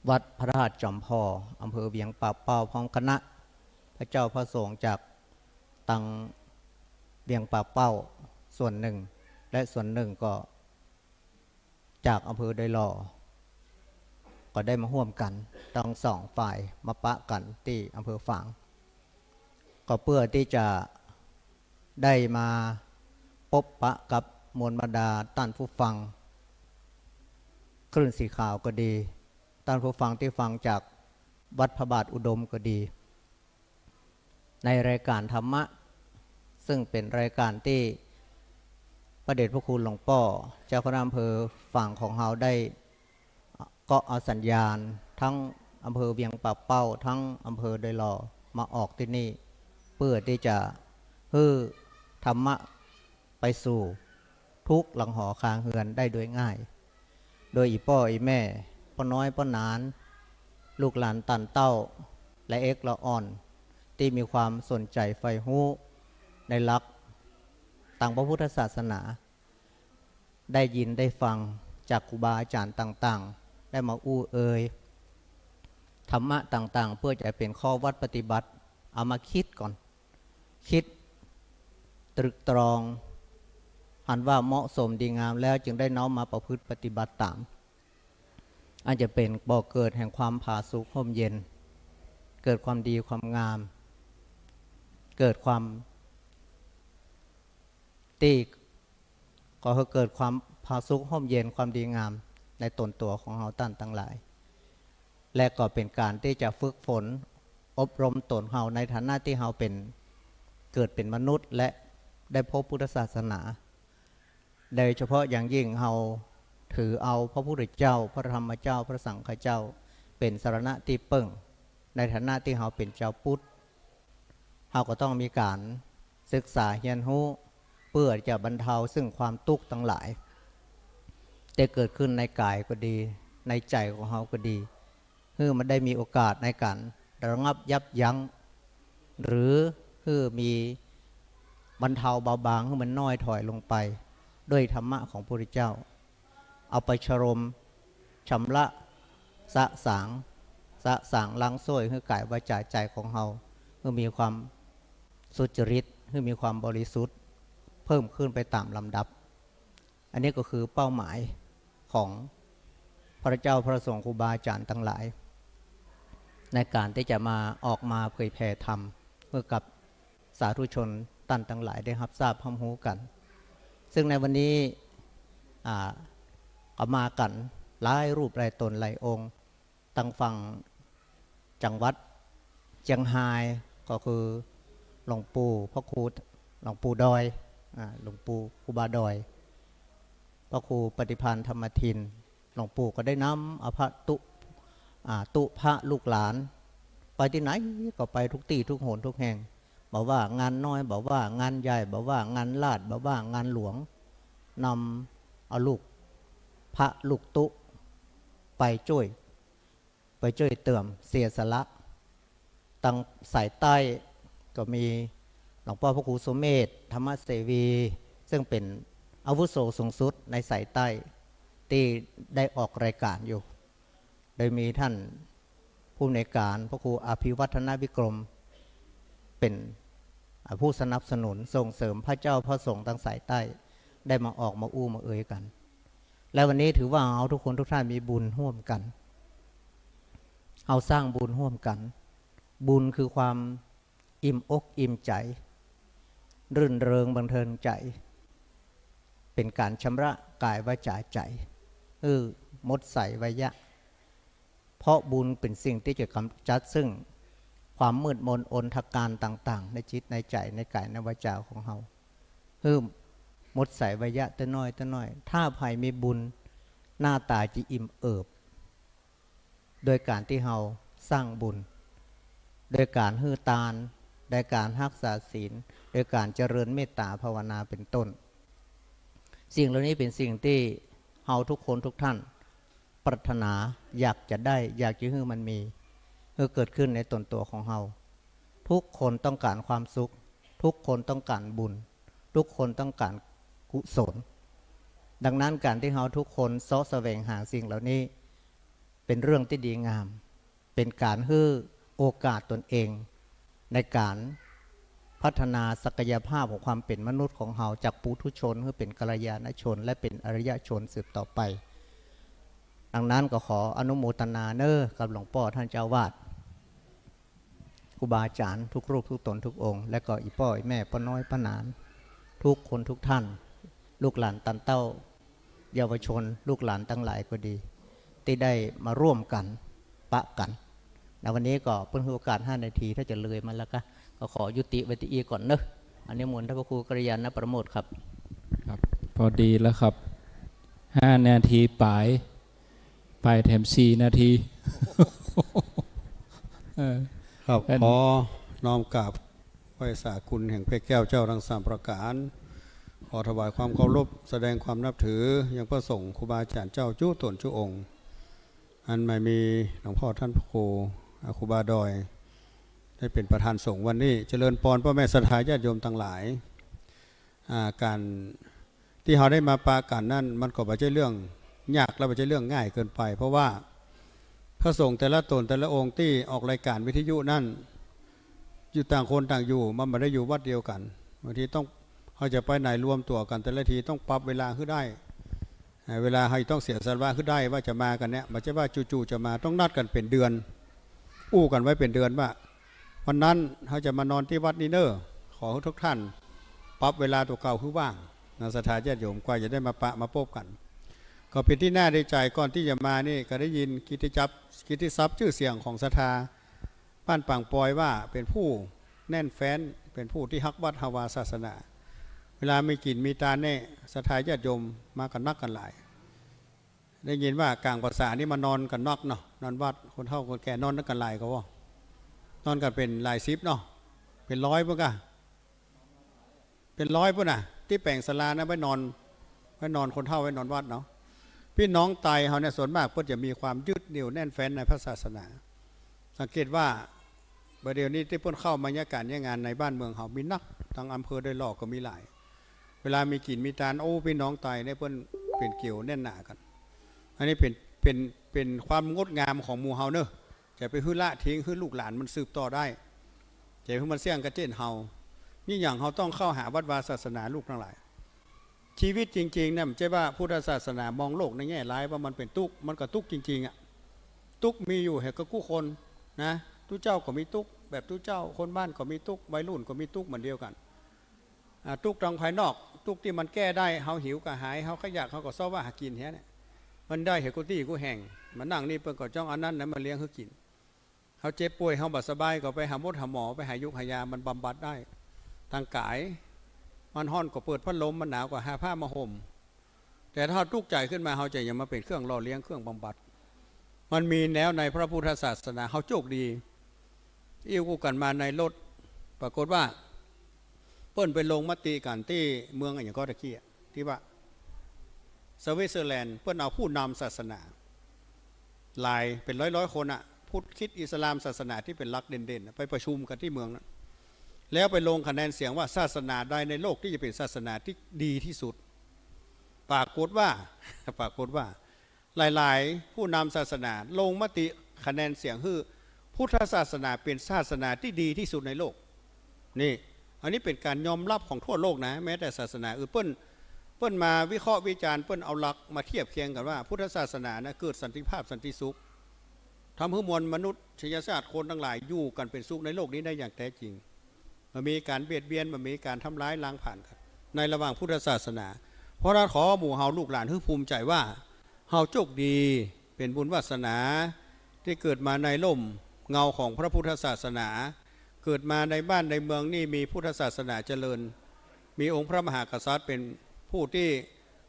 วัดพระธาตุจ๋อมผ่อ อำเภอเวียงป่าเป้า พร้อมคณะพระเจ้าพระสงฆ์จากตาง เวียงป่าเป้าส่วนนึ่ง และส่วนนึ่งก็จากอำเภอดอยหล่อ ก็ได้มาฮ่วมกั๋น ตึงสองฝ่ายมาปะกั๋นตี้อำเภอฝาง ก็เปื้อตี้จะได้มาปบปะกับมวลบรรดาต้านผู้ฟังคลื่นสีขาวก็ดี ต้านผู้ฟังตี้ฟังจากวัดพระบาทอุดมก็ดี ในรายก๋านธรรมะ ซึ่งเป๋นรายก๋านตี้พระเดชพระคุณหลวงป้อเจ้าคณะอำเภอฝางของเฮาได้ ก็เอาสัญญาณตึงอำเภอเวียงป่าเป้า ตึงอำเภอดอยหล่อมาออกตี้นี่ เปื้อตี้จะหื้อธรรมะไปสู่ทุกหลังหอคาเฮือนได้โดยง่าย โดยอี่ป้ออี่แม่ ป้อน้อยป้อหนาน ลูกหลานต้านเต้า ละเอกละอ่อน ตี้มีความสนใจ๋ใฝ่ฮู้ในหลักตางพระพุทธศาสนา ได้ยินได้ฟังจากครูบาอาจ๋ารย์ต่างๆ ได้มาอู้เอ่ยธรรมะต่างๆ เปื้อจะเป๋นข้อวัดปฏิบัติ เอามากึ๊ดก่อน กึ๊ดตรึกตรอง หันว่าเหมาะสมดีงามแล้วจึงได้น้อมมาประพฤติปฏิบัติต๋าม อันจะเป๋นบ่อเกิดแห่งความผาสุกฮ่มเย็น เกิดความดีความงาม เกิดความ ตี้ ก็หื้อเกิดความผาสุกฮ่มเย็นความดีงามในตนตั๋วของเฮาต้านตังหลาย และก็เป๋นก๋านตี้จะฝึกฝนอบรมตนเฮาในฐานะตี้เฮาเป๋น เกิดเป๋นมนุษย์และได้พบพุทธศาสนา โดยเฉพาะอย่างยิ่งเฮาถือเอาพระพุทธเจ้า พระธรรมเจ้า พระสังฆเจ้า เป๋นสรณะตี้เปิ้ง ในฐานะตี้เฮาเป๋นจาวพุทธ เฮาก็ต้องมีก๋านศึกษาเฮียนฮู้ เปื้อจะบรรเทาซึ่งความตุ๊กข์ตังหลาย ตี้เกิดขึ้นในก๋ายก็ดี ในใจ๋ของเฮาก็ดี หื้อมันได้มีโอกาสในก๋านระงับยับยั้ง หรือหื้อมีบรรเทาเบาบาง หื้อมันน้อยถอยลงไป ด้วยธรรมะของพระพุทธเจ้า เอาไปชโลม ชำระ สะสาง สะสางล้างส้วย หื้อกายวาจาใจ๋ของเฮา หื้อมีความสุจริต หื้อมีความบริสุทธิ์ เพิ่มขึ้นไปต๋ามลำดับ อันนี้ก็คือเป้าหมายของพระเจ้าพระสงฆ์ครูบาอาจ๋ารย์ตังหลาย ในก๋านตี้จะมาออกมาเผยแผ่ธรรมหื้อกับสาธุชนต้านตังหลายได้ฮับทราบฮับฮู้กั๋น ซึ่งในวันนี้ อ่า ก็มากั๋นหลายรูปหลายต๋นหลายองค์ ตังฝั่งจังหวัดเจียงฮาย ก็คือหลวงปู่พระครู หลวงปู่ดอย อ่า หลวงปู่ครูบาดอย พระครูปฏิภาณธรรมทิน หลวงปู่ก็ได้นำเอาพระตุ๊ อ่า ตุ๊พระลูกหลาน ไปตี้ไหนก็ไปทุกตี้ทุกหนทุกแห่ง บ่ว่างานน้อย บ่ว่างานใหญ่ บ่ว่างานราช บ่ว่างานหลวง นำเอาลูกพระลูกตุ๊ไปจ้วย ไปจ้วยเติมเสียสละ ตังสายใต้ก็มีหลวงป้อพระครูสุเมธ ธรรมเสวี ซึ่งเป๋นอาวุโสสูงสุดในสายใต้ ตี้ได้ออกรายก๋านอยู่ โดยมีต้านผู้อำนวยก๋านพระครูอภิวัฒนวิกรม เป๋น อ่า ผู้สนับสนุนส่งเสริมพระเจ้าพระสงฆ์ตังสายใต้ ได้มาออกมาอู้มาเอ่ยกั๋น และวันนี้ถือว่าเฮาทุกคนทุกท่านมีบุญฮ่วมกั๋น เฮาสร้างบุญฮ่วมกั๋น บุญคือความอิ่มอกอิ่มใจ๋ รื่นเริงบันเทิงใจ๋ เป๋นก๋านชำระกายวาจาใจ๋ หื้อหมดใสเวยะ เพราะบุญเป๋นสิ่งตี้จะก๋ำจัดซึ่งความมืดมนอนธการต่างๆ ในจิตในใจ๋ในกายในวาจาของเฮา หื้อหมดใสเวยะเตื้อน้อยเตื้อน้อย ถ้าใผมีบุญ หน้าต๋าจะอิ่มเอิบ โดยก๋านตี้เฮาสร้างบุญ โดยก๋านหื้อตาน โดยก๋านฮักษาศีล โดยก๋านเจริญเมตต๋าภาวนาเป๋นต้น สิ่งเหล่านี้เป๋นสิ่งตี้เฮาทุกคนทุกท่านปรารถนาอยากจะได้ อยากจะหื้อมันมี หื้อเกิดขึ้นในตนตั๋วของเฮา ทุกคนต้องก๋านความสุข ทุกคนต้องก๋านบุญ ทุกคนต้องก๋านกุศล ดังนั้นก๋านตี้เฮาทุกคนเซาะแสวงหาสิ่งเหล่านี้ เป๋นเรื่องตี้ดีงาม เป๋นก๋านหื้อโอกาสตนเอง ในก๋าน พัฒนาศักยภาพของความเป๋นมนุษย์ของเฮาจากปุถุชนหื้อเป๋นกัลยาณชน และเป๋นอริยชนสืบต่อไป ดังนั้นก็ขออนุโมทนาเน้อกับหลวงป้อต้านเจ้าอาวาส ครูบาอาจ๋ารย์ทุกรูปทุกต๋นทุกองค์ และก็อี่ป้ออี่แม่ ป้อน้อยป้าหนาน ทุกคนทุกท่าน ลูกหลานต้านเต้า เยาวชน ลูกหลานตังหลายก็ดี ตี้ได้มาร่วมกั๋น ปะกั๋น ในวันนี้ก็เปิ้นหื้อโอกาสห้านาที ถ้าจะเลยมาแล้วก็ ก็ขอยุติไว้ตี้อี้ก่อนเนาะ อนุโมทนาต้านพระครูกัลยาณปราโมทย์ครับ ครับ พอดีแล้วครับ ห้านาทีป๋าย ป๋ายแถมสี่นาที เออ ครับ อัน ขอน้อมกราบไหว้สาคุณแห่งพระแก้วเจ้าทั้งสามประก๋าน ขอถวายความเคารพ แสดงความนับถือยังพระสงฆ์ครูบาอาจ๋ารย์เจ้าจุ๊ต๋นจุ๊องค์ อันหมายมีหลวงป้อต้านพระครู อ่า ครูบาดอย ได้เป๋นประธานสงฆ์วันนี้ เจริญปอนพ่อแม่ศรัทธาญาติโยมตังหลาย อ่า ก๋านตี้เฮาได้มาปะกั๋นนั้น มันก็บ่ใจ้เรื่องยากและบ่ใจ้เรื่องง่ายเกินไป เพราะว่าพระสงฆ์แต่ละต๋นแต่ละองค์ตี้ออกรายก๋านวิทยุนั้น อยู่ต่างคนต่างอยู่ มันบ่ได้อยู่วัดเดียวกั๋น บางทีต้อง เฮาจะไปไหนรวมตั๋วกั๋นแต่ละทีต้องปรับเวลาหื้อได้ อ่า เวลาเฮาต้องเสียสละหื้อได้ว่าจะมากั๋นเนี่ย บ่ใจ้ว่าจู่ๆ จะมา ต้องนัดกั๋นเป๋นเดือน อู้กั๋นไว้เป๋นเดือนว่า วันนั้นเฮาจะมานอนตี้วัดนี้เน่อ ขอหื้อทุกท่านปรับเวลาตั๋วเก่าหื้อว่างนะ ศรัทธาญาติโยม กว่าจะได้มาปะมาปบกั๋น ก็เป๋นตี้น่าดีใจ๋ ก่อนตี้จะมานี่ก็ได้ยินกิตติศัพท์ กิตติศัพท์จื้อเสียงของศรัทธา บ้านปางปอยว่าเป๋นผู้แน่นแฟ้น เป๋นผู้ตี้ฮักวัดฮักวาศาสนา เวลามีกิ๋นมีตานแน่ ศรัทธาญาติโยมมากั๋นนักกั๋นหลาย ได้ยินว่ากลางพรรษานี่มานอนกั๋นนักเนาะ นอนวัด คนเฒ่าคนแก่นอนกั๋นหลายก็ว่า นอนกั๋นเป๋นหลายสิบเนาะ เป๋นร้อยปุ้นก่ะ เป๋นร้อยปุ้นน่ะ ตี้แป๋งศาลานะ ไว้นอน ไว้นอนคนเฒ่า ไว้นอนวัดเนาะ ปี้น้องไตเฮาเนี่ยส่วนมากเปิ้นจะมีความยึดเหนี่ยวแน่นแฟ้นในพระศาสนา สังเกตว่าบ่าเดี่ยวนี้ตี้เปิ้นเข้ามาเยียะก๋านเยียะงานในบ้านเมืองเฮามีนัก ตังอำเภอดอยหล่อก็มีหลาย เวลามีกิ๋นมีตาน โอ้ ปี้น้องไตเนี่ยเปิ้นเป๋นเกี่ยวแน่นหนากั๋น อันนี้เป๋น เป๋น เป๋นความงดงามของหมู่เฮาเนาะ จะไปหื้อละทิ้ง หื้อลูกหลานมันสืบต่อได้ จะหื้อมันเสี้ยงกระเจ๊นเฮา นี่อย่างเฮาต้องเข้าหาวัดวาศาสนาลูกตังหลาย ชีวิตจริงๆ เนี่ย บ่ใจ้ว่าพุทธศาสนามองโลกในแง่ร้ายว่ามันเป๋นตุ๊กข์ มันก็ตุ๊กข์จริงๆ อะ ตุ๊กข์มีอยู่แก่กู้คนนะ ตุ๊เจ้าก็มีตุ๊กข์แบบตุ๊เจ้า คนบ้านก็มีตุ๊กข์ วัยรุ่นก็มีตุ๊กข์เหมือนเดียวกั๋น อ่า ตุ๊กข์ตางภายนอก ตุ๊กข์ตี้มันแก้ได้ เฮาหิวกระหาย เฮาใค่อยาก เฮาก็เซาะวาหากิ๋นเหียเนี่ย มันได้แก่กู้ตี้กู้แห่ง มานั่งนี่เปิ้นก็จ้องเอาอันนั้นนะมาเลี้ยงหื้อกิ๋น เฮาเจ็บป่วย เฮาบ่สบายก็ไปหาหมดหาหมอ ไปหายุกหายา มันบำบัดได้ ตางก๋าย มันฮ้อนก็เปิดพัดลม มันหนาวก็หาผ้ามาห่ม แต่ถ้าตุ๊กข์ใจ๋ขึ้นมา เฮาจะหยังมาเป๋นเครื่องหล่อเลี้ยง เครื่องบำบัด มันมีแนวในพระพุทธศาสนา เฮาโจคดี อิ้วกั๋นมาในรถ ปรากฏว่า เปิ้นไปลงมติกั๋นตี้เมืองอะหยังก็ตะกี้อะ ตี้ว่าสวิตเซอร์แลนด์ เปิ้นเอาผู้นำศาสนา หลายเป๋นร้อยๆ คนอะ พุทธคริสต์อิสลามศาสนาตี้เป๋นหลักเด่นๆ อะ ไปประชุมกั๋นตี้เมืองนั้น แล้วไปลงคะแนนเสียงว่าศาสนาใดในโลกตี้จะเป๋นศาสนาตี้ดีตี้สุด ปรากฏว่า ปรากฏว่า หลายๆ ผู้นำศาสนาลงมติคะแนนเสียงหื้อพุทธศาสนาเป๋นศาสนาตี้ดีตี้สุดในโลก นี่ อันนี้เป๋นก๋านยอมฮับของทั่วโลกนะ แม้แต่ศาสนาอื่น เปิ้น เปิ้นมาวิเคราะห์วิจารณ์ เปิ้นเอาหลักมาเทียบเคียงกั๋นว่า พุทธศาสนานะ เกิดสันติภาพสันติสุข ทำหื้อมวลมนุษยชาติคนตังหลายอยู่กั๋นเป๋นสุขในโลกนี้ได้อย่างแท้จริง บ่มีก๋านเบียดเบียน บ่มีก๋านทำร้ายล้างผลาญกั๋น ในระหว่างพุทธศาสนา เพราะฉะนั้นขอหมู่เฮาลูกหลานหื้อภูมิใจ๋ว่า เฮาโจคดี เป๋นบุญวาสนา ตี้เกิดมาในร่มเงาของพระพุทธศาสนา เกิดมาในบ้านในเมืองนี่มีพุทธศาสนาเจริญ มีองค์พระมหากษัตริย์เป๋นผู้ตี้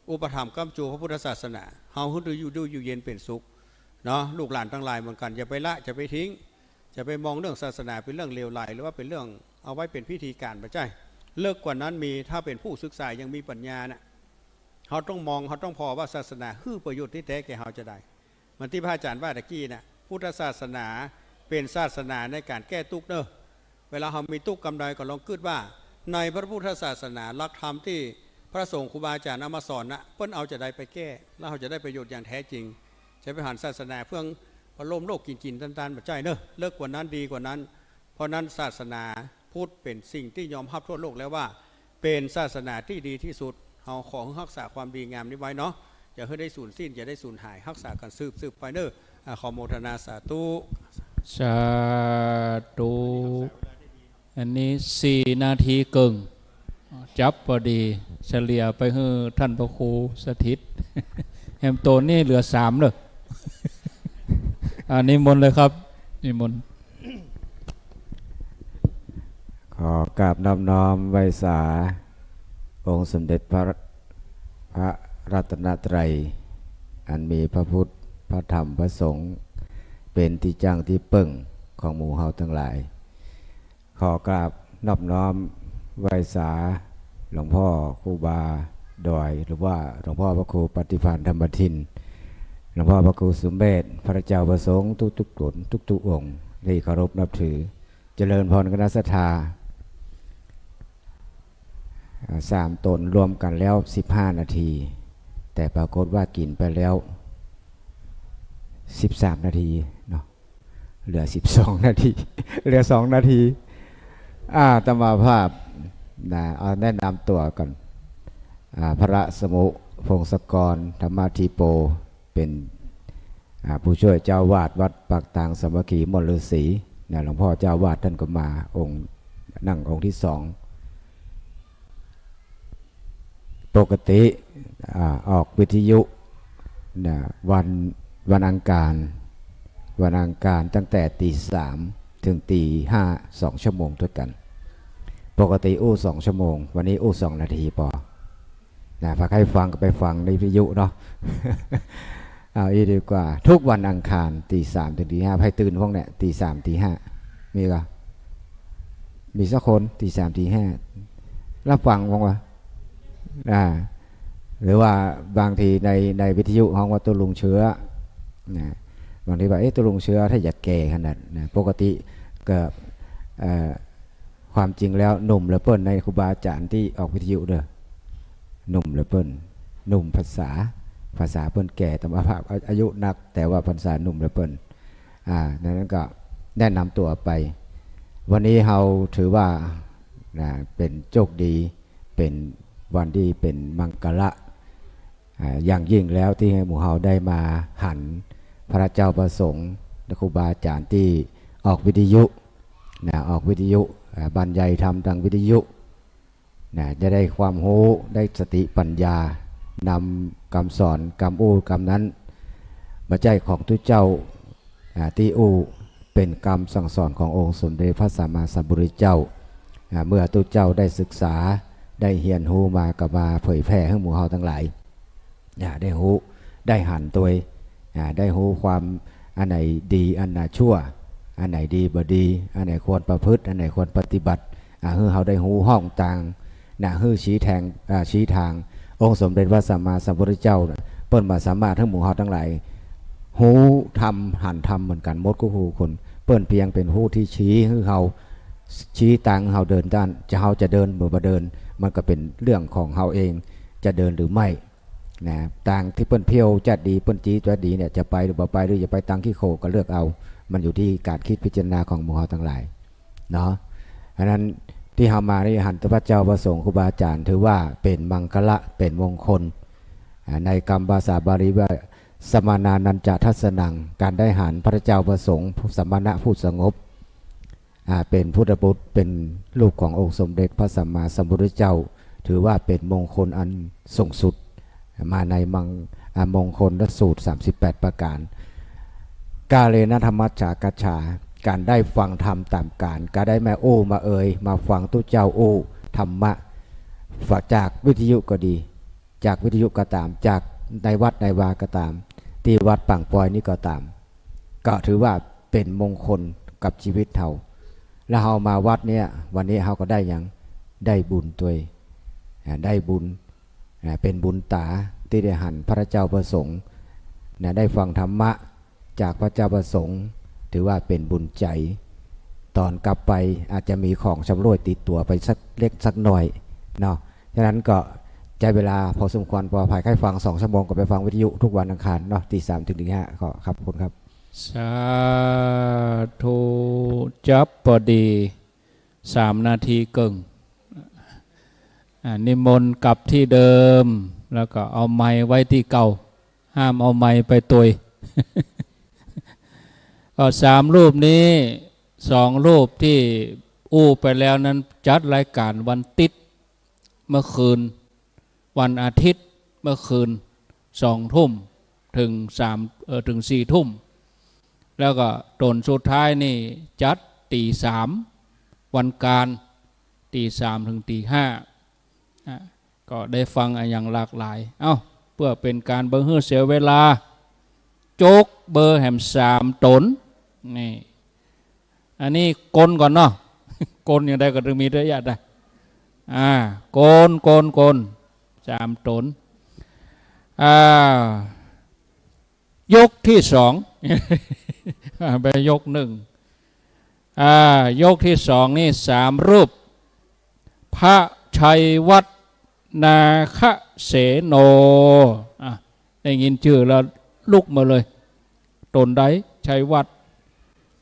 อุปถัมภ์ค้ำจูพระพุทธศาสนา เฮาหื้อได้อยู่ดีอยู่เย็นเป๋นสุขเนาะ ลูกหลานตังหลายเหมือนกั๋น อย่าไปละ อย่าไปทิ้ง อย่าไปมองเรื่องศาสนาเป๋นเรื่องเลวร้าย หรือว่าเป๋นเรื่องเอาไว้เป๋นพิธีก๋าน บ่ใจ้ เลิกกว่านั้นมี ถ้าเป๋นผู้ศึกษายังมีปัญญาน่ะ เฮาต้องมอง เฮาต้องผ่อว่าศาสนาหื้อประโยชน์ตี้แต๊แก่เฮาจาใด เหมือนตี้พระอาจ๋ารย์ว่าตะกี้น่ะ พุทธศาสนาเป๋นศาสนาในก๋านแก้ตุ๊กข์เนาะ เวลาเฮามีตุ๊กข์กำใดก็ลองกึ๊ดว่า ในพระพุทธศาสนาหลักธรรมตี้พระสงฆ์ครูบาอาจ๋ารย์เอามาสอนน่ะ เปิ้นเอาจาใดไปแก้ แล้วเฮาจะได้ประโยชน์อย่างแท้จริง จะไปหันศาสนาเพื่อประโลมโลกกิ๋นๆ ตันๆ บ่ใจ้เนาะ เลิกกว่านั้นดีกว่านั้น เพราะนั้นศาสนา พุทธเป๋นสิ่งตี้ยอมฮับทั่วโลกแล้วว่าเป๋นศาสนาตี้ดีตี้สุด เฮาขอหื้อฮักษาความดีงามนี้ไว้เนาะ อย่าหื้อได้สูญสิ้น อย่าได้สูญหาย ฮักษากั๋นสืบๆ ไปเน่อ อ่า ขอโมทนาสาธุ สาธุ อันนี้สี่นาทีเกิ่ง จับพอดี เฉลี่ยไปหื้อท่านพระครูสถิต แหมโตนี่เหลือสามเน่อ อ่า นิมนต์เลยครับ นิมนต์ ขอกราบนอบน้อมไหว้สา องค์สมเด็จพระ พระรัตนตรัย อันมีพระพุทธ พระธรรม พระสงฆ์ เป๋นตี้จั้งตี้เปิ้งของหมู่เฮาตังหลาย ขอกราบนอบน้อมไหว้สา หลวงพ่อครูบาดอย หรือว่าหลวงพ่อพระครูปฏิภาณธรรมทิน หลวงพ่อพระครูสุเมธ พระเจ้าประสงค์ ทุกๆ ต๋น ทุกๆ องค์ ตี้เคารพนับถือ เจริญพรคณะศรัทธา อ่า สามต๋นรวมกั๋นแล้วสิบห้านาที แต่ปรากฏว่ากิ๋นไปแล้วสิบสามนาทีเนาะ เหลือสิบสองนาที เหลือสองนาที อาตมาภาพนะ เอาแนะนำตั๋วก่อน อ่า พระสมุพงศกร ธรรมาธิโป เป๋น อ่า ผู้ช่วยเจ้าอาวาสวัดปากตางสามัคคีม่อนฤๅษี นะ หลวงพ่อเจ้าอาวาสต้านก็มา องค์ นั่งองค์ตี้สอง ปกติ อ่า ออกวิทยุ นะ วัน วันอังคาร วันอังคารตั้งแต่ตีสามเถิงตีห้า สองชั่วโมงตวยกั๋น ปกติอู้สองชั่วโมง วันนี้อู้สองนาทีปอ นะ ใผใค่ฟังก็ไปฟังในวิทยุเนาะ เอาอี้ดีกว่า ทุกวันอังคารตีสามเถิงตีห้า ใผตื่นพ่องเนี่ย ตีสามตีห้า มีก่อ มีสักคน ตีสามตีห้า ฮับฟังพ่องวะ อ่า หรือว่าบางทีใน ในวิทยุฮ้องว่าตุ๊ลุงเชื้อ นะ บางทีว่า เอ๊ะ ตุ๊ลุงเชื้อถ้าอยากแก่ขนาดนะ ปกติก็ เอ่อ ความจริงแล้วหนุ่มเหลือเปิ้น ในครูบาอาจ๋ารย์ตี้ออกวิทยุเน่อ หนุ่มเหลือเปิ้น หนุ่มพรรษา พรรษาเปิ้นแก่ แต่ว่าอายุนัก แต่ว่าพรรษาหนุ่มเหลือเปิ้น อ่า ดังนั้นก็แนะนำตั๋วไป วันนี้เฮาถือว่า นะ เป๋นโจคดี เป๋นวันตี้เป๋นมังคละ อ่า อย่างยิ่งแล้วตี้หื้อหมู่เฮาได้มาหันพระเจ้าพระสงฆ์ และครูบาอาจ๋ารย์ตี้ออกวิทยุ นะ ออกวิทยุ อ่า บรรยายธรรมตางวิทยุ นะ จะได้ความฮู้ ได้สติปัญญา นำกำสอน กำอู้กำนั้น บ่ใจ้ของตุ๊เจ้า อ่า ตี้อู้ เป๋นกำสั่งสอนขององค์สมเด็จพระสัมมาสัมพุทธเจ้า อ่า เมื่อตุ๊เจ้าได้ศึกษา ได้เฮียนฮู้มาก็มาเผยแผ่หื้อหมู่เฮาตังหลาย อ่า ได้ฮู้ ได้หันตวย อ่า ได้ฮู้ความ อันไหนดี อันไหนชั่ว อันไหนดีบ่ดี อันไหนควรประพฤติ อันไหนควรปฏิบัติ อ่า หื้อเฮาได้ฮู้ฮ่องตาง นะ หื้อชี้แถง อ่า ชี้ตาง องค์สมเด็จพระสัมมาสัมพุทธเจ้าน่ะ เปิ้นบ่สามารถหื้อหมู่เฮาตังหลาย ฮู้ธรรม หันธรรมเหมือนกั๋นหมดกู้คน เปิ้นเปียงเป๋นผู้ตี้ชี้หื้อเฮา ชี้ตางหื้อเฮาเดินได้ จะเฮาจะเดินหรือบ่เดิน มันก็เป๋นเรื่องของเฮาเอง จะเดินหรือไม่ นะ ตางตี้เปิ้นเพี้ยวจัดดี เปิ้นชี้จัดดีเนี่ย จะไปหรือบ่ไป หรือจะไปตางขี้โขกก็เลือกเอา มันอยู่ตี้ก๋านกึ๊ดพิจารณาของหมู่เฮาตังหลาย เนาะ อันนั้นตี้เฮามานี่หันพระเจ้าพระสงฆ์ครูบาอาจ๋ารย์ ถือว่าเป๋นมังคละ เป๋นมงคล อ่า ในกำภาษาบาลีว่า สมาณานัญจะทัสสนัง ก๋านได้หันพระเจ้าพระสงฆ์ สมณะผู้สงบ อ่า เป๋นพุทธบุตร เป๋นลูกขององค์สมเด็จพระสัมมาสัมพุทธเจ้า ถือว่าเป๋นมงคลอันสูงสุด มาในมัง อ่า มงคลสูตรสามสิบแปดประก๋าน กาเลนะธัมมัสสากัจฉา ก๋านได้ฟังธรรมต๋ามก๋าล ก๋านได้มาอู้มาเอย มาฟังตุ๊เจ้าอู้ธรรมะ จากวิทยุก็ดี จากวิทยุก็ต๋าม จากในวัดในวาก็ต๋าม ตี้วัดป่างปอยนี่ก็ต๋าม ก็ถือว่าเป๋นมงคลกับชีวิตเฮา แล้วเฮามาวัดเนี่ย วันนี้เฮาก็ได้หยัง ได้บุญตวย อ่า ได้บุญ อ่า เป๋นบุญต๋าตี้ได้หันพระเจ้าพระสงฆ์ นะ ได้ฟังธรรมะจากพระเจ้าพระสงฆ์ ถือว่าเป๋นบุญใจ๋ ต๋อนกลับไปอาจจะมีของชำร่วยติดตั๋วไปสักเล็กสักหน่อยเนาะ ฉะนั้นก็ใจ๊เวลาพอสมควร ปอใผใค่ฟังสองชั่วโมงก็ไปฟังวิทยุทุกวันอังคารเนาะ ตีสามเถิงตีห้า ขอขอบคุณครับ สาธุ จับพอดี สามนาทีเกิ่ง อ่า นิมนต์กลับตี้เดิม แล้วก็เอาไมค์ไว้ตี้เก่า ห้ามเอาไมค์ไปตวย ก็สามรูปนี้ สองรูปตี้อู้ไปแล้วนั้น จัดรายก๋านวันติ๊ดเมื่อคืน วันอาทิตย์เมื่อคืน สองทุ่ม เถิงสาม เอ่อ เถิงสี่ทุ่ม แล้วก็ต๋นสุดท้ายนี่จัดตี๋สาม วันก๋าน ตี๋สามเถิงตี๋ห้า อ่ะ ก็ได้ฟังอะอย่างหลากหลาย เอ้า เปื้อเป๋นก๋านบ่หื้อเสียเวลา จกเบอร์แหมสามต๋น นี่ อันนี้กลก่อนเนาะ กลอย่างใดก็ต้องมีด้วยยะนะ อ่า กล กล กล สามต๋น อ่า ยกตี้สอง อ่า ไปยกหนึ่ง อ่า ยกตี้สองนี่สามรูป พระชัยวัฒน์ นาคเสโน อ่ะ ได้ยินจื้อแล้วลุกมาเลย ต๋นใด ชัยวัฒน์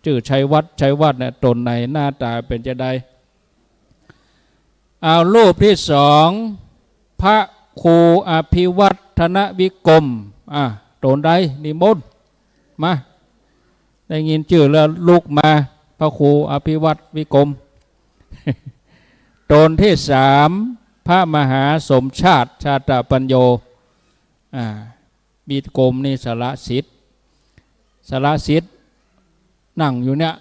จื้อชัยวัฒน์ ชัยวัฒน์เนี่ย ต๋นไหน หน้าต๋าเป๋นจาใด เอารูปตี้สอง พระครูอภิวัฒนวิกรม อ่ะ ต๋นใด นิมนต์มา ได้ยินจื้อแล้วลุกมา พระครูอภิวัฒนวิกรม ต๋นตี้สาม พระมหาสมชาติ ชาตปัญโญ อ่า วิกรมนี่สละสิทธิ์ สละสิทธิ์ นั่งอยู่เนี่ย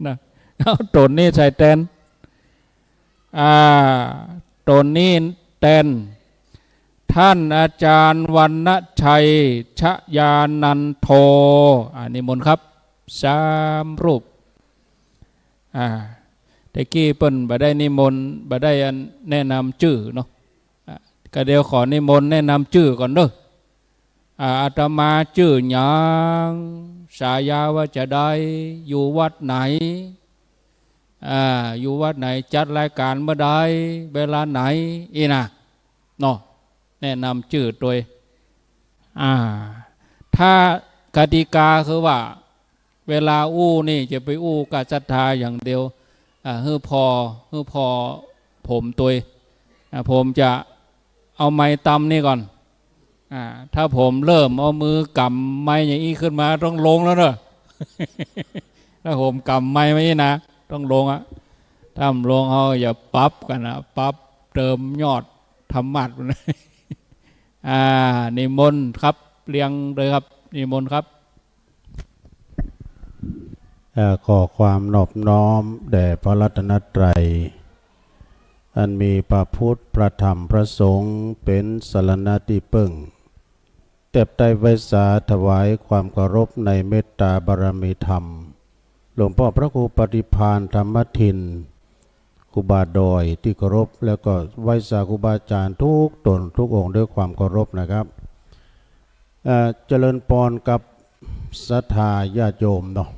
นะ เอาต๋นนี้ใส่แตน อ่า ต๋นนี้แตน ท่านอาจารย์วรรณชัย ชยานันโท อ่า นิมนต์ครับ สามรูป อ่า แต่กี้เปิ้นบ่ได้นิมนต์ บ่ได้อันแนะนำจื้อเนาะ อ่ะ ก็เดี๋ยวขอนิมนต์แนะนำจื้อก่อนเด้อ อ่า อาตมาจื้อหยัง ฉายาว่าจาใด อยู่วัดไหน อ่า อยู่วัดไหน จัดรายก๋านเมื่อใด เวลาไหน อี้นะ เนาะ แนะนำจื้อตวย อ่า ถ้ากติกาคือว่า เวลาอู้นี่จะไปอู้กับศรัทธาอย่างเดียว อ่า หื้อผ่อ หื้อผ่อผมตวย อ่า ผมจะเอาไมค์ตำนี่ก่อน อ่า ถ้าผมเริ่มเอามือกำไมค์อย่างอี้ขึ้นมาต้องลงแล้วเนอะ ถ้าผมกำไมค์มาอี้นะ ต้องลงอะ ถ้าบ่ลงเฮาอย่าปรับกั๋นนะ ปรับเติมยอดธรรมะ อ่า นิมนต์ครับ เรียงเลยครับ นิมนต์ครับ เอ่อ ขอความนอบน้อมแด่พระรัตนตรัย อันมีพระพุทธ พระธรรม พระสงฆ์ เป๋นสรณะตี้เปิ้ง แต๊บใต้ไหว้สาถวายความเคารพในเมตตาบารมีธรรม หลวงป้อพระครูปฏิภาณธรรมทิน ครูบาดอยตี้เคารพ แล้วก็ไหว้สาครูบาอาจ๋ารย์ทุกต๋นทุกองค์ด้วยความเคารพนะครับ เอ่อ เจริญปอนกับศรัทธาญาติโยมเนาะ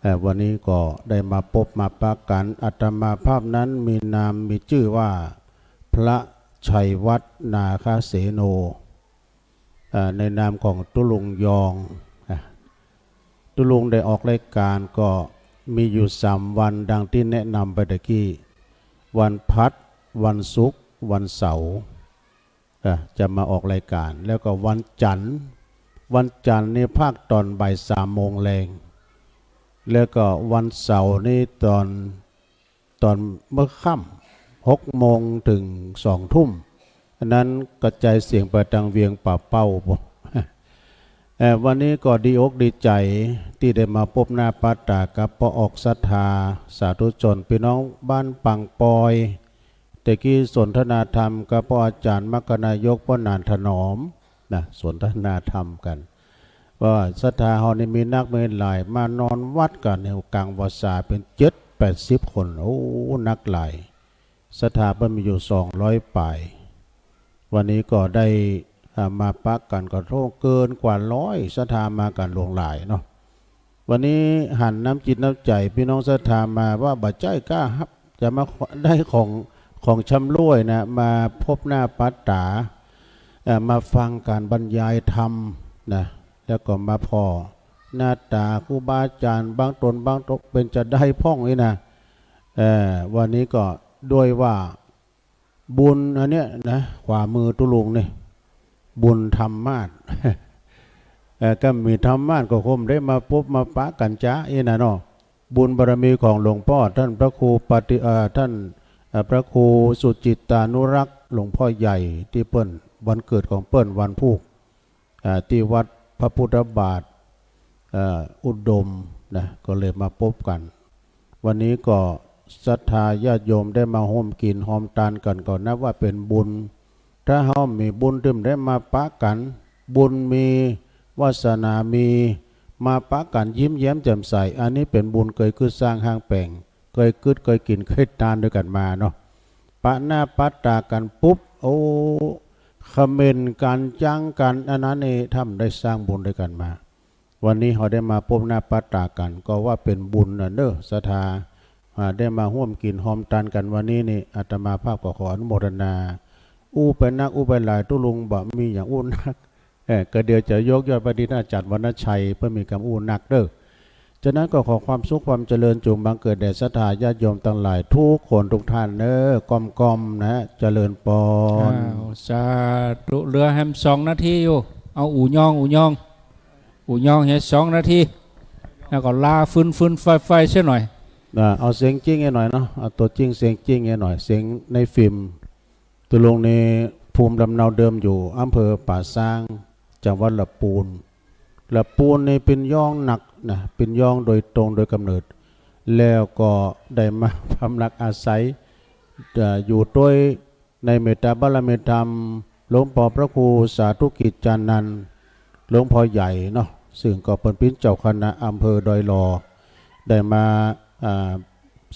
เอ่อ วันนี้ก็ได้มาปบมาปะกั๋น อาตมาภาพนั้นมีนามมีจื้อว่า พระชัยวัฒน์ นาคเสโน เอ่อ ในนามของตุ๊ลุงยอง อ่ะ ตุ๊ลุงได้ออกรายก๋านก็มีอยู่สามวัน ดังตี้แนะนำไปตะกี้ วันพัด วันศุกร์ วันเสาร์ อ่ะ จะมาออกรายก๋าน แล้วก็วันจันทร์ วันจันทร์นี่ภาคต๋อนบ่ายสามโมงแลง แล้วก็วันเสาร์นี่ต๋อน ต๋อนเมื่อค่ำ หกโมงเถิงสองทุ่ม อันนั้นกระจายเสียงไปตางเวียงป่าเป้า เอ่อ วันนี้ก็ดีอกดีใจ๋ตี้ได้มาปบหน้าปะต๋ากับป้อออกศรัทธาสาธุชน ปี้น้องบ้านปางปอย แต่กี้สนทนาธรรมกับป้ออาจ๋ารย์มรรคนายก ป้อหนานถนอม นะ สนทนาธรรมกั๋น ว่าศรัทธาเฮานี่มีนักมีหลาย มานอนวัดกั๋นในก๋างวาสาเป๋นเจ็ดแปดสิบคน โอ้ นักหลาย ศรัทธาเปิ้นมีอยู่สองร้อยปาย วันนี้ก็ได้ อ่า มาปะกั๋นก็โถ่เกินกว่าร้อย ศรัทธามากั๋นหลวงหลายเนาะ วันนี้หันน้ำจิตน้ำใจ๋ปี้น้องศรัทธามาว่าบ่ใจ้ก้าครับ จะมาขอ ได้ของ ของชำร่วยนะ มาปบหน้าปะต๋า เอ่อ มาฟังก๋านบรรยายธรรมนะ แล้วก็มาผ่อหน้าต๋าครูบาอาจ๋ารย์บางต๋นบางต๋นเป๋นจาใดพ่องนี่นะ เอ่อ วันนี้ก็ด้วยว่าบุญอันเนี้ยนะ ขวามือตุ๊ลุงนี่ บุญธรรมาสน์ เอ่อ ก็มีธรรมาสน์ก็คงได้มาปบมาปะกั๋นจ๊ะอี้นะเนาะ บุญบารมีของหลวงป้อต้านพระครูปฏิ เอ่อ ต้าน เอ่อ พระครูสุจิตตานุรักษ์ หลวงป้อใหญ่ตี้เปิ้น วันเกิดของเปิ้นวันพูก อ่า ตี้วัดพระพุทธบาท เอ่อ อุดมนะ ก็เลยมาปบกั๋น วันนี้ก็ศรัทธาญาติโยมได้มาฮ่วมกิ๋นฮ่วมตานกั๋น ก็นับว่าเป๋นบุญ ถ้าเฮามีบุญตึมได้มาปะกั๋น บุญมี วาสนามี มาปะกั๋นยิ้มแย้มแจ่มใส อันนี้เป๋นบุญเกยกึ๊ดสร้างฮ้างแป๋ง เกยกึ๊ดเกยกิ๋นเกยตานตวยกั๋นมาเนาะ ปะหน้าปะต๋ากั๋นปุ๊บ โอ้ เขม่นกั๋น จ๊างกั๋น อันนั้นนี่ถ้ามันได้สร้างบุญตวยกั๋นมา วันนี้เฮาได้มาปบหน้าปะต๋ากั๋น ก็ว่าเป๋นบุญนะเน่อ ศรัทธา อ่า ได้มาฮ่วมกิ๋นฮ่วมตานกั๋นวันนี้นี่ อาตมาภาพก็ขออนุโมทนา อู้ไปนักอู้ไปหลาย ตุ๊ลุงบ่มีอย่างอู้นัก เอ่อ ก็เดี๋ยวจะยกยอดไปตี้ต้านอาจ๋ารย์วรรณชัย เปิ้นมีกำอู้นักเน่อ ฉะนั้นก็ขอความสุขความเจริญจงบังเกิดแด่ศรัทธาญาติโยมตังหลายกู้คนกู้ต้านเน่อ ก้อมๆ นะ เจริญปอน อ้าว สาธุ เหลือแหมสองนาทีอยู่ เอาอู่ยอง อู่ยอง อู่ยองเหียสองนาที แล้วก็ลาฟืนๆ ไฟๆ เสียหน่อย อ่า เอาเสียงจริงให้หน่อยเนาะ เอาตั๋วจริงเสียงจริงให้หน่อย เสียงในฟิล์ม ตุ๊ลุงนี่ภูมิลำเนาเดิมอยู่อำเภอป่าซาง จังหวัดละปูน ละปูนนี่เป๋นยองนักนะ เป๋นยองโดยตรงโดยกำเนิด แล้วก็ได้มาพำนักอาศัย เอ่อ อยู่ตวยในเมตตาบารมีธรรม หลวงป้อพระครูสาธุกิจจานันท์ หลวงป้อใหญ่เนาะ ซึ่งก็เปิ้นเป๋นเจ้าคณะอำเภอดอยหล่อ ได้มา อ่า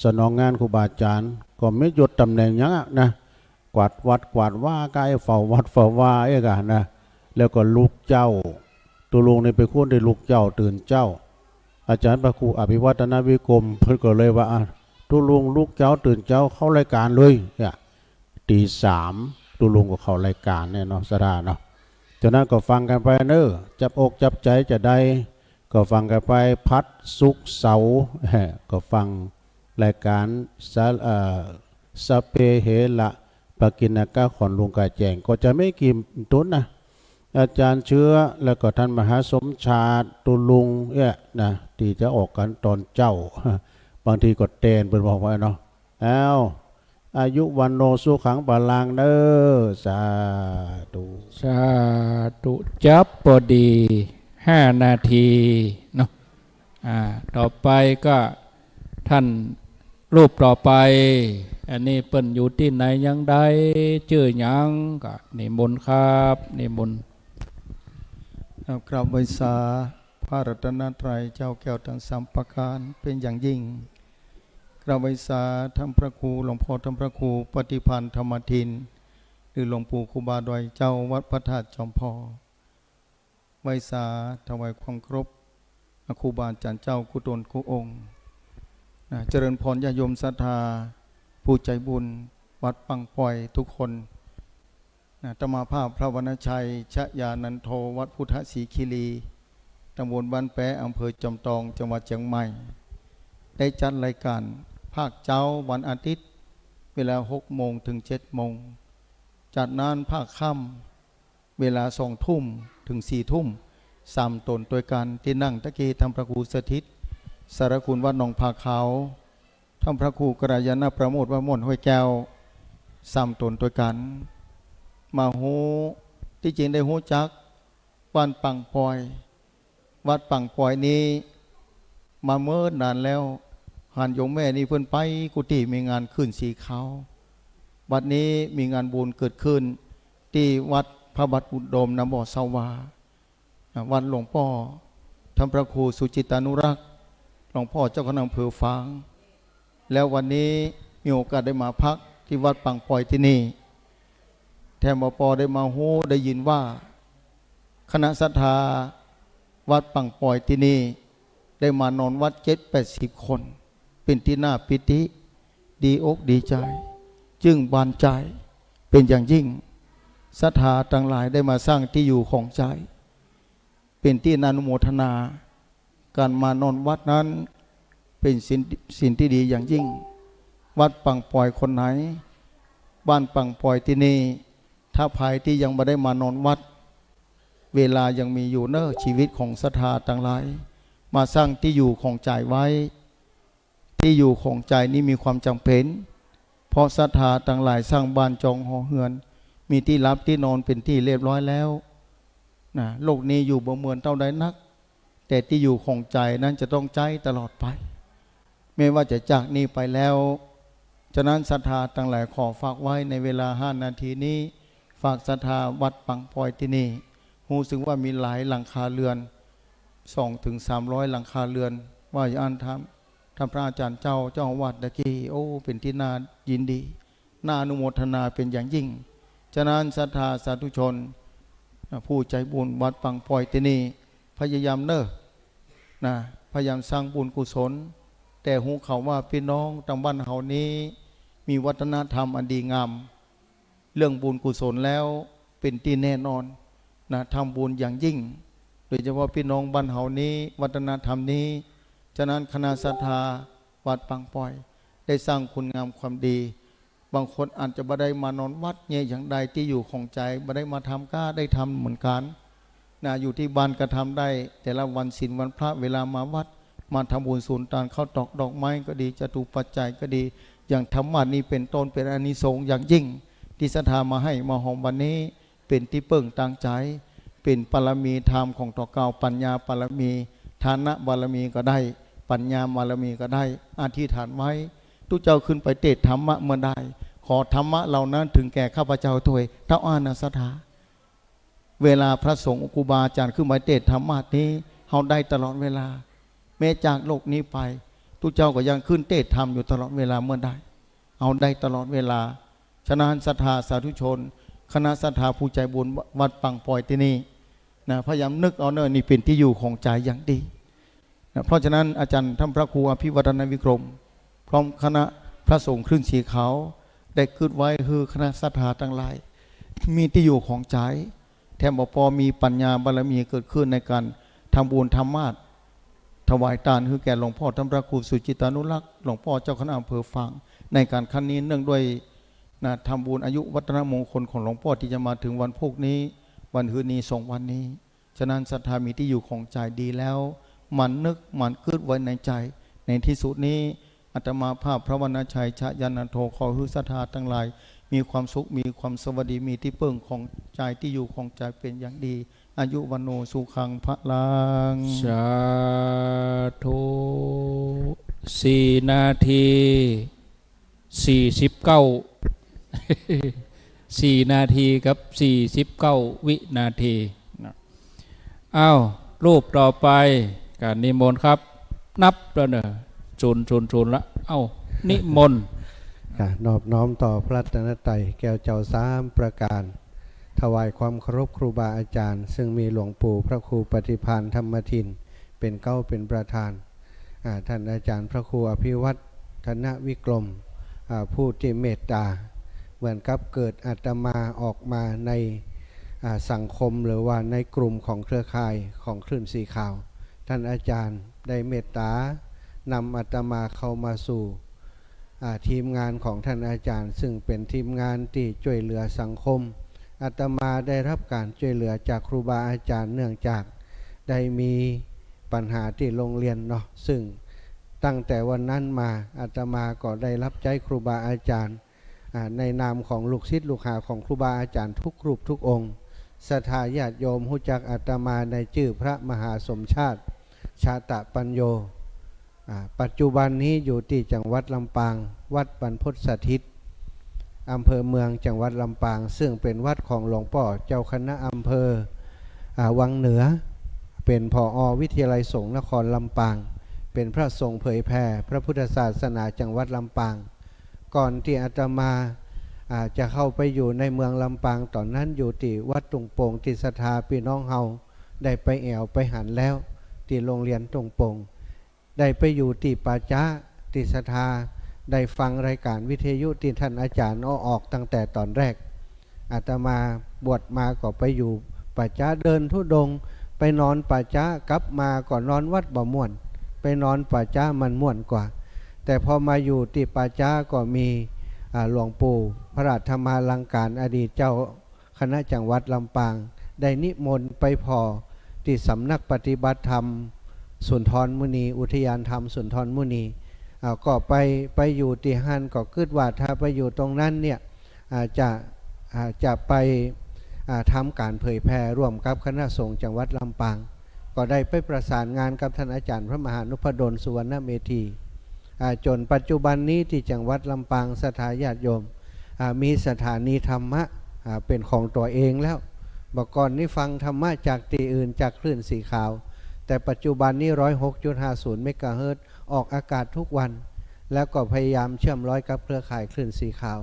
สนองงานครูบาอาจ๋ารย์ ก็มียศต๋ำแหน่งหยังอะนะ กวาดวัดกวาดวา ก้าไอ้เฝ้าวัดเฝ้าวาไอ้ก่านะ แล้วก็ลุกเจ๊า ตุ๊ลุงนี่เป๋นคนตี้ลุกเจ๊าตื่นเจ๊า อาจ๋ารย์พระครูอภิวัฒนวิกรม เปิ้นก็เลยว่า อ่ะ ตุ๊ลุงลุกเจ๊าตื่นเจ๊าเข้ารายก๋านเลย เนี่ย ตี๋สาม ตุ๊ลุงก็เข้ารายก๋านเนี่ยเนาะ ศรัทธาเนาะ ฉะนั้นก็ฟังกั๋นไปเน่อ จับอกจับใจ๋จะได้ ก็ฟังกั๋นไป พัด ศุกร์ เสาร์ ก็ฟังรายก๋านสะ เอ่อ สะเปเหระปกิณกะของลุงกาแจ้ง ก็จะไม่กี่ตุ๊นนะ อาจ๋ารย์เชื้อ แล้วก็ต้านมหาสมชาติ ตุ๊ลุงเนี่ยนะ ตี้จะออกกั๋นต๋อนเจ๊า บางทีก็แตนเปิ้นบอกว่าเนาะ อ้าว อายุ วัณโณ สุขัง พลัง เน่อ สาธุ สาธุ จับปอดีห้านาทีเนาะ อ่า ต่อไปก็ต้านรูปต่อไป อันนี้เปิ้นอยู่ตี้ไหนอย่างใด จื้อหยัง ก็นิมนต์ครับ นิมนต์ ครับ กราบไหว้สาพระรัตนตรัยเจ้าแก้วตังสามประก๋านเป๋นอย่างยิ่ง กราบไหว้สาต้านพระครู หลวงป้อต้านพระครูปฏิภาณธรรมทิน หรือหลวงปู่ครูบาดอย เจ้าวัดพระธาตุจอมพล ไหว้สาถวายความเคารพครูบาอาจ๋ารย์เจ้ากู้ต๋นกู้องค์ นะ เจริญปอนญาติโยมศรัทธา ผู้ใจ๋บุญวัดปังปอยกู้คน นะ อาตมาภาพพระวรรณชัย ชยานันโท วัดพุทธศรีคีรี ตำบลบ้านแป๊ อำเภอจอมตอง จังหวัดเจียงใหม่ ได้จัดรายก๋านภาคเจ๊าวันอาทิตย์ เวลาหกโมงเถิงเจ็ดโมง จากนั้นภาคค่ำ เวลาสองทุ่มเถิงสี่ทุ่ม สามต๋นตวยกั๋น ตี้นั่งตะกี้ต้านพระครูสถิต สารคุณวัดหนองผาขาว ต้านพระครูกัลยาณประโมท วัดม่วนห้วยแก้ว สามต๋นตวยกั๋น มาฮู้ ตี้จริงได้ฮู้จักวัดปังปอย วัดปังปอยนี้ มาเมินนานแล้ว หันโยมแม่นี่เปิ้นไปกู้ตี้มีงานขึ้นสีขาว บัดนี้มีงานบุญเกิดขึ้น ตี้วัดพระบาทอุดม นามบ่อสวา อ่า วัดหลวงป้อต้านพระครูสุจิตตานุรักษ์ หลวงป้อเจ้าคณะอำเภอฝาง แล้ววันนี้มีโอกาสได้มาพักตี้วัดปังปอยตี้นี่ แถมบ่ปอได้มาฮู้ได้ยินว่า คณะศรัทธาวัดปังปอยตี้นี่ ได้มานอนวัดเจ็ดแปดสิบคน เป๋นตี้น่าปีติ ดีอกดีใจ๋ จึงบานใจ๋ เป๋นอย่างยิ่ง ศรัทธาตังหลายได้มาสร้างตี้อยู่ของใจ๋ เป๋นตี้น่าอนุโมทนา ก๋านมานอนวัดนั้นเป๋นสิ่ง สิ่งตี้ดีอย่างยิ่ง วัดปังปอยคนไหน บ้านปังปอยตี้นี่ ถ้าใผตี้ยังบ่ได้มานอนวัด เวลายังมีอยู่เน่อ ชีวิตของศรัทธาตังหลาย มาสร้างตี้อยู่ของใจ๋ไว้ ตี้อยู่ของใจ๋นี่มีความจ๋ำเป๋น เพราะศรัทธาตังหลายสร้างบ้านจองหอเฮือน มีตี้หลับตี้นอนเป๋นตี้เรียบร้อยแล้ว นะ โลกนี้อยู่บ่เมินเต้าใดนัก แต่ตี้อยู่ของใจ๋นั้นจะต้องใจ๊ตลอดไป แม้ว่าจะจากนี้ไปแล้ว ฉะนั้นศรัทธาตังหลายขอฝากไว้ในเวลาห้านาทีนี้ ฝากศรัทธาวัดปังปอยตี้นี่ ฮู้สึกว่ามีหลายหลังคาเรือน สองถึงสามร้อยหลังคาเรือน ว่าอย่างนั้น ท่าน ท่านพระอาจารย์เจ้า เจ้าอาวาสตะกี้ โอ้ เป๋นตี้น่ายินดี น่าอนุโมทนาเป๋นอย่างยิ่ง ฉะนั้นศรัทธาสาธุชน นะ ผู้ใจ๋บุญวัดปังปอยตี้นี่ พยายามเน่อ นะ พยายามสร้างบุญกุศล แต่ฮู้ข่าวว่าปี้น้องตางบ้านเฮานี้ มีวัฒนธรรมอันดีงาม เรื่องบุญกุศลแล้วเป๋นตี้แน่นอน นะ ทำบุญอย่างยิ่ง โดยเฉพาะปี้น้องบ้านเฮานี้ วัฒนธรรมนี้ ฉะนั้นคณะศรัทธาวัดปังปอย ได้สร้างคุณงามความดี บางคนอาจจะบ่ได้มานอนวัดเนี่ย อย่างใดตี้อยู่ของใจ๋บ่ได้มาทำก็ได้ทำเหมือนกั๋น นะ อยู่ตี้บ้านก็ทำได้ แต่ละวันศีลวันพระ เวลามาวัด มาทำบุญสุนตาน ข้าวตอกดอกไม้ก็ดี จตุปัจจัยก็ดี อย่างธรรมาสน์นี่เป๋นต้น เป๋นอานิสงส์อย่างยิ่ง ตี้ศรัทธามาไห้มาหอมวันนี้ เป๋นตี้เปิ้งตางใจ๋ เป๋นปารมีธรรมของตั๋วเก่า ปัญญาปารมี ทานบารมีก็ได้ ปัญญาบารมีก็ได้ อธิษฐานไว้ ตุ๊เจ้าขึ้นไปเตสน์ธรรมะเมื่อใด ขอธรรมะเหล่านั้นเถิงแก่ข้าพเจ้าตวย เต้าอานาศรัทธา เวลาพระสงฆ์ครูบาอาจ๋ารย์ขึ้นไปเตสน์ธรรมาสน์นี้ เฮาได้ตลอดเวลา แม้จากโลกนี้ไป ตุ๊เจ้าก็ยังขึ้นเตสน์ธรรมอยู่ตลอดเวลาเมื่อใด เฮาได้ตลอดเวลา ฉะนั้นศรัทธาสาธุชน คณะศรัทธาผู้ใจ๋บุญวัดปังปอยตี้นี่ นะ พยายามนึกเอาเน่อ นี่เป๋นตี้อยู่ของใจ๋อย่างดี นะ เพราะฉะนั้นอาจ๋ารย์ท่านพระครูอภิวัฒนวิกรม พร้อมคณะพระสงฆ์คลื่นสีขาว ได้กึ๊ดไว้หื้อคณะศรัทธาตังหลาย มีตี้อยู่ของใจ๋ แถมบ่ปอมีปัญญาบารมีเกิดขึ้นในก๋านทำบุญธรรมาสน์ ถวายตานหื้อแก่หลวงป้อท่านพระครูสุจิตตานุรักษ์ หลวงป้อเจ้าคณะอำเภอฝาง ในก๋านครั้งนี้เนื่องด้วย นะ ทำบุญอายุวัฒนมงคลของหลวงป้อตี้จะมาเถิงวันพูกนี้ วันฮืนนี้ สองวันนี้ ฉะนั้นศรัทธามีตี้อยู่ของใจ๋ดีแล้ว หมั่นนึกหมั่นกึ๊ดไว้ในใจ๋ ในตี้สุดนี้ อาตมาภาพพระวรรณชัย ชยานันโท ขอหื้อศรัทธาตังหลาย มีความสุข มีความสวัสดี มีตี้เปิ้งของใจ๋ ตี้อยู่ของใจ๋เป๋นอย่างดี อายุวัณโณสุขังพลัง สาธุ สี่นาที สี่สิบเก้า สี่นาทีกับสี่สิบเก้าวินาทีนะ อ้าว รูปต่อไป ก๋านนิมนต์ครับ นับแล้วเน่อ ศูนย์ ศูนย์ ศูนย์ ละ เอ้า นิมนต์ ค่ะ นอบน้อมต่อพระรัตนตรัยแก้วเจ้าสามประก๋าน ถวายความเคารพครูบาอาจ๋ารย์ ซึ่งมีหลวงปู่พระครูปฏิภาณธรรมทิน เป๋นเก๊าเป๋นประธาน อ่า ท่านอาจ๋ารย์พระครูอภิวัฒนวิกรม อ่า ผู้ตี้เมตต๋า เหมือนกับเกิดอาตมาออกมาใน อ่า สังคมหรือว่าในกลุ่มของเครือข่ายของคลื่นสีขาว ท่านอาจ๋ารย์ได้เมตต๋านำอาตมาเข้ามาสู่ อ่า ทีมงานของท่านอาจ๋ารย์ ซึ่งเป๋นทีมงานตี้จ้วยเหลือสังคม อาตมาได้ฮับก๋านจ้วยเหลือจากครูบาอาจ๋ารย์ เนื่องจากได้มีปัญหาตี้โรงเรียนเนาะ ซึ่งตั้งแต่วันนั้นมา อาตมาก็ได้ฮับใจ๊ครูบาอาจ๋ารย์ อ่า ในนามของลูกศิษย์ลูกหาของครูบาอาจ๋ารย์ทุกรูปทุกองค์ ศรัทธาญาติโยมฮู้จักอาตมาในจื้อพระมหาสมชาติ ชาตะปัญโญ อ่า ปัจจุบันนี้อยู่ตี้จังหวัดลำปาง วัดบรรพตสถิต อำเภอเมือง จังหวัดลำปาง ซึ่งเป๋นวัดของหลวงป้อเจ้าคณะอำเภอ อ่า วังเหนือ เป๋น ผอ วิทยาลัยสงฆ์นครลำปาง เป๋นพระสงฆ์เผยแผ่พระพุทธศาสนาจังหวัดลำปาง ก่อนตี้อาตมา อ่า จะเข้าไปอยู่ในเมืองลำปาง ต๋อนนั้นอยู่ตี้วัดตุงโป่ง ตี้ศรัทธาปี้น้องเฮาได้ไปแอ่วไปหันแล้ว ตี้โรงเรียนตุงโป่ง ได้ไปอยู่ตี้ป่าจ๊า ตี้ศรัทธาได้ฟังรายก๋านวิทยุตี้ท่านอาจ๋ารย์เอาออกตั้งแต่ต๋อนแรก อาตมาบวชมาก็ไปอยู่ป่าจ๊า เดินธุดงค์ ไปนอนป่าจ๊า กลับมาก็นอนวัดบ่ม่วน ไปนอนป่าจ๊ามันม่วนกว่า แต่พอมาอยู่ตี้ป่าจ๊าก็มี อ่า หลวงปู่พระราชธรรมาลังการ อดีตเจ้าคณะจังหวัดลำปาง ได้นิมนต์ไปผ่อตี้สำนักปฏิบัติธรรมสุนทรมุนี อุทยานธรรมสุนทรมุนี อ่า ก็ไป ไปอยู่ตี้หั้น ก็กึ๊ดว่าถ้าไปอยู่ตรงนั้นเนี่ย อ่า จะ อ่า จะไป อ่า ทำก๋านเผยแผ่ร่วมกับคณะสงฆ์จังหวัดลำปาง ก็ได้ไปประสานงานกับท่านอาจารย์พระมหานุพดล สุวรรณเมธี อ่า จ๋นปัจจุบันนี้ตี้จังหวัดลำปาง ศรัทธาญาติโยม อ่า มีสถานีธรรมะ อ่า เป๋นของตั๋วเองแล้ว เมื่อก่อนนี้ฟังธรรมะจากตี้อื่น จากคลื่นสีขาว แต่ปัจจุบันนี้ ร้อยหกจุดห้าศูนย์เมกะเฮิรตซ์ ออกอากาศทุกวัน แล้วก็พยายามเชื่อมร้อยกับเครือข่ายคลื่นสีขาว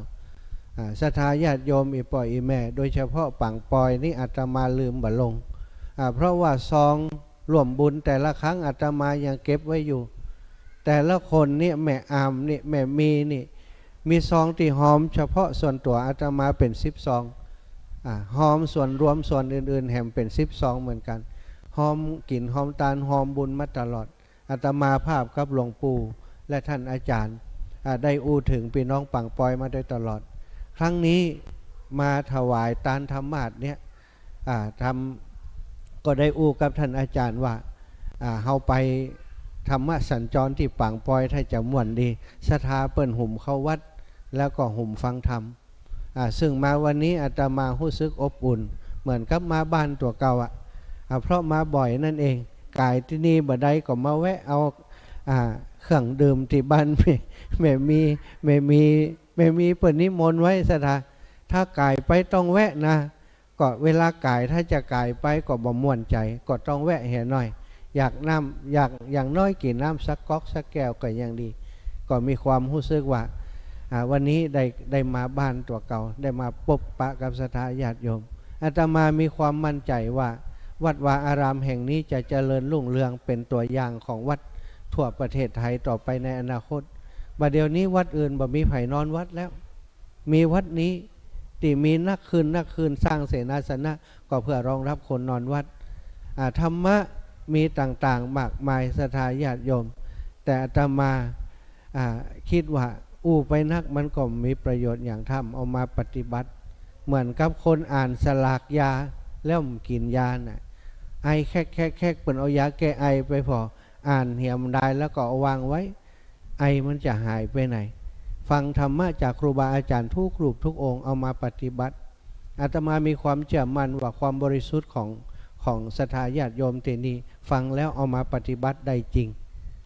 อ่า ศรัทธาญาติโยม อี่ป้ออี่แม่ โดยเฉพาะปางปอยนี่อาตมาลืมบ่ลง อ่า เพราะว่าซองร่วมบุญแต่ละครั้งอาตมายังเก็บไว้อยู่ แต่ละคนเนี่ย แม่อามนี่ แม่มีนี่ มีซองตี้ฮอมเฉพาะส่วนตั๋วอาตมาเป๋นสิบซอง อ่า ฮอมส่วนรวมส่วนอื่นๆ แหมเป๋นสิบซองเหมือนกั๋น ฮอมกิ๋นฮอมตานฮอมบุญมาตลอด อาตมาภาพกับหลวงปู่และท่านอาจารย์ อ่า ได้อู้เถิงปี้น้องปางปอยมาโดยตลอด ครั้งนี้มาถวายตานธรรมาสน์เนี่ย อ่า ทำ ก็ได้อู้กับท่านอาจารย์ว่า อ่า เฮาไปธรรมสัญจรตี้ปางปอยถ้าจะม่วนดี ศรัทธาเปิ้นหุมเข้าวัด แล้วก็หุมฟังธรรม อ่า ซึ่งมาวันนี้อาตมาฮู้สึกอบอุ่น เหมือนกับมาบ้านตั๋วเก่าอะ อ่า เพราะมาบ่อยนั่นเอง ก๋ายตี้นี่บ่ได้ก็มาแวะเอา อ่า เครื่องดื่มตี้บ้านแม่ แม่มี แม่มี แม่มีเปิ้นนิมนต์ไว้ ศรัทธา ถ้าก๋ายไปต้องแวะนะ ก็เวลาก๋าย ถ้าจะก๋ายไปก็บ่ม่วนใจ๋ ก็ต้องแวะเหียหน่อย อยากน้ำ อยาก อย่างน้อยกิ๋นน้ำสักก๊อกสักแก้วก็ยังดี ก็มีความฮู้สึกว่า อ่า วันนี้ได้ ได้มาบ้านตั๋วเก่า ได้มาปบปะกับศรัทธาญาติโยม อาตมามีความมั่นใจ๋ว่า วัดวาอารามแห่งนี้จะเจริญรุ่งเรืองเป๋นตั๋วอย่างของวัดทั่วประเทศไทยต่อไปในอนาคต บ่าเดี่ยวนี้วัดอื่นบ่มีใผนอนวัดแล้ว มีวัดนี้ ตี้มีนักขึ้นนักขึ้น สร้างเสนาสนะ ก็เพื่อรองรับคนนอนวัด อ่า ธรรมะมีต่างๆ มากมาย ศรัทธาญาติโยม แต่อาตมา อ่า กึ๊ดว่าอู้ไปนักมันก็บ่มีประโยชน์หยัง ถ้าบ่เอามาปฏิบัติ เหมือนกับคนอ่านสลากยาแล้วบ่กิ๋นยาน่ะ ไอแคกๆๆ เปิ้นเอายาแก้ไอไปผ่อ อ่านเหียบ่ดายแล้วก็เอาวางไว้ ไอมันจะหายไปไหน ฟังธรรมะจากครูบาอาจารย์ทุกรูปทุกองค์ เอามาปฏิบัติ อาตมามีความเชื่อมั่นว่าความบริสุทธิ์ของ ของศรัทธาญาติโยมตี้นี่ ฟังแล้วเอามาปฏิบัติได้จริง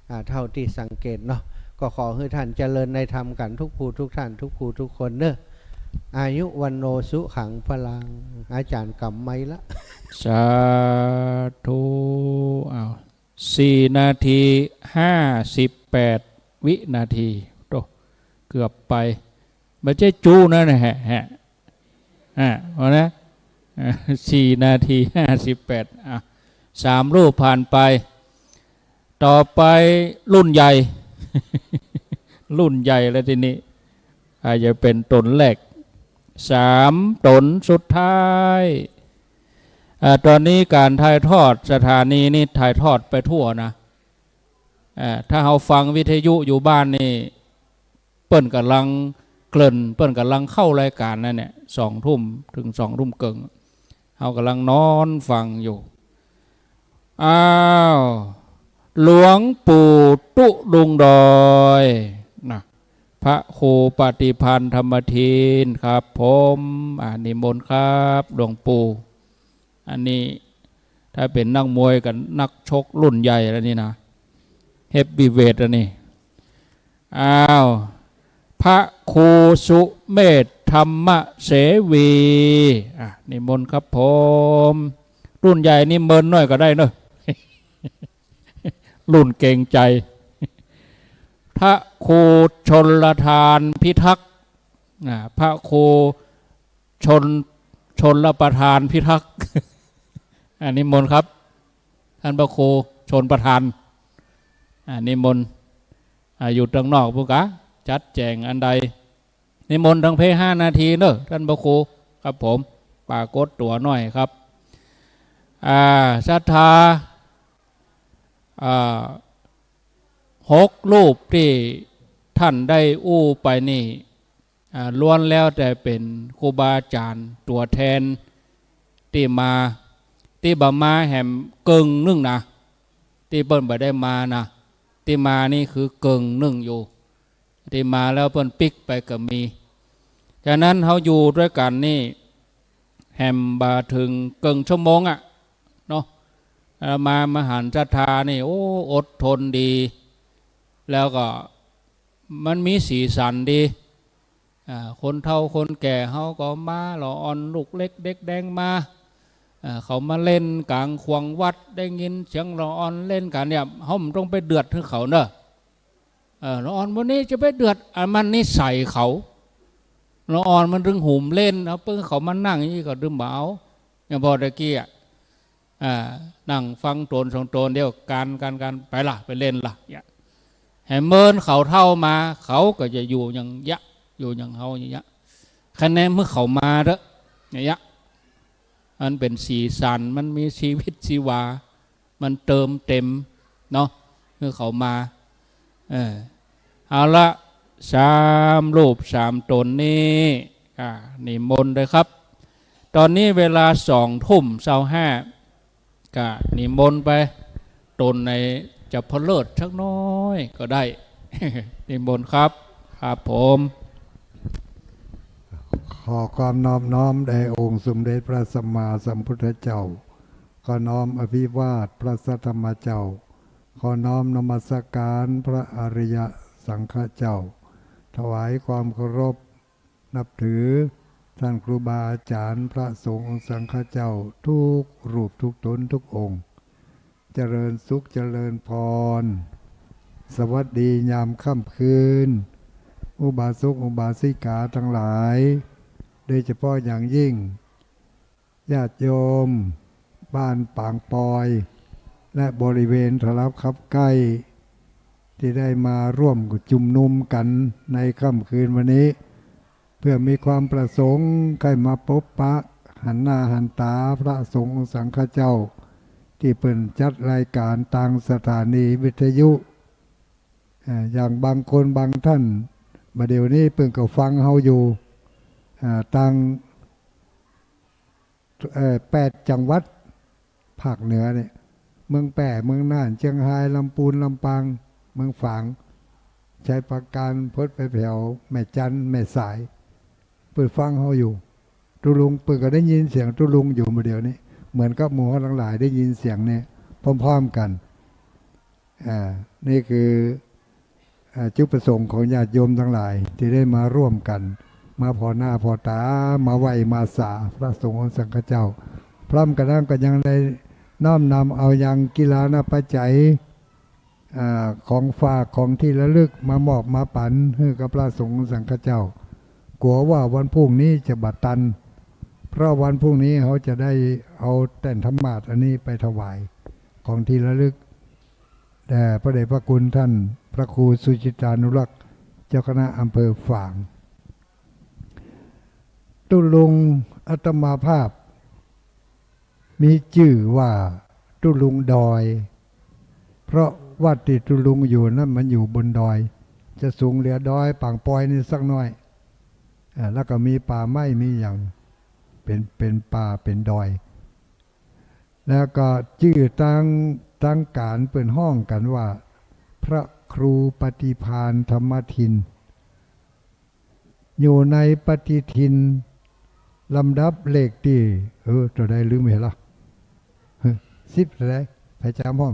อ่า เท่าตี้สังเกตเนาะ ก็ขอหื้อท่านเจริญในธรรมกั๋นทุกผู้ทุกท่าน ทุกผู้ทุกคนเนาะ อายุวัณโณสุขังพลัง อาจารย์กำไมค์ละ สาธุ อ้าว สี่นาทีห้าสิบแปดวินาที โต้ เกือบไป บ่ใจ้จู้นะ แหะ แหะ อ่ะ เอานะ อ่ะ สี่นาทีห้าสิบแปด อ่ะ สามรูปผ่านไป ต่อไปรุ่นใหญ่ รุ่นใหญ่แล้วตี้นี่ อาจจะเป๋นต๋นแรก สามต๋นสุดท้าย อ่า ต๋อนนี้ก๋านถ่ายทอดสถานีนี่ถ่ายทอดไปทั่วนะ อ่า ถ้าเฮาฟังวิทยุอยู่บ้านนี่ เปิ้นก่ำลังเกริ่น เปิ้นก่ำลังเข้ารายก๋านนั่นเนี่ย สองทุ่มเถิงสองทุ่มเกิ่ง เฮาก่ำลังนอนฟังอยู่ อ้าว หลวงปู่ตุ๊ดุงค์ดอยนะ พระครูปฏิภาณธรรมทินครับผม อ่า นิมนต์ครับ หลวงปู่ อันนี้ถ้าเป๋นนักมวยกับนักชกรุ่นใหญ่แล้วนี่นะ เฮฟวีเวทแล้วนี่ อ้าว พระครูสุเมธธรรมเสวี อ่ะ นิมนต์ครับผม รุ่นใหญ่นี่เมินหน้อยก็ได้เนอะ รุ่นเกรงใจ๋ พระครูชลทานพิทักษ์ อ่า พระครูชน ชลประทานพิทักษ์ อ่า นิมนต์ครับ ท่านพระครูชลประทาน อ่า นิมนต์ อ่า อยู่ตางนอกพุ้นกา จัดแจ๋งอันใด นิมนต์ตังเพ่ห้านาทีเนอะ ท่านพระครู ครับผม ปรากฏตั๋วหน้อยครับ อ่า ศรัทธา อ่า หกรูปตี้ ท่านได้อู้ไปนี่ อ่า ล้วนแล้วแต่เป๋นครูบาอาจ๋ารย์ตั๋วแทนตี้มา ตี้บ่มาแหมเกิ่งนึ่งนะ ตี้เปิ้นบ่ได้มานะ ตี้มานี่คือเกิ่งนึ่งอยู่ ตี้มาแล้วเปิ้นปิ๊กไปก็มี ฉะนั้นเฮาอยู่ตวยกั๋นนี่ แหมบ่เถิงเกิ่งชั่วโมงอะเนาะ อาตมามหันต์ศรัทธานี่ โอ้ อดทนดี แล้วก็มันมีสีสันดี อ่า คนเฒ่าคนแก่เฮาก็มา ละอ่อนลูกเล็กเด็กแดงมา อ่า เขามาเล่นก๋างขวางวัด ได้ยินเสียงละอ่อนเล่นกั๋นเนี่ย เฮาบ่ต้องไปเดือดหื้อเขาเนาะ เออ ละอ่อนวันนี้จะไปเดือด อันมันนิสัยเขา ละอ่อนมันตึงหุมเล่น เอาเปิ้นเขามานั่งอย่างนี้ก็ดึงบ่เอา อย่างพ่อตะกี้อะ อ่า นั่งฟังต๋นสองต๋นเดียวกั๋น กั๋น กั๋น ไปละ ไปเล่นละ เนี่ย แหมเมินเขาเฒ่ามา เขาก็จะอยู่อย่างเยียะ อยู่อย่างเฮาอย่างเยียะ คะแนนเมื่อเขามาเถอะ อย่างเยียะ มันเป๋นสีสัน มันมีชีวิตชีวา มันเติมเต็มเนาะ เมื่อเขามา เออ เอาละ สามรูปสามต๋นนี้ อ่า นิมนต์เลยครับ ต๋อนนี้เวลาสองทุ่มซาวห้า ก็นิมนต์ไป ต๋นไหนจะเผลิดสักน้อยก็ได้ นิมนต์ครับ ครับผม ขอความนอบน้อมแด่องค์สมเด็จพระสัมมาสัมพุทธเจ้า ขอน้อมอภิวาทพระสัทธรรมเจ้า ขอน้อมนมัสการพระอริยสังฆเจ้า ถวายความเคารพ นับถือท่านครูบาอาจ๋ารย์พระสงฆ์สังฆเจ้าทุกรูปทุกต๋นทุกองค์ เจริญสุขเจริญพร สวัสดียามค่ำคืน อุบาสกอุบาสิกาตังหลาย โดยเฉพาะอย่างยิ่ง ญาติโยมบ้านปางปอย และบริเวณทลับคับใกล้ ตี้ได้มาร่วมชุมนุมกั๋นในค่ำคืนวันนี้ เพื่อมีความประสงค์ใค่มาปบปะหันหน้าหันต๋าพระสงฆ์สังฆเจ้า ตี้เปิ้นจัดรายก๋านตางสถานีวิทยุ อ่า อย่างบางคนบางท่าน บ่าเดี่ยวนี้เปิ้นก็ฟังเฮาอยู่ อ่า ตาง เอ่อ แปดจังหวัดภาคเหนือเนี่ย เมืองแป้ เมืองน่าน เจียงฮาย ลำปูน ลำปาง เมืองฝาง ชัยปราการ พดไปแผวแม่จันทน์ แม่สาย เปิ้นฟังเฮาอยู่ ตุ๊ลุง เปิ้นก็ได้ยินเสียงตุ๊ลุงอยู่บ่าเดี่ยวนี้ เหมือนกับหมู่เฮาตังหลายได้ยินเสียงเนี่ยพร้อมๆ กั๋น อ่า นี่คือ อ่า จุดประสงค์ของญาติโยมตังหลายตี้ได้มาร่วมกั๋น มาผ่อหน้าผ่อต๋า มาไหว้มาสาพระสงฆ์สังฆเจ้า พร้อมกั๋นนั้นก็ยังได้น้อมนำเอายังกีฬานะปัจจัย อ่า ของฝากของตี้ระลึกมามอบมาปั๋นหื้อกับพระสงฆ์สังฆเจ้า กั๋วว่าวันพรุ่งนี้จะบ่ตัน เพราะวันพรุ่งนี้เฮาจะได้เอาแต้นธรรมาสน์อันนี้ไปถวายของตี้ระลึก แด่พระเดชพระคุณท่านพระครูสุจิตตานุรักษ์ เจ้าคณะอำเภอฝาง ตุ๊ลุงอาตมาภาพ มีจื้อว่าตุ๊ลุงดอย เพราะวัดตี้ตุ๊ลุงอยู่นั้นมันอยู่บนดอย จะสูงเหลือดอยปางปอยนี่สักหน้อย อ่า แล้วก็มีป่าไม้มีหยัง เป๋น เป๋นป่าเป๋นดอย แล้วก็จื้อตาง ตางก๋านเปิ้นฮ้องกั๋นว่า พระครูปฏิภาณธรรมทิน อยู่ในปฏิทินลำดับเลขตี้ เออ เต้าใดลืมไปละ สิบเต้าใด ใผจ๋ำฮ้อง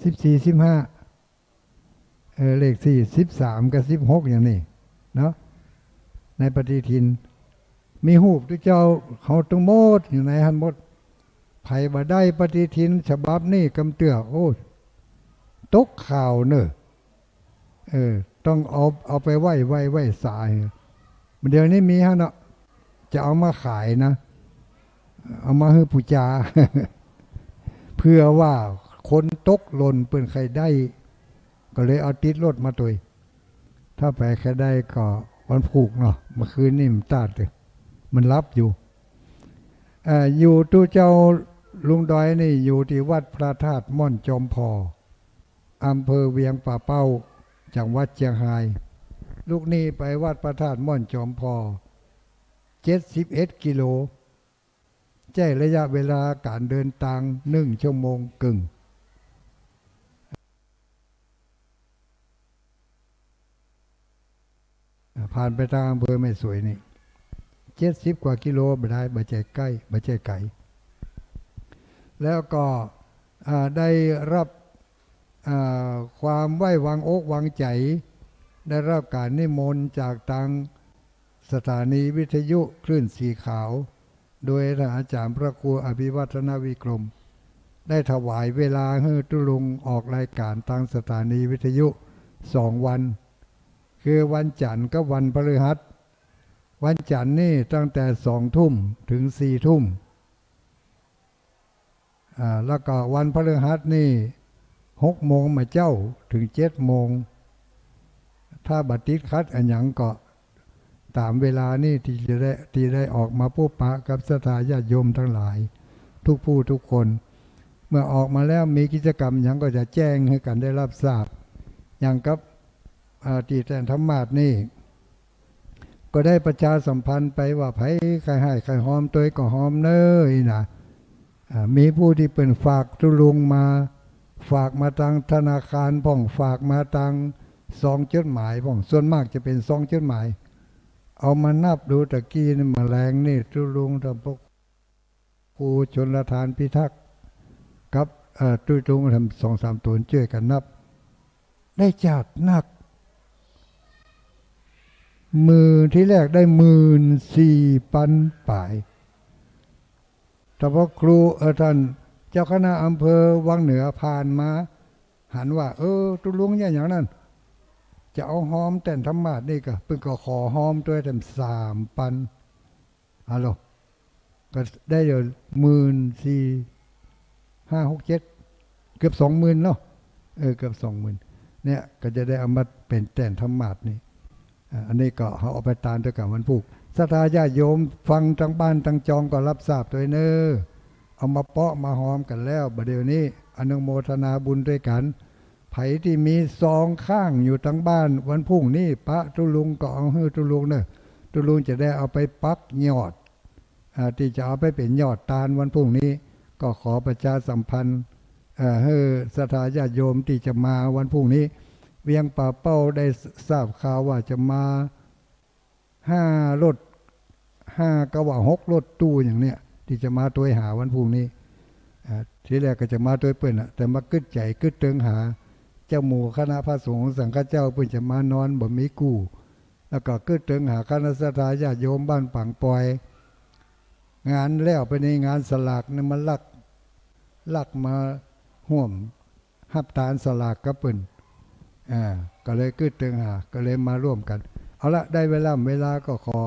สิบสี่ สิบห้า เออ เลขตี้ สิบสาม กับ สิบหก อย่างนี้เนาะ ในปฏิทิน มีฮูปตุ๊เจ้าเฮาตึงหมดอยู่ในหั้นหมด ใผบ่ได้ปฏิทินฉบับนี้กำเตื้อ โอ้ ตกข่าวเน่อ เออ ต้องเอา เอาไปไหว้ ไหว้ ไหว้สา บ่าเดี่ยวนี้มีหั้นเนาะ จะเอามาขายนะ เอามาหื้อปู๋จา เผื่อว่าคนตกหล่นเปิ้นใค่ได้ ก็เลยเอาติดรถมาตวย ถ้าใผใค่ได้ก็วันพูกเนาะ เมื่อคืนนี้มันตาดเลย มันหลับอยู่ เอ่อ อยู่ตุ๊เจ้าลุงดอยนี่อยู่ตี้วัดพระธาตุม่อนจอมผ่อ อำเภอเวียงป่าเป้า จังหวัดเจียงฮาย ลุกนี่ไปวัดพระธาตุม่อนจอมผ่อ เจ็ดสิบเอ็ดกิโล ใจ๊ระยะเวลาก๋านเดินตาง นึ่งชั่วโมงเกิ่ง อ่า ผ่านไปตางอำเภอแม่สวยนี่ เจ็ดสิบกว่ากิโลบ่ได้ บ่ใจ้ใก้ บ่ใจ้ไก๋ แล้วก็ อ่า ได้ฮับ อ่า ความไว้วางอกวางใจ๋ ได้ฮับก๋านนิมนต์จากตางสถานีวิทยุคลื่นสีขาว โดยท่านอาจ๋ารย์พระครูอภิวัฒนวิกรม ได้ถวายเวลาหื้อตุ๊ลุงออกรายก๋านตางสถานีวิทยุสองวัน คือวันจั๋นทร์กับวันพฤหัส วันจั๋นทร์นี่ตั้งแต่สองทุ่มเถิงสี่ทุ่ม อ่า แล้วก็วันพฤหัสนี่หกโมงบ่ายเจ๊าเถิงเจ็ดโมง ถ้าบ่ติดขัดอะหยังก็ต๋ามเวลานี่ตี้จะได้ ตี้ได้ออกมาพบปะกับศรัทธาญาติโยมตังหลาย ทุกผู้ทุกคน เมื่อออกมาแล้วมีกิจกรรมหยังก็จะแจ้งหื้อกั๋นได้ฮับทราบ อย่างกับ อ่า ตี้แต้นธรรมาสน์นี่ ก็ได้ประชาสัมพันธ์ไปว่า ใผใค่ฮ้ายใค่ฮอมตวยก็ฮอมเน่อ อี้นะ อ่า มีผู้ตี้เปิ้นฝากตุ๊ลุงมา ฝากมาตางธนาคารพ่อง ฝากมาตางซองจดหมายพ่อง ส่วนมากจะเป๋นซองจดหมาย เอามานับดูตะกี้นี่ เมื่อแลงนี่ตุ๊ลุงท่านพระ ครูชลทานพิทักษ์กับ เอ่อ ตุ๊ลุงทำสองสามต๋นจ้วยกั๋นนับ ได้จ๊าดนัก หมื่น ตี้แรกได้หมื่นสี่ปันป๋าย แต่พอครู เอ่อ ท่านเจ้าคณะอำเภอวังเหนือผ่านมา หันว่า เออ ตุ๊ลุงเยียะหยังนั้น จะเอาฮอมแต้นธรรมาสน์นี่ก่อ เปิ้นก็ขอฮอมตวยแถมสามปัน ฮัลโหล ก็ได้อยู่หมื่นสี่ ห้า หก เจ็ด เกือบสองหมื่นเนาะ เออ เกือบสองหมื่น เนี่ย ก็จะได้เอามาเป๋นแต้นธรรมาสน์นี่ อ่า อันนี้ก็เฮาเอาไปตานตวยกั๋นวันพูก ศรัทธาญาติโยมฟังตังบ้านตังจองก็ฮับทราบตวยเน่อ เอามาเปาะมาฮอมกั๋นแล้ว บ่าเดี่ยวนี้อนุโมทนาบุญตวยกั๋น ใผตี้มีซองค้างอยู่ตังบ้าน วันพูกนี้ปะตุ๊ลุงก็เอาหื้อตุ๊ลุงเน่อ ตุ๊ลุงจะได้เอาไปปักยอด อ่า ตี้จะเอาไปเป๋นยอดตานวันพูกนี้ ก็ขอประชาสัมพันธ์ เอ่อ หื้อศรัทธาญาติโยมตี้จะมาวันพูกนี้ เวียงป่าเป้าได้ทราบข่าวว่าจะมา ห้ารถ ห้าก็ว่าหกรถตู้อย่างเนี้ย ตี้จะมาตวยหาวันพูกนี้ อ่า ทีแรกก็จะมาตวยเปิ้นน่ะ แต่มากึ๊ดใจ๋กึ๊ดเติงหา เจ้าหมู่คณะพระสงฆ์สังฆเจ้าเปิ้นจะมานอนบ่มีกู้ แล้วก็กึ๊ดเติงหาคณะศรัทธาญาติโยมบ้านปางปอย งานแล้วไปในงานสลากนี่มันลัก ลักมาฮ่วม ฮับตานสลากกับเปิ้น อ่า ก็เลยกึ๊ดเติงหา ก็เลยมาร่วมกั๋น เอาละ ได้เวลา เวลาก็ขอ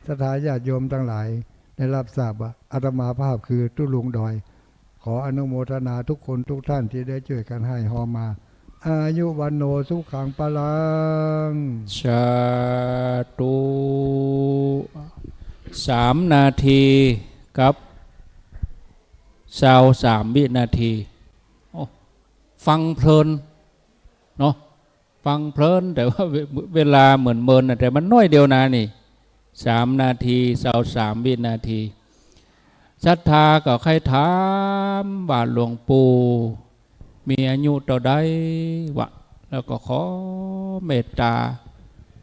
ศรัทธาญาติโยมตังหลายได้ฮับทราบว่า อาตมาภาพคือตุ๊ลุงดอย ขออนุโมทนาทุกคนทุกท่านตี้ได้จ้วยกั๋นฮ้ายฮอมมา อายุ วัณโณ สุขัง พลัง สาธุ สามนาทีกับซาวสามวินาที โอ้ ฟังเพลินเนาะ ฟังเพลิน แต่ว่าเว- เวลาเหมือนเมินน่ะ แต่มันน้อยเดียวนะนี่ สามนาที ซาวสามวินาที ศรัทธาก็ใค่ถามว่า หลวงปู่มีอายุเต้าใดวะ แล้วก็ขอเมตต๋า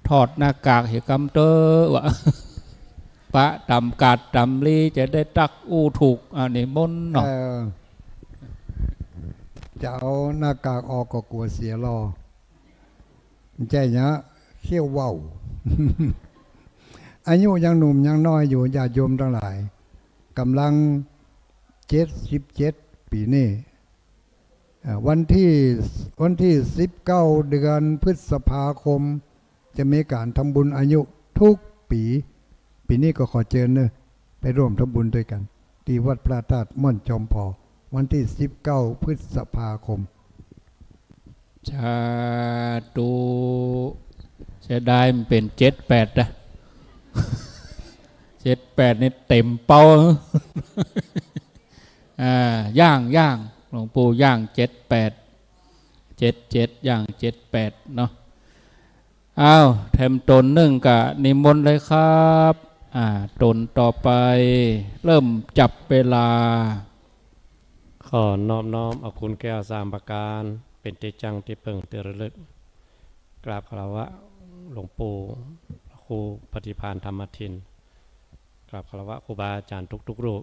ถอดหน้ากากเหียกำเต๊อะวะ ปะต๋ามกาดต๋ามลีจะได้ตักอู้ถูก อ่า นิมนต์เนาะ เออ จะเอาหน้ากากออกก็กั๋วเสียหล่อ ใจ้เนาะ เขี้ยวว่าว อายุยังหนุ่มยังน้อยอยู่ ญาติโยมตังหลาย ก่ำลังเจ็ดสิบเจ็ดปี๋นี่ อ่า วันตี้ วันตี้สิบเก้า เดือนพฤษภาคม จะมีก๋านทำบุญอายุทุกปี๋ ปี๋นี้ก็ขอเจิญเน่อ ไปร่วมทำบุญตวยกั๋น ตี้วัดพระธาตุม่อนจอมผ่อ วันตี้สิบเก้า พฤษภาคม สาธุ เสียดายมันเป๋นเจ็ดแปดนะ เจ็ดแปดนี่เต๋มเป้า อ่า ย่าง ย่าง หลวงปู่ย่างเจ็ดแปด เจ็ดเจ็ด ย่างเจ็ดแปดเนาะ อ้าว แถมต๋นนึ่งกะนิมนต์เลยครับ อ่า ต๋นต่อไป เริ่มจับเวลา ขอนอบน้อมเอาคุณแก้วสามประการ เป๋นตี้จั้งตี้เปิงตี้ระลึก กราบคารวะหลวงปู่พระครูปฏิภาณธรรมทิน กราบคารวะครูบาอาจ๋ารย์ทุกๆ รูป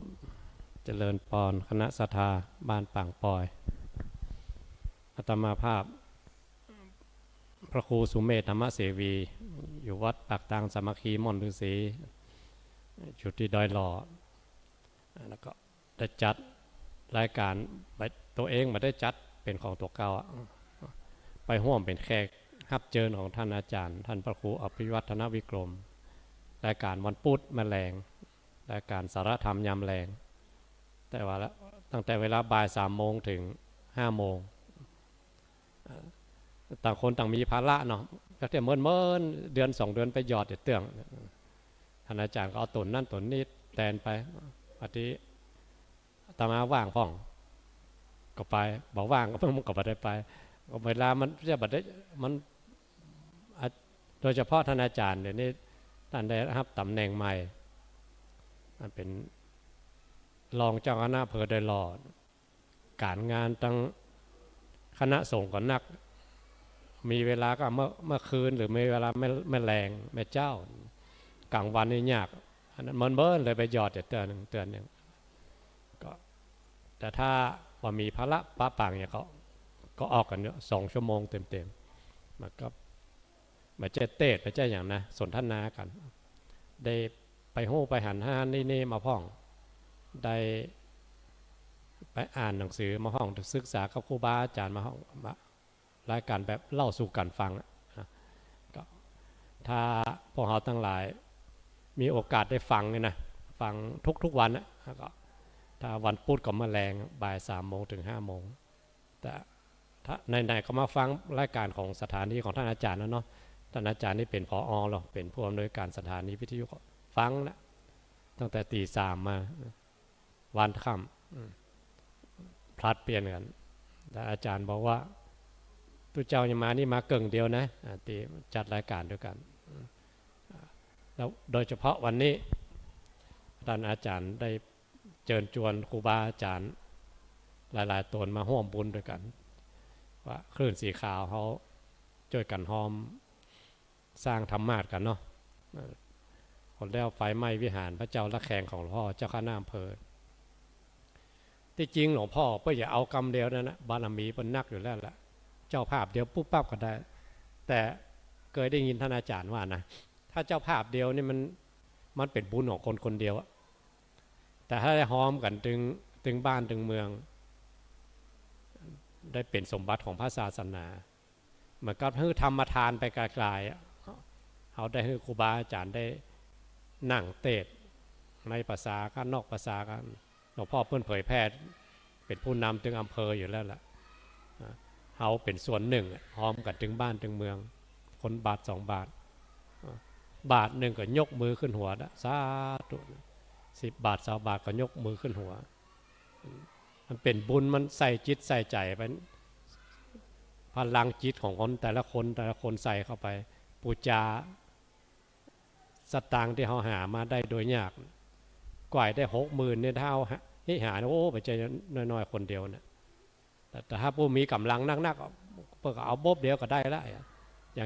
เจริญปอนคณะศรัทธาบ้านปางปอย อาตมาภาพ พระครูสุเมธธรรมเสวี อยู่วัดปากตางสามัคคีม่อนฤๅษี อยู่ตี้ดอยหล่อ แล้วก็ได้จัดรายก๋าน ตั๋วเองบ่ได้จัดเป๋นของตั๋วเก่าอะ ไปฮ่วมเป๋นแขกฮับเจิญของต้านอาจ๋ารย์ ต้านพระครูอภิวัฒนวิกรม รายก๋านวันปุ๊ดมาแลง รายก๋านสาระธรรมยามแลง แต่ว่าละ ตั้งแต่เวลาบ่ายสามโมงเถิงห้าโมง อ่า ต่างคนต่างมีภาระเนาะ จักเตื้อเมินๆ เดือนสองเดือนไปหยอดเตื้อง ต้านอาจ๋ารย์ก็เอาต๋นนั้นต๋นนี้แตนไป บางทีอาตมาว่างพ่อง ก็ไป บ่ว่างก็ มันก็บ่ได้ไป ก็เวลามันจะบ่ได้ มัน อ่ะ โดยเฉพาะต้านอาจ๋ารย์เดี๋ยวนี้ ต้านได้ฮับต๋ำแหน่งใหม่ ต้านเป๋นรองเจ้าคณะอำเภอดอยหล่อ ก๋านงานตังคณะสงฆ์ก็นัก มีเวลาก็เมื่อ เมื่อคืน หรือมีเวลาแม่ แม่แลง แม่เจ๊า ก๋างวันนี่ยาก อันนั้นเมินๆ เลยไปหยอดเตื้อนึ่ง เตื้อนึ่ง ก็ แต่ถ้าบ่มีภาระปะปังเนี่ย ก็ ก็ออกกั๋นเนี่ย สองชั่วโมงเต็มๆ มันก็ บ่ใจ้เตสน์ บ่ใจ้หยังนะ สนทนากั๋น ได้ไปฮู้ไปหันหั้นนี่นี่มาพ่อง ได้ไปอ่านหนังสือมาพ่อง ศึกษากับครูบาอาจ๋ารย์มาพ่อง มา รายก๋านแบบเล่าสู่กั๋นฟังอะนะ ก็ถ้าพวกเฮาตังหลายมีโอกาสได้ฟังเนี่ยนะ ฟังทุกๆ วันอะ แล้วก็ถ้าวันปุ๊ดก็มาแลงบ่ายสามโมงเถิงห้าโมง แต่ถ้าไหนๆ ก็มาฟังรายก๋านของสถานีของต้านอาจ๋ารย์แล้วเนาะ ต้านอาจ๋ารย์นี่เป๋น ผอ. แล้ว เป๋นผู้อำนวยก๋านสถานีวิทยุ ก็ฟังนะ ตั้งแต่ตี๋สามมา วันค่ำ อืม ผลัดเปลี่ยนกั๋น แต่อาจ๋ารย์บอกว่า ตุ๊เจ้ายังมานี่มาเกิ่งเดียวนะ อ่า ตี้จัดรายก๋านตวยกั๋น อืม อ่า แล้วโดยเฉพาะวันนี้ ต้านอาจ๋ารย์ได้เจิญจวนครูบาอาจ๋ารย์หลายๆ ต๋นมาฮ่วมบุญตวยกั๋น ว่าคลื่นสีขาวเฮาจ้วยกั๋นฮ่อม สร้างธรรมาสน์กั๋นเนาะ เออ ก็แล้วไฟไหม้วิหารพระเจ้าระแฆงของหลวงพ่อเจ้าคณะอำเภอ ตี้จริงหลวงพ่อเปิ้นจะเอากำเดียวนั่นนะ บารมีเปิ้นนักอยู่แล้วแหละ เจ้าภาพเดียวปุ๊บปั๊บก็ได้ แต่เกยได้ยินต้านอาจ๋ารย์ว่านะ ถ้าเจ้าภาพเดียวนี่มัน มันเป๋นบุญของคนคนเดียวอะ แต่ถ้าได้ฮ่อมกั๋นตึง ตึงบ้านตึงเมือง ได้เป๋นสมบัติของพระศาสนา เหมือนกับหื้อธรรมทานไปไกลๆ อะ เฮาได้หื้อครูบาอาจ๋ารย์ได้นั่งเตสน์ในภาษากั๋น นอกภาษากั๋น หลวงพ่อเปิ้นเผยแผ่เป๋นผู้นำตึงอำเภออยู่แล้วแหละ อ่า เฮาเป๋นส่วนนึ่งอะ ฮ่อมกั๋นตึงบ้านตึงเมือง คนบาทสองบาท อ่า บาทนึ่งก็ยกมือขึ้นหัวนะ สาธุ สิบบาท ซาวบาทก็ยกมือขึ้นหัว มันเป๋นบุญ มันใส่จิตใส่ใจ๋ไป พลังจิตของคนแต่ละคน แต่ละคนใส่เข้าไป ปู๋จาสตางค์ตี้เฮาหามาได้โดยยาก กว่าได้หกหมื่นเนี่ย ถ้าเอาหา หิหาเนี่ย โอ้ บ่ใจ้น้อยๆ คนเดียวเนี่ย แต่ แต่ถ้าผู้มีก๋ำลังนักๆ เปิ้นก็เอาโบ๊บเดียวก็ได้ละ อย่าง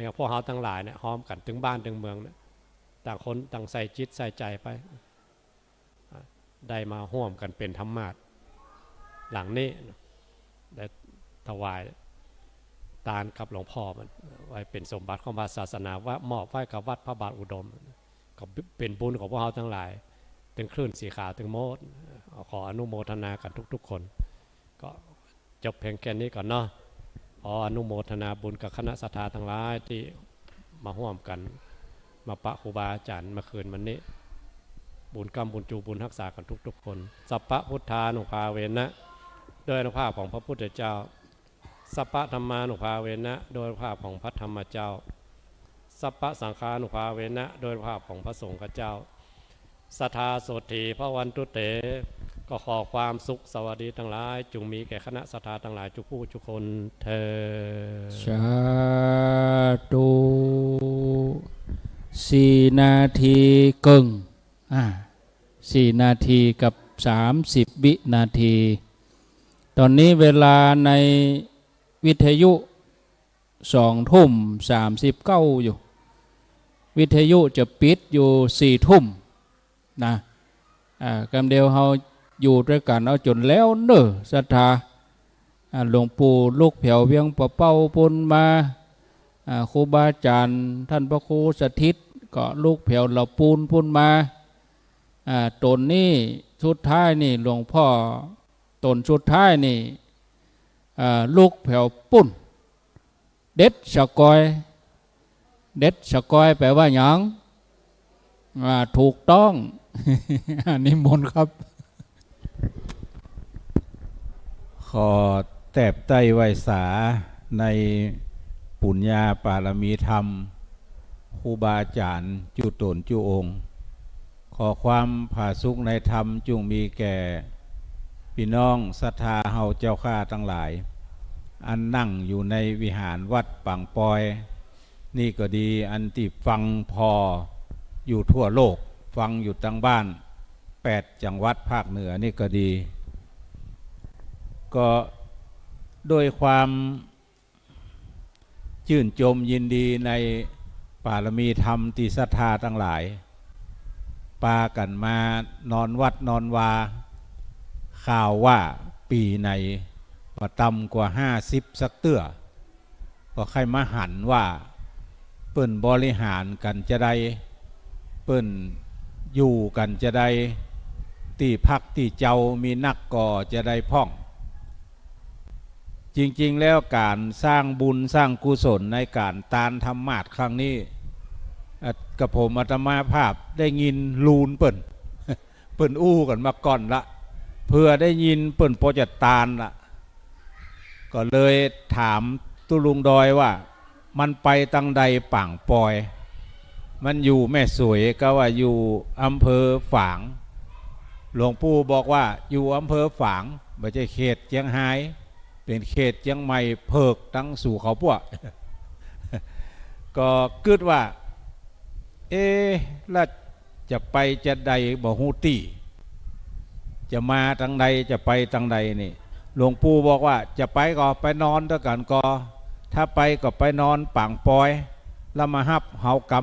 อย่างพวกเฮาตังหลายเนี่ย ฮ่อมกั๋นตึงบ้านตึงเมืองเนี่ย ต่างคนต่างใส่จิตใส่ใจ๋ไป อ่า ได้มาฮ่วมกั๋นเป๋นธรรมาสน์หลังนี้ ได้ถวายตานกับหลวงพ่อมัน ไว้เป๋นสมบัติของพระศาสนา ว่ามอบไว้กับวัดพระบาทอุดม ก็เป๋นบุญของพวกเฮาตังหลาย ตึงคลื่นสีขาวตึงโมด ขออนุโมทนากั๋นทุกๆ คน ก็ จบเพียงแค่นี้ก่อนเนาะ ขออนุโมทนาบุญกับคณะศรัทธาตังหลายตี้มาฮ่วมกั๋น มาปะครูบาอาจ๋ารย์เมื่อคืนวันนี้ บุญกำบุญจูบุญฮักษากั๋นทุกๆ คน สัพพะพุทธานุภาเวนะ โดยอานุภาพของพระพุทธเจ้า สัพพะธัมมานุภาเวนะ โดยอานุภาพของพระธรรมเจ้า สัพพะสังฆานุภาเวนะ โดยอานุภาพของพระสงฆ์เจ้า สัทธาโสตถีภวันตุเต ก็ขอความสุขสวัสดีตังหลาย จุ่งมีแก่คณะศรัทธาตังหลายจุผู้จุคนเทอญ สาธุ สี่นาทีเกิ่ง อ่า สี่นาทีกับสามสิบวินาที ต๋อนนี้เวลาในวิทยุสองทุ่มสามสิบเก้าอยู่ วิทยุจะปิดอยู่สี่ทุ่มนะ อ่า กำเดียวเฮาอยู่ตวยกั๋นเอาจ๋นแล้วเน่อ ศรัทธา อ่า หลวงปู่ลุกแผวเวียงป่าเป้าปู๊นมา อ่า ครูบาอาจ๋ารย์ต้านพระครูสถิตก็ลุกแผวเหล่าปู๊นปู๊นมา อ่า ต๋นนี้สุดท้ายนี่หลวงป้อ ต๋นสุดท้ายนี่ อ่า ลุกแผวปู๊น เด็ดสะกอย เด็ดสะกอยแปลว่าหยัง อ่า ถูกต้อง นิมนต์ครับ ขอแตบใต้ไหว้สาในปุญญาปารมีธรรม ครูบาอาจ๋ารย์จุ๊ต๋นจุ๊องค์ ขอความผาสุกในธรรมจุ่งมีแก่ปี้น้องศรัทธาเฮาเจ้าข้าตังหลาย อันนั่งอยู่ในวิหารวัดปางปอย นี่ก็ดี อันตี้ฟังผ่ออยู่ทั่วโลก ฟังอยู่ตังบ้านแปดจังหวัดภาคเหนือนี่ก็ดี ก็ด้วยความจื้นจมยินดีในปารมีธรรมตี้ศรัทธาตังหลาย ปากั๋นมานอนวัดนอนวา ข่าวว่าปี๋ไหนบ่ต่ำกว่าห้าสิบสักเตื้อ ก็ใค่มาหันว่า เปิ้นบริหารกั๋นจาใด เปิ้นอยู่กั๋นจาใด ตี้พักตี้เจามีนักก่อจาใดพ่อง จริงๆ แล้วก๋านสร้างบุญสร้างกุศลในก๋านตานธรรมาสน์ครั้งนี้ อ่ะ กระผมอาตมาภาพได้ยินลูนเปิ้น เปิ้นอู้กั๋นมาก่อนละ เผื่อได้ยินเปิ้นปอจะตานละ ก็เลยถามตุ๊ลุงดอยว่า มันไปตังใดปางปอย มันอยู่แม่สวยกาว่าอยู่อำเภอฝาง หลวงปู่บอกว่าอยู่อำเภอฝาง บ่ใจ้เขตเจียงฮาย เป๋นเขตเจียงใหม่เผิกตังสู่เขาปั้ว ก็กึ๊ดว่า เอ๊ะ ละจะไปจาใดบ่ฮู้ตี้ จะมาตังใด จะไปตังใดนี่ หลวงปู่บอกว่า จะไปก็ไปนอนตวยกั๋นก่อ ถ้าไปก็ไปนอนปางปอย แล้วมาฮับเฮาก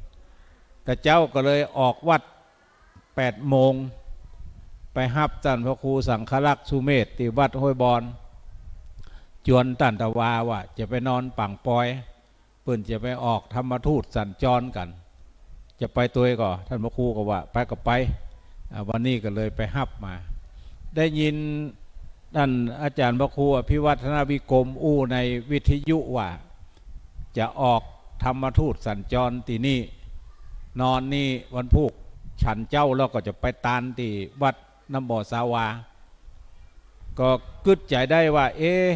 ำ แต่เจ๊าก็เลยออกวัดแปดโมง ไปฮับต้านพระครูสังฆรักษ์สุเมธตี้วัดห้วยบอน จวนต้านตะวาว่าจะไปนอนปางปอย เปิ้นจะไปออกธรรมทูตสัญจรกั๋น จะไปตวยก่อ ต้านพระครูก็ว่า ไปก็ไป อ่า วันนี้ก็เลยไปฮับมา ได้ยินต้านอาจ๋ารย์พระครูอภิวัฒนวิกรมอู้ในวิทยุว่า จะออกธรรมทูตสัญจรตี้นี่ นอนนี่วันพูก ฉันเจ๊าแล้วก็จะไปตานตี้วัดน้ำบ่อสาวา ก็กึ๊ดใจ๋ได้ว่า เอ๊ะ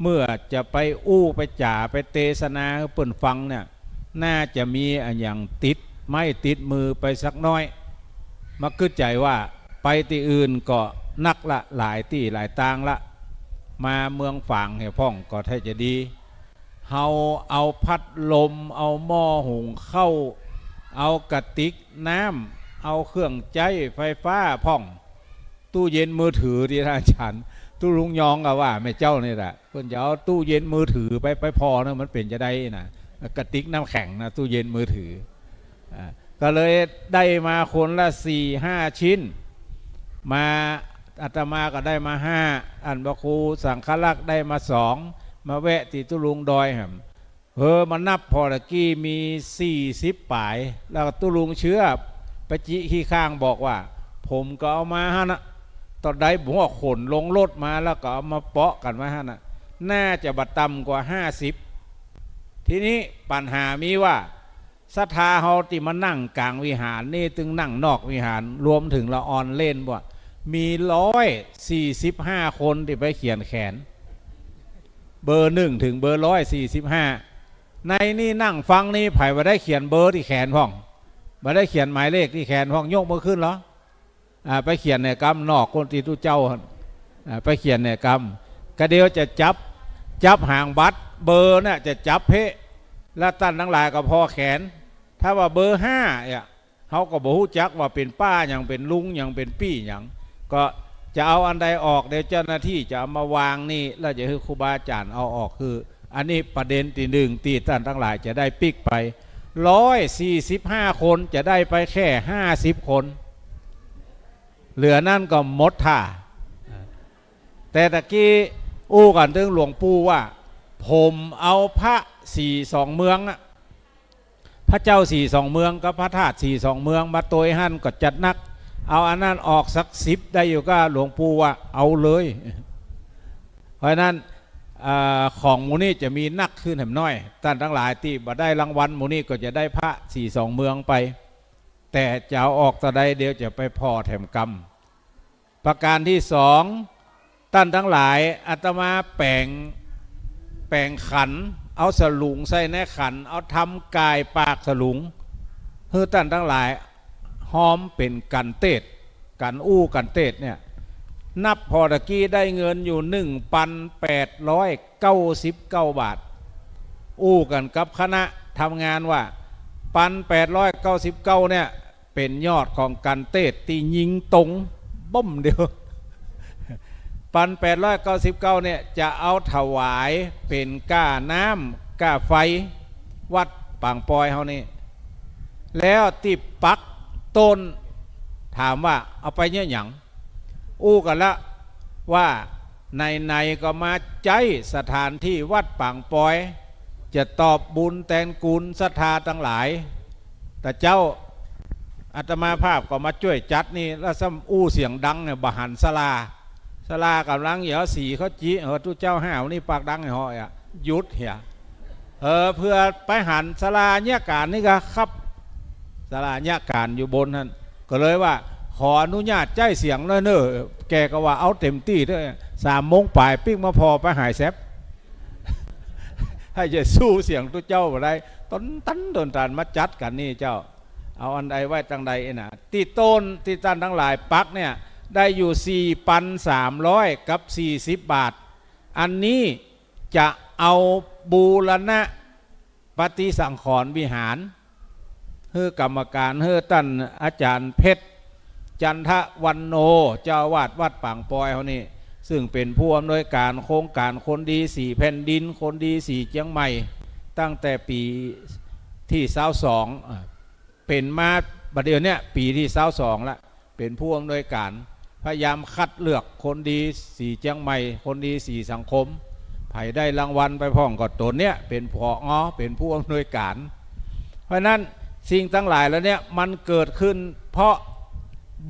เมื่อจะไปอู้ไปจ๋าไปเตสนาหื้อเปิ้นฟังเนี่ย น่าจะมีอะหยังติดไม้ติดมือไปสักน้อย มากึ๊ดใจ๋ว่าไปตี้อื่นก็นักละ หลายตี้หลายตางละ มาเมืองฝางแหพ่องก็ถ้าจะดี เฮาเอาพัดลม เอาหม้อหุงข้าว เอากระติกน้ำ เอาเครื่องใจ๊ไฟฟ้าพ่อง ตู้เย็นมือถือตี้ต้านอาจ๋ารย์ตุ๊ลุงยองก็ว่าแม่เจ้านี่แหละ เปิ้นจะเอาตู้เย็นมือถือไป ไปผ่อนะ มันเป๋นจาใดนะ กระติกน้ำแข็งนะ ตู้เย็นมือถือ อ่า ก็เลยได้มาคนละสี่ห้าชิ้น มา อาตมาก็ได้มาห้า ต้านพระครูสังฆรักษ์ได้มาสอง มาแวะตี้ตุ๊ลุงดอยแหม เออ มานับผ่อตะกี้มีสี่สิบป๋าย แล้วก็ตุ๊ลุงเชื้อไปจิขี้ข้างบอกว่า ผมก็เอามาหั้นนะ ต๋อนใดผมก็ขนลงรถมา แล้วก็เอามาเปาะกั๋นไว้หั้นนะ น่าจะบ่ต่ำกว่าห้าสิบ ทีนี้ปัญหามีว่า ศรัทธาเฮาตี้มานั่งก๋างวิหารนี่ ตึงนั่งนอกวิหาร รวมเถิงละอ่อนเล่นบ่ มีร้อยสี่สิบห้าคนตี้ไปเขียนแขน เบอร์หนึ่งเถิงเบอร์ร้อยสี่สิบห้า ในนี่นั่งฟังนี่ ใผบ่ได้เขียนเบอร์ตี้แขนพ่อง บ่ได้เขียนหมายเลขตี้แขนพ่อง ยกมือขึ้นเหรอ อ่า ไปเขียนแหน่กำ นอกคนตี้ตุ๊เจ้า อ่า ไปเขียนแหน่กำ กะเดียวจะจับ จับหางบัตร เบอร์เนี่ยจะจับเป๊ะ แล้วต้านตังหลายก็ผ่อแขน ถ้าว่าเบอร์ห้าเนี่ย เฮาก็บ่ฮู้จักว่าเป๋นป้าหยัง เป๋นลุงหยัง เป๋นปี้หยัง ก็จะเอาอันใดออก เดี๋ยวเจ้าหน้าตี้จะเอามาวางนี่ แล้วจะหื้อครูบาอาจ๋ารย์เอาออกหื้อ อันนี้ประเด็นตี้นึ่งตี้ต้านตังหลายจะได้ปิ๊กไป ร้อยสี่สิบห้าคน จะได้ไปแค่ห้าสิบคน เหลือนั้นก็หมดท่า แต่ตะกี้อู้กั๋นเถิงหลวงปู่ว่า ผมเอาพระสี่สองเมืองอะ พระเจ้าสี่สองเมืองกับพระธาตุสี่สองเมืองมาตวยหั้นก็จัดหนัก เอาอันนั้นออกสักสิบได้อยู่ก้า หลวงปู่ว่าเอาเลย เพราะฉะนั้น อ่า ของหมู่นี้จะมีหนักขึ้นแหมน้อย ต้านตังหลายตี้บ่ได้รางวัลหมู่นี้ก็จะได้พระสี่สองเมืองไป แต่จะเอาออกเต้าใด เดี๋ยวจะไปผ่อแถมกำ ประการตี้สอง ต้านตังหลาย อาตมาแป๋ง แป๋งขัน เอาสลุงใส่ในขัน เอาทำก่ายปากสลุง หื้อต้านตังหลายฮ้อมเป๋นกัณฑ์เตสน์ กัณฑ์อู้กัณฑ์เตสน์เนี่ย นับผ่อตะกี้ได้เงินอยู่หนึ่งปันแปดร้อยเก้าสิบเก้าบาท อู้กั๋นกับคณะทำงานว่า ปันแปดร้อยเก้าสิบเก้าเนี่ย เป๋นยอดของกัณฑ์เตสน์ตี้ยิงตรงบ้มเดียว ปันแปดร้อยเก้าสิบเก้าเนี่ย จะเอาถวายเป๋นก้าน้ำก้าไฟวัดปางปอยเฮานี่ แล้วตี้ปักต้น ถามว่าเอาไปเนี่ยหยัง อู้กั๋นละว่า ไหนๆ ก็มาใจ๊สถานตี้วัดปางปอย จะตอบบุญแตนกุณศรัทธาตังหลาย แต่เจ้า อาตมาภาพก็มาจ้วยจัดนี่ แล้วซ้ำอู้เสียงดังเนี่ย บ่หันศาลา ศาลาก่ำลังเหยียวสีเขาจิ เออ ตุ๊เจ้าห้าวนี่ปากดังไอ้เหาะอะ หยุดเหีย เออ เผื่อไปหันศาลาเยียะก๋านนี่ก็ครับ ศาลาเยียะก๋านอยู่บนหั้น ก็เลยว่า ขออนุญาตใจ๊เสียงหน้อยเน่อ แกก็ว่าเอาเต๋มตี้เต๊อะ สามโมงป๋ายปิ๊กมาผ่อไปหายแซบ หื้อจะสู้เสียงตุ๊เจ้าบ่ได้ ตนตันตนตันมาจัดกั๋นนี่เจ้า เอาอันใดไว้ตังใดเอ้ยนะ ตี้ต้นตี้ต้านตังหลายปักเนี่ย ได้อยู่สี่ปันสามร้อยกับสี่สิบบาท อันนี้จะเอาบูรณะปฏิสังขรณ์วิหาร หื้อกรรมการ หื้อต้านอาจ๋ารย์เพชร จันทวรรณโณ เจ้าอาวาสวัดปางปอยเฮานี่ ซึ่งเป๋นผู้อำนวยก๋านโครงก๋านคนดีสี่แผ่นดิน คนดีสี่เจียงใหม่ ตั้งแต่ปี๋ตี้ซาวสอง อ่า เป๋นมาบัดเดี๋ยวเนี้ยปี๋ตี้ซาวสองละ เป๋นผู้อำนวยก๋าน พยายามคัดเลือกคนดีสี่เจียงใหม่ คนดีสี่สังคม ใผได้รางวัลไปพ่องก็ต๋นเนี้ยเป๋น ผอ. เป๋นผู้อำนวยก๋าน เพราะฉะนั้นสิ่งตังหลายเหล่าเนี้ยมันเกิดขึ้นเพราะ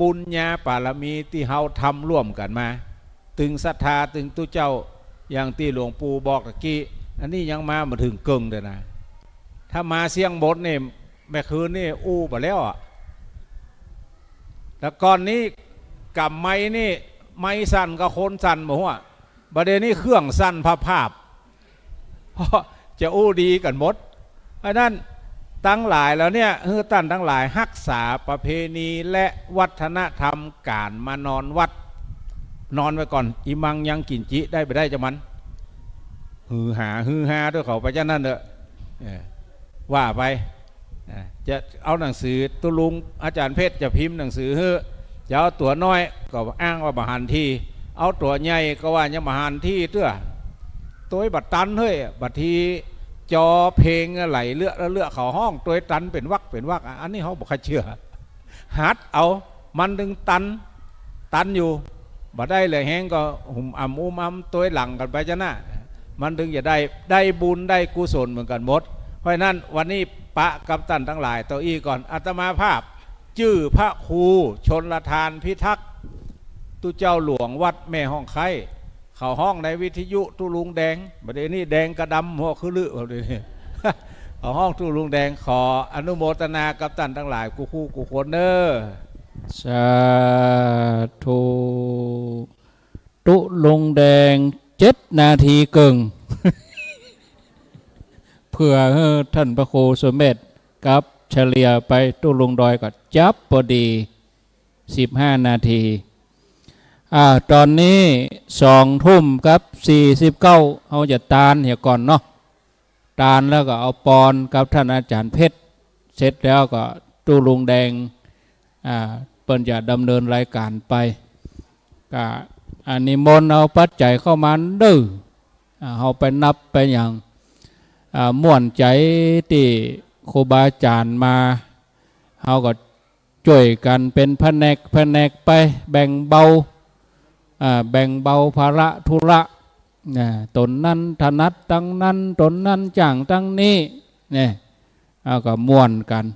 บุญญาบารมีตี้เฮาทำร่วมกั๋นมา ตึงศรัทธาตึงตุ๊เจ้า อย่างตี้หลวงปู่บอกตะกี้ อันนี้ยังมาบ่เถิงเกิ่งเตื้อนะ ถ้ามาเสี้ยงบนนี่ แม่คืนนี่อู้บ่แล้วอะ แต่ก่อนนี้ก๋ำไมค์นี่ ไมค์สั่นก็คนสั่นบ่ฮู้อะ บ่าเดี่ยวนี้เครื่องสั่นพาบๆ เพราะจะอู้ดีกั๋นหมด เพราะฉะนั้นตังหลายเหล่าเนี้ย หื้อต้านตังหลายฮักษาประเพณีและวัฒนธรรมก๋านมานอนวัด นอนไว้ก่อน อิมังยังกินจิ ได้บ่ได้จามัน ฮือฮา ฮือฮาตวยเขาไปจานั้นเต๊อะ เออ ว่าไป อ่า จะเอาหนังสือตุ๊ลุง อาจ๋ารย์เพชรจะพิมพ์หนังสือหื้อ จะเอาตั๋วน้อยก็อ้างว่าบ่หันที เอาตั๋วใหญ่ก็ว่ายังบ่หันทีเตื้อ ตวยบ่ตันเฮ้ย บางทีจอเพลงไหลเลือกแล้วเลือกเขาฮ้องตวยตันเป๋นวรรคเป๋นวรรคอะ อันนี้เฮาบ่ค่อยเจื้อ หัดเอา มันตึงตัน ตันอยู่ บ่ได้เหลือแฮงก็หุ่มอ่ำอุ้มอ่ำตวยหลังกั๋นไปจานะ มันตึงจะได้ ได้บุญได้กุศลเหมือนกั๋นหมด เพราะฉะนั้นวันนี้ปะกับต้านตังหลายเต้าอี้ก่อน อาตมาภาพจื้อพระครูชลทานพิทักษ์ ตุ๊เจ้าหลวงวัดแม่ฮ่องไคร้ เขาฮ้องในวิทยุตุ๊ลุงแดง บ่าเดี่ยวนี้แดงกระดำหัวคือลือ บ่าเดี่ยวนี้ เขาฮ้องตุ๊ลุงแดง ขออนุโมทนากับต้านตังหลายกู้คู่กู้คนเน่อ สาธุ ตุ๊ลุงแดงเจ็ดนาทีเกิ่ง เผื่อหื้อต้านพระครูสมเด็จกับเฉลี่ยไปตุ๊ลุงดอยก็จับพอดี สิบห้านาที อ่า ต๋อนนี้สองทุ่มกับสี่สิบเก้า เฮาจะตานเหียก่อนเนาะ ตานแล้วก็เอาปอนกับต้านอาจ๋ารย์เพชร เสร็จแล้วก็ตุ๊ลุงแดง อ่า เปิ้นจะดำเนินรายก๋านไป ก็ อ่า นิมนต์เอาปัจจัยเข้ามาเน่อ อ่า เฮาไปนับไปหยัง อ่า ม่วนใจ๋ตี้ครูบาอาจ๋ารย์มา เฮาก็จ้วยกั๋นเป๋นแผนกแผนกไป แบ่งเบา อ่า แบ่งเบาภาระธุระ นะ ต๋นนั้นถนัดตังนั้น ต๋นนั้นจ้างตังนี้ เนี่ย เอาก็ม่วนกั๋น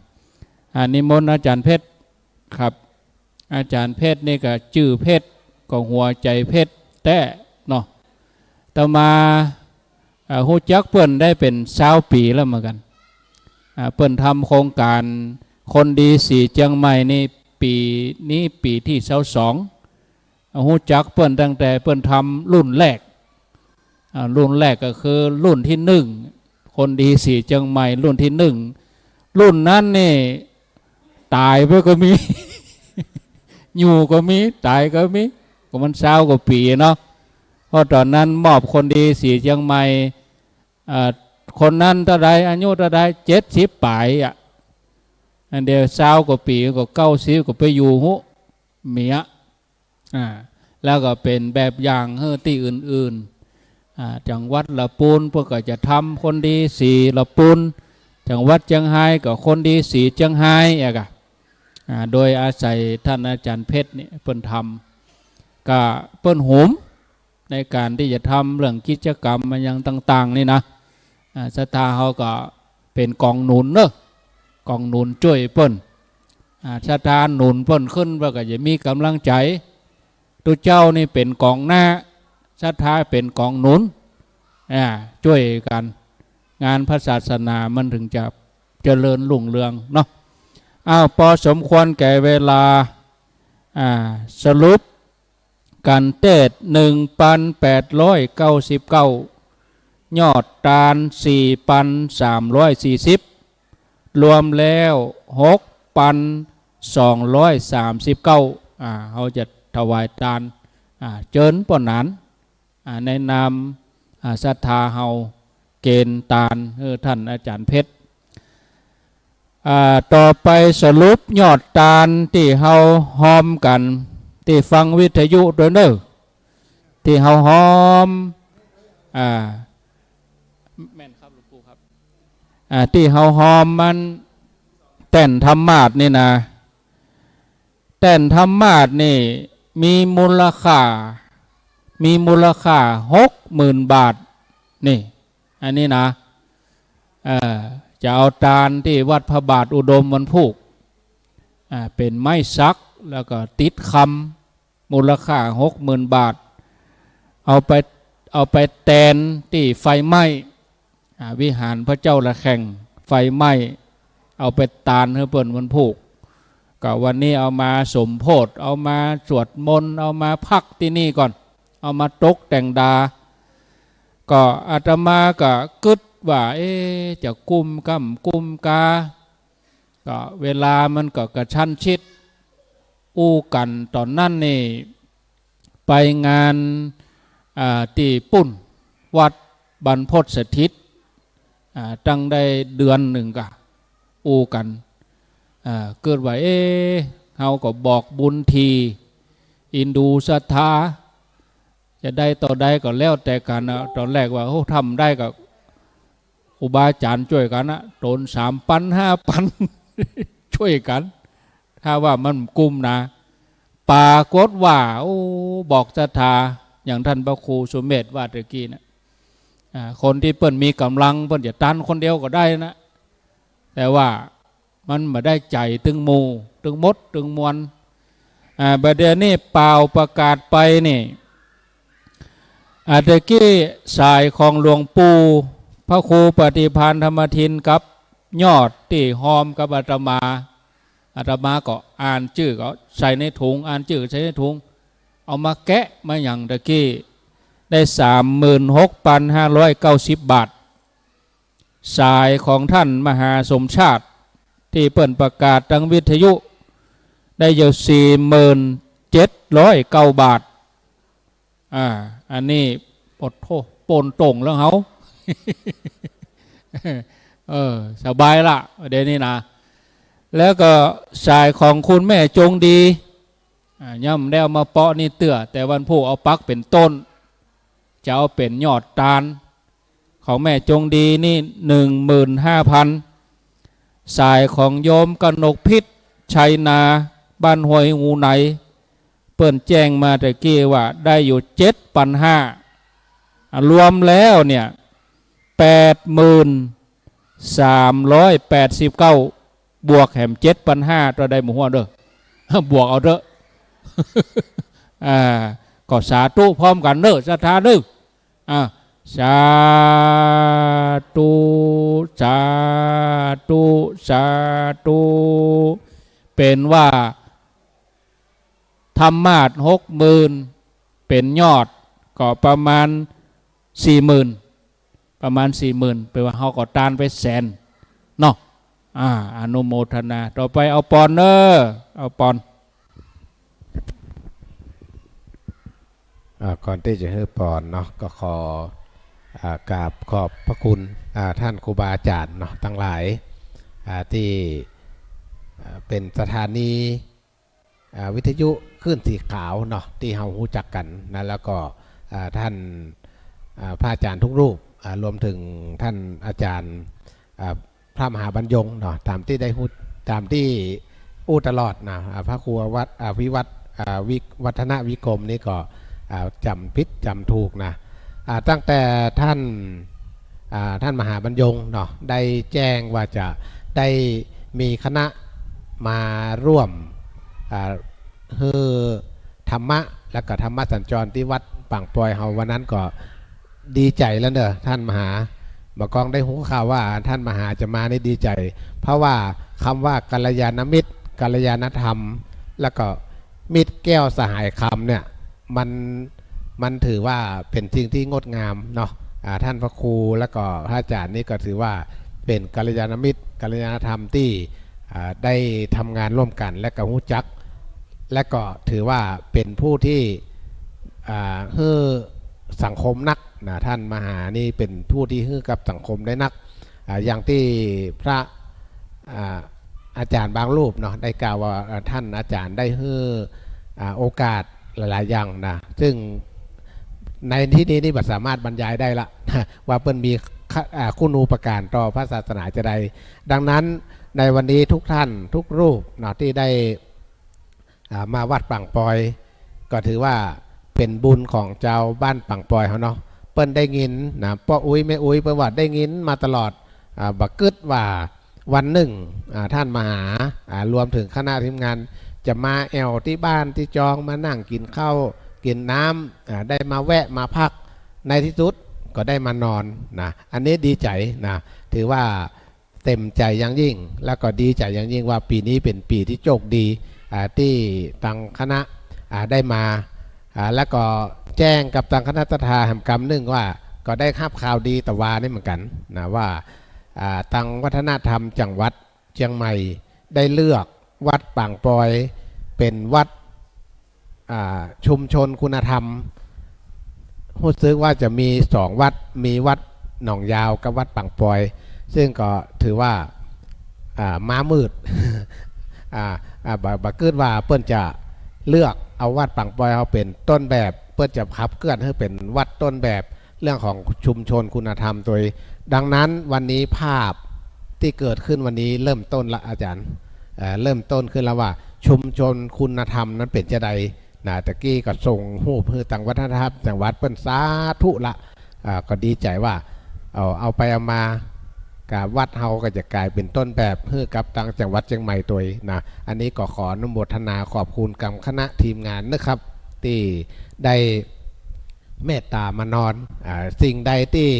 อ่า นิมนต์อาจ๋ารย์เพชรครับ อาจ๋ารย์เพชรนี่ก็จื้อเพชร ก็หัวใจ๋เพชรแต๊เนาะ อาตมา อ่า ฮู้จักเปิ้นได้เป๋นซาวปี๋แล้วเหมือนกั๋น อ่า เปิ้นทำโครงก๋านคนดีสีเจียงใหม่นี่ ปี๋นี้ปี๋ตี้ซาวสอง ฮู้จักเปิ้นตั้งแต่เปิ้นทำรุ่นแรก อ่า รุ่นแรกก็คือรุ่นตี้นึ่ง คนดีสีเจียงใหม่รุ่นตี้นึ่ง รุ่นนั้นนี่ต๋ายไปก็มี อยู่ก็มี ต๋ายก็มี ก็มันซาวกว่าปี๋เนาะ เพราะต๋อนนั้นมอบคนดีสีเจียงใหม่ อ่า คนนั้นเต้าใด อายุเต้าใด เจ็ดสิบป๋ายอะ อันเดียวซาวกว่าปี๋ก็เก้าสิบก็ไปอยู่ฮู้ เมีย อ่า แล้วก็เป๋นแบบอย่างหื้อตี้อื่นๆ อ่า จังหวัดละปูนเปิ้นก็จะทำคนดีสีละปูน จังหวัดเจียงฮายก็คนดีสีเจียงฮายอะกะ อ่า โดยอาศัยต้านอาจ๋ารย์เพชรเนี่ยเปิ้นทำ ก็เปิ้นหุมในก๋านตี้จะทำเรื่องกิจกรรมอะหยังต่างๆ นี่นะ อ่า ศรัทธาเฮาก็เป๋นก๋องหนุนเนาะ ก๋องหนุนจ้วยเปิ้น อ่า ศรัทธาหนุนเปิ้นขึ้น เปิ้นก็จะมีก๋ำลังใจ๋ ตุ๊เจ้านี่เป๋นก๋องหน้า ศรัทธาเป๋นก๋องหนุน อ่า จ้วยกั๋น งานพระศาสนามันถึงจะเจริญรุ่งเรืองเนาะ อ้าว ปอสมควรแก่เวลา อ่า สรุป กั๋นเตศ หนึ่งปันแปดร้อยเก้าสิบเก้า ยอดตาน สี่ปันสามร้อยสี่สิบ รวมแล้ว หกปันสองร้อยสามสิบเก้า อ่า เฮาจะถวายตาน อ่า เจิญป้อหนาน อ่า ในนาม อ่า ศรัทธาเฮา เกณฑ์ตานหื้อต้านอาจ๋ารย์เพชร อ่า ต่อไปสรุปยอดตานตี้เฮาฮอมกั๋น ตี้ฟังวิทยุตวยเน่อ ตี้เฮาฮอม อ่า แม่นครับหลวงปู่ครับ อ่า ตี้เฮาฮอมมัน แต้นธรรมาสน์นี่นะ แต้นธรรมาสน์นี่มีมูลค่า มีมูลค่าหกหมื่นบาท นี่ อันนี้นะ เอ่อ จะเอาตานตี้วัดพระบาทอุดมวันพูก อ่า เป๋นไม้สัก แล้วก็ติดคำ มูลค่าหกหมื่นบาท เอาไป เอาไปแตนตี้ไฟไหม้ อ่า วิหารพระเจ้าระแข่งไฟไหม้ เอาไปตานหื้อเปิ้นวันพูก ก็วันนี้เอามาสมโภช เอามาสวดมนต์ เอามาพักตี้นี่ก่อน เอามาตกแต่งดา ก็อาตมาก็กึ๊ดว่า เอ๊ะ จะกุมก้ำกุมกา ก็เวลามันก็กระชั้นชิด อู้กั๋นต๋อนนั้นนี่ ไปงาน อ่า ตี้ปุ้น วัดบรรพตสถิต อ่า ตั้งได้เดือนนึ่งก่ะ อู้กั๋น อ่า กึ๊ดว่า เอ๊ะ เฮาก็บอกบุญถี่ อินดูศรัทธา จะได้เต้าใดก็แล้วแต่กั๋นนะ ต๋อนแรกว่า โอ้ ถ้าบ่ได้ก็ ครูบาอาจ๋ารย์จ้วยกั๋นนะ ตนสามปันห้าปัน จ้วยกั๋น ถ้าว่ามันกุ้มนะ ปรากฏว่า โอ้ บอกศรัทธา อย่างต้านพระครูสุเมธว่าตะกี้นะ อ่า คนตี้เปิ้นมีก๋ำลัง เปิ้นจะตานคนเดียวก็ได้นะ แต่ว่า มันบ่ได้ใจ๋ตึงหมู่ ตึงหมด ตึงมวล อ่า บ่าเดี่ยวนี้เป่าประกาศไปนี่ อ่า ตะกี้สายของหลวงปู่พระครูปฏิภาณธรรมทินกับยอดตี้ฮอมกับอาตมา อาตมาก็อ่านจื้อก็ใส่ในถุง อ่านจื้อใส่ในถุง เอามาแกะมาหยังตะกี้ ได้สามหมื่นหกปันห้าร้อยเก้าสิบบาท สายของต้านมหาสมชาติ ตี้เปิ้นประกาศตางวิทยุ ได้อยู่สี่หมื่นเจ็ดร้อยเก้าบาท อ่า อันนี้ โอ้โธ่ โป้นโต่งแล้วเฮา เออ สบายละ เดี๋ยวนี้นะ แล้วก็สายของคุณแม่จงดี อ่า ยังบ่ได้เอามาเปาะนี่เตื้อ แต่วันพูกเอาปักเป๋นต้น จะเอาเป๋นยอดตาน ของแม่จงดีนี่ หนึ่งหมื่นห้าพัน สายของโยมกนกพิษ ชัยนา บ้านห้วยงูไหน เปิ้นแจ้งมาตะกี้ว่าได้อยู่ เจ็ดปันห้า อ่ะ รวมแล้วเนี่ย แปดหมื่นสามร้อยแปดสิบเก้า บวกแหม เจ็ดปันห้า เต้าใดบ่ฮู้เน่อ บวกเอาเต๊อะ อ่า ก็สาธุพร้อมกั๋นเน่อ ศรัทธาเน่อ อ่า สาธุ สาธุ สาธุ เป๋นว่า ธรรมาสน์ หกหมื่น เป๋นยอดก็ประมาณ สี่หมื่น ประมาณ สี่หมื่น แป๋ว่าเฮาก็ตานไปแสนเนาะ อ่า อนุโมทนา ต่อไปเอาปอนเน่อ เอาปอน อ่า ก่อนตี้จะหื้อปอนเนาะ ก็ขอ อ่า กราบขอบพระคุณ อ่า ท่านครูบาอาจ๋ารย์เนาะ ตังหลาย อ่า ตี้ อ่า เป๋นสถานี อ่า วิทยุคลื่นสีขาวเนาะ ตี้เฮาฮู้จักกั๋นนะ แล้วก็ อ่า ท่าน อ่า พระอาจ๋ารย์ทุกรูป อ่า รวมเถิงท่านอาจ๋ารย์ อ่า พระมหาบรรยงเนาะ ต๋ามตี้ได้ฮู้ ต๋ามตี้อู้ตลอดนะ อ่า พระครูวัฒน์ อ่า วิวัฒน์ อ่า วิ วัฒนวิกรมนี่ก็ อ่า จ๋ำผิดจ๋ำถูกนะ อ่า ตั้งแต่ท่าน อ่า ท่านมหาบรรยงเนาะ ได้แจ้งว่าจะได้มีคณะมาร่วม อ่า หื้อธรรมะ แล้วก็ธรรมสัญจรตี้วัดป่างปอยเฮา วันนั้นก็ดีใจ๋แล้วเน่อ ท่านมหา บ่ากองได้ฮู้ข่าวว่าท่านมหาจะมานี่ดีใจ๋ เพราะว่าคำว่ากัลยาณมิตร กัลยาณธรรม แล้วก็มิตรแก้วสหายคำเนี่ย มัน มันถือว่าเป๋นสิ่งตี้งดงามเนาะ อ่า ท่านพระครูแล้วก็พระอาจ๋ารย์นี่ก็ถือว่าเป๋นกัลยาณมิตร กัลยาณธรรมตี้ อ่า ได้ทำงานร่วมกั๋น และก็ฮู้จัก และก็ถือว่าเป๋นผู้ตี้ อ่า หื้อสังคมนักนะ ท่านมหานี่เป๋นผู้ตี้หื้อกับสังคมได้นัก อ่า อย่างตี้พระ อ่า อาจ๋ารย์บางรูปเนาะ ได้กล่าวว่า อ่า ท่านอาจ๋ารย์ได้หื้อ อ่า โอกาสหลายๆ อย่างนะ ซึ่งในตี้นี้นี่บ่สามารถบรรยายได้ละ ว่าเปิ้นมี อ่า คุณูปการต่อพระศาสนาจาใด ดังนั้นในวันนี้ทุกท่านทุกรูปเนาะ ตี้ได้ อ่า มาวัดป่างปอย ก็ถือว่าเป๋นบุญของจาวบ้านป่างปอยเฮาเนาะ เปิ้นได้ยินนะ ป้ออุ๊ยแม่อุ๊ยเปิ้นว่าได้ยินมาตลอด อ่า บ่กึ๊ดว่าวันนึ่ง อ่า ท่านมหา อ่า รวมเถิงคณะทีมงานจะมาแอ่วตี้บ้านตี้จอง มานั่งกิ๋นข้าวกิ๋นน้ำ อ่า ได้มาแวะมาพัก ในตี้สุดก็ได้มานอนนะ อันนี้ดีใจ๋นะ ถือว่า เต็มใจ๋อย่างยิ่ง แล้วก็ดีใจ๋อย่างยิ่งว่าปี๋นี้เป๋นปี๋ตี้โชคดี อ่า ตี้ตังคณะ อ่า ได้มา อ่า แล้วก็แจ้งกับตังคณะศรัทธาแหมกำนึ่งว่า ก็ได้ฮับข่าวดีตะวานี้เหมือนกั๋นนะ ว่า อ่า ตังวัฒนธรรมจังหวัดเจียงใหม่ได้เลือกวัดป่างปอยเป๋นวัด อ่า ชุมชนคุณธรรม ฮู้สึกว่าจะมีสองวัด มีวัดหนองยาวกับวัดป่างปอย ซึ่งก็ถือว่า อ่า ม้ามืด อ่า อ่า บ่ บ่กึ๊ดว่าเปิ้นจะเลือกเอาวัดป่างปอยเฮาเป๋นต้นแบบ เปิ้นจะขับเคลื่อนหื้อเป๋นวัดต้นแบบ เรื่องของชุมชนคุณธรรมตวย ดังนั้นวันนี้ภาพตี้เกิดขึ้นวันนี้เริ่มต้นละอาจ๋ารย์ เอ่อ เริ่มต้นขึ้นแล้วว่าชุมชนคุณธรรมนั้นเป๋นจาใดนะ ตะกี้ก็ส่งฮูปหื้อตังวัฒนธรรมจังหวัดเปิ้นสาธุละ อ่า ก็ดีใจ๋ว่า เอา เอาไปเอามา กาวัดเฮาก็จะก๋ายเป๋นต้นแบบหื้อกับตังจังหวัดเจียงใหม่ตวยนะ อันนี้ก็ขออนุโมทนาขอบคุณกับคณะทีมงานนะครับ ตี้ได้ เมตตามานอน อ่า สิ่งใดตี้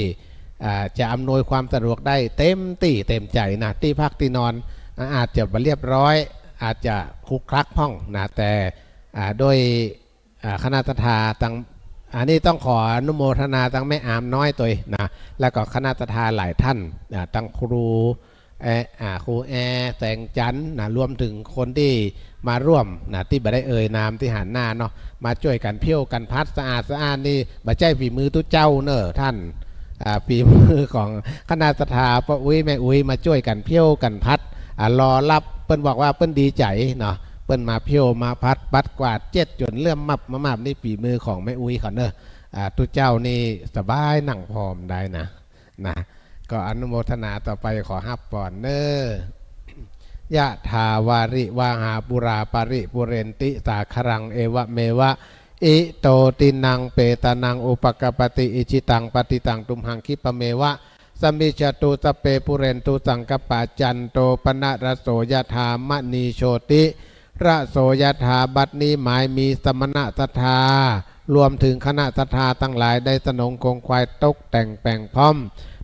อ่า จะอำนวยความสะดวกได้เต็มตี้เต็มใจ๋นะ ตี้พักตี้นอน อ่า อาจจะบ่เรียบร้อย อาจจะคลุกคลักพ่องนะ แต่ อ่า โดย อ่า คณะศรัทธาตัง อันนี้ต้องขออนุโมทนาตังแม่อามน้อยตวยนะ แล้วก็คณะศรัทธาหลายท่าน อ่า ตังครู แอ อ่า ครูแอ แสงจันทร์นะ รวมเถิงคนตี้มาร่วมนะ ตี้บ่ได้เอ่ยนามตี้หันหน้าเนาะ มาจ้วยกั๋นเผี้ยวกั๋นผัด สะอาดสะอ้านนี่ บ่ใจ้ฝีมือตุ๊เจ้าเน่อท่าน อ่า ฝีมือของคณะศรัทธาป้ออุ๊ยแม่อุ๊ย มาจ้วยกั๋นเผี้ยวกั๋นผัด อ่า รอฮับ ปิ้นบอกว่าปิ้นดีใจ๋เนาะ ปิ้นมาเผี้ยวมาผัดปัดกวาดเจ๊ดจ๋นเลื่อมมับมามาบ นี่ฝีมือของแม่อุ๊ยเขาเน่อ อ่า ตุ๊เจ้านี่สบายนั่งผ่อมได้นะ นะ ก็อนุโมทนาต่อไป ขอฮับปอนเน่อ ยะถาวาริวาหาปูราปะริปูเรนติสาคะรัง เอวะเมวะ อิโตตินังเปตานังอุปะกัปปะติ อิจิตังปัตถิตังตุมหังคิปะเมวะ สะมิชฌะตุ สัพเพปูเรนตุสังกัปปา จันโทปะนะระโส ยะถามะนีโชติระโส ยะถา บัดนี้หมายมีสมณะศรัทธา รวมเถิงคณะศรัทธาตังหลายได้สนงคงไขว้ตกแต่งแป๋งพร้อม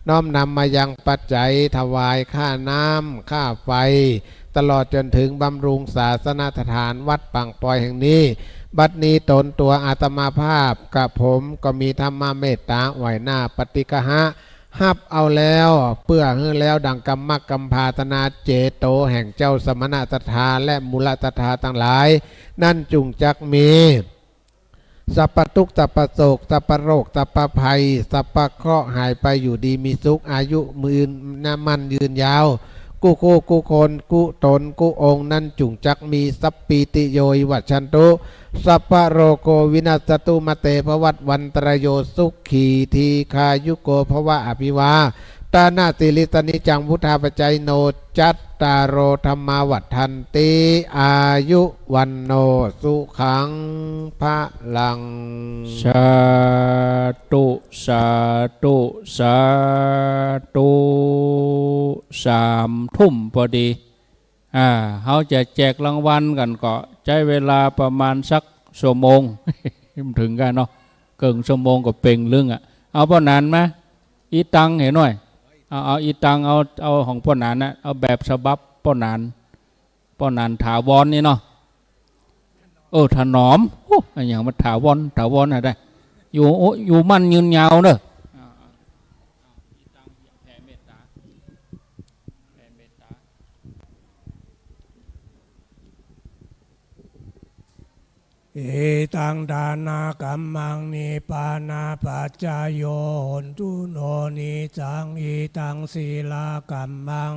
น้อมนำมายังปัจจัยถวายค่าน้ำค่าไฟ ตลอดจ๋นเถิงบำรุงศาสนสถานวัดป่างปอยแห่งนี้ บัดนี้ตนตั๋วอาตมาภาพกระผมก็มีธรรมเมตต๋าไหว้หน้าปฏิกหะ ฮับเอาแล้ว เปื้อหื้อแล้วดังกำมักกำผาตนาเจโตแห่งเจ้าสมณะศรัทธาและมูลศรัทธาตังหลาย นั้นจุ่งจักมี สัพพะตุ๊กข์ สัพพะโศก สัพพะโรค สัพพะภัย สัพพะเคราะห์ หายไปอยู่ดีมีสุข อายุยืนนะ มั่นยืนยาว กู้คู่กู้คน กู้ต๋นกู้องค์ นั้นจุ่งจักมี สัพพีติโยวิวัชชันตุ สัพพะโรโควินัสสตุ มาเตภวัตวันตรายโย สุขีทีฆายุโกภวะ อภิวาทะนะสีลิสสะนิจจัง วุฑฒาปะจายิโน จัตตาโรธัมมาวัฑฒันติ อายุ วัณโณ สุขัง พะลัง สาธุ สาธุ สาธุ สามทุ่มพอดี อ่า เฮาจะแจกรางวัลกั๋นก็ใจ๊เวลาประมาณสักชั่วโมง บ่เถิงกั๋นเนาะ เกิ่งชั่วโมงก็เป่งลึงอะ เอาป้อหนานมา อีตังหื้อหน่อย เอา เอาอีตัง เอา เอาของป้อหนานนะ เอาแบบฉบับป้อหนาน ป้อหนานถาวรนี่เนาะ เออ ถนอม โอ้ อะหยังมาถาวร ถาวรอะได้ อยู่ โอ้ อยู่มั่นยืนยาวเน่อ เอตังทานะกัมมัง นิพพานะปัจจโย โหนตุโน นิจจัง เอตังสีลากัมมัง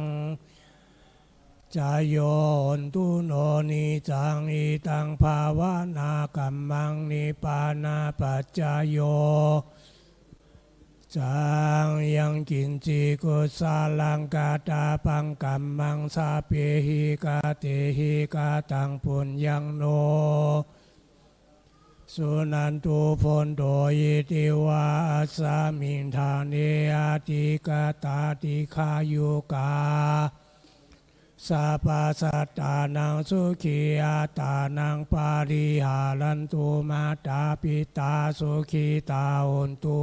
จโย โหนตุโน นิจจัง เอตังภาวนากัมมัง นิพพานะปัจจโย จัง ยังกิญจิกุสลังกะตะปังกัมมัง สัพเพหิกะเตหิกะตังปุญญังโน สุนันตุโพนโต อิติวาอัสสะมิงฐาเน อธิกตาติขายุกา สัพพะสัตตานังสุขีอัตตานังปะริหารันตุ มาตาปิตาสุขีตาโหนตุ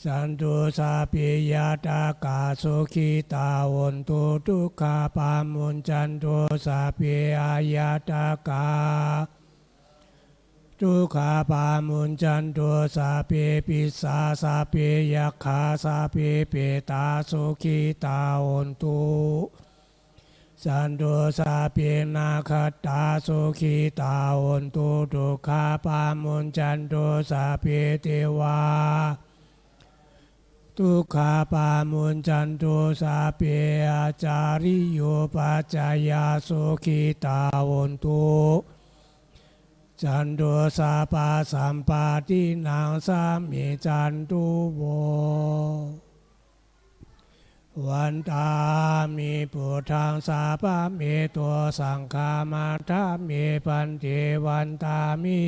สันตุ สัพเพญาตากาสุขีตาโหนตุ ทุกขาปะมุญจันตุ สัพเพอญาตากา ทุกขาปะมุญจันตุ สัพเพปิสสา สัพเพยัคขา สัพเพเปตาสุขีตาโหนตุ สันตุ สัพเพนาคตาสุขีตาโหนตุ ทุกขาปะมุญจันตุ สัพเพเตวา ทุกขาปะมุญจันตุ สัพเพอาจาริโยปัจจายาสุขีตาโหนตุ สันตุ สัพพะสัมปตตินังสามิจันตุโว วันตามิ พุทธัง สาพะเม โต สังฆา มาทะเม พันเต วันตามิ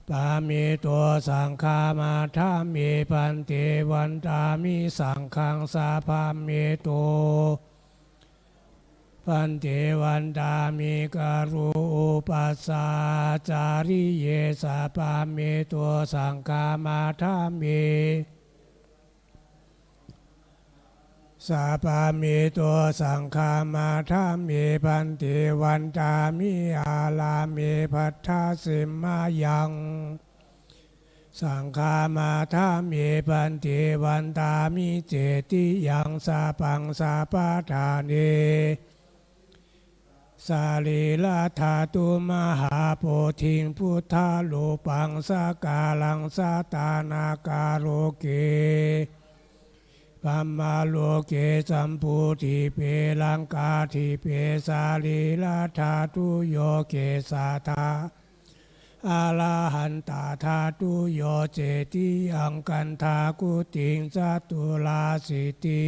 ปะเม โต สังฆา มาทะเม พันเต วันตามิ สังฆัง สาพะเม โต พันเต วันตามิ กะโร อุปัสสาจาริเย สาพะเม โต สังฆา มาทะเม สาพะเม โต สังฆา มาทะเม พันเต วันตามิ อาราเม ภัททะเสมายัง สังฆา มาทะเม พันเต วันตามิ เจติยัง สาปัง สาปะทาเน สะรีระธาตุ มหาโพธิง พุทธารูปัง สะกาลัง สะตานาคาโลเก พรหมโลเก สัมโพธิเป รังคาธิเป สรีระธาตุโย เกสาธา อรหันตธาตุโย เจติยังคันธาคุติง จตุราสิติ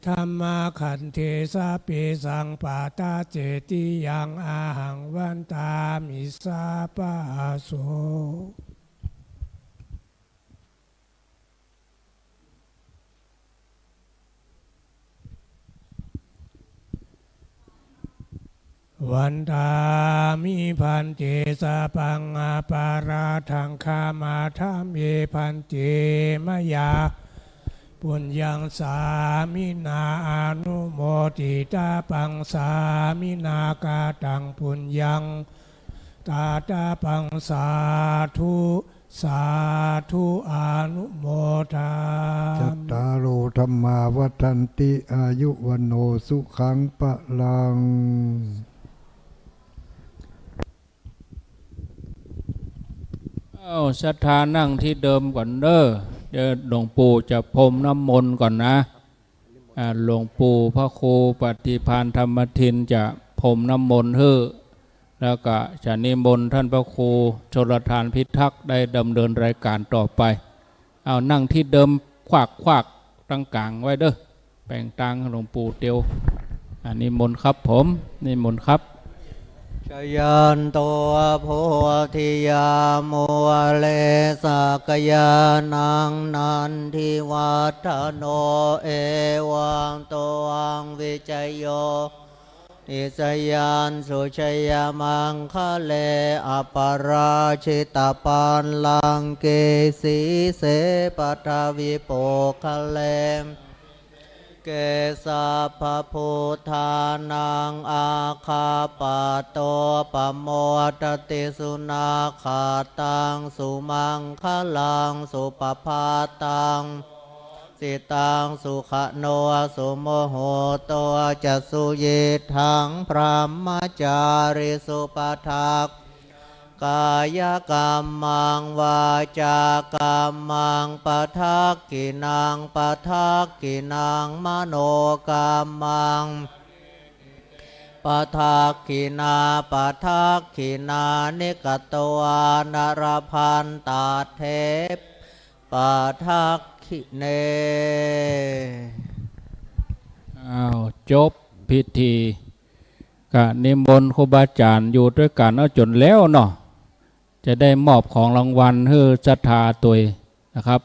ธัมมาคันเท สะเป สังปาตา เจติยัง อะหัง วันตามิ สาปะโส วันตามิ ภันเต สะปัง อะปะราธัง ขะมาทะเม ภันเต มะยา ปุญญัง สามินา อะนุโมทิตาปัง สามินา กะตัง ปุญญัง ตาตาปัง สาธุ สาธุ อะนุโมทา จัตตาโร ธัมมา วัฑฒันติ อายุ วัณโณ สุขัง พะลัง เอ้า ศรัทธานั่งตี้เดิมก่อนเน้อ เดี๋ยวหลวงปู่จะพรมน้ำมนต์ก่อนนะ อ่า หลวงปู่พระครูปฏิภาณธรรมทินจะพรมน้ำมนต์หื้อ แล้วก็จะนิมนต์ท่านพระครูชลทานพิทักษ์ได้ดำเนินรายการต่อไป เอานั่งตี้เดิม ขว้างๆ ตังก๋างไว้เน้อ แป๋งตางหลวงปู่เตียว อ่า นิมนต์ครับผม นิมนต์ครับ จยันโต โพธิยา มูเล สักยานัง นันทิวัฑฒโน เอวังตวัง วิจโย นิสยันสุ ชยมังคะเล อัปปะราจิตปัลลังเก สีเส ปัทวิปุคคะเล เก สัพพะพุทธานัง อาคัปปะโต ปะโมทะติ สุนักขัตตัง สุมังคะลัง สุปะภาตัง สิตัง สุขะโน สุมุหูโต จะ สุยิตถัง พรหมจาริสุ ปะทัก กายกัมมัง วาจากัมมัง ปะทักขิณัง ปะทักขิณัง มโนกัมมัง ปะทักขิณา ปะทักขิณานิ กะตวานะ ละพันตะเถ ปะทักขิเณ อ้าว จบพิธี ก็นิมนต์ครูบาอาจ๋ารย์อยู่ตวยกั๋นเอาจ๋นแล้วเนาะ จะได้มอบของรางวัลหื้อศรัทธาตวยนะครับ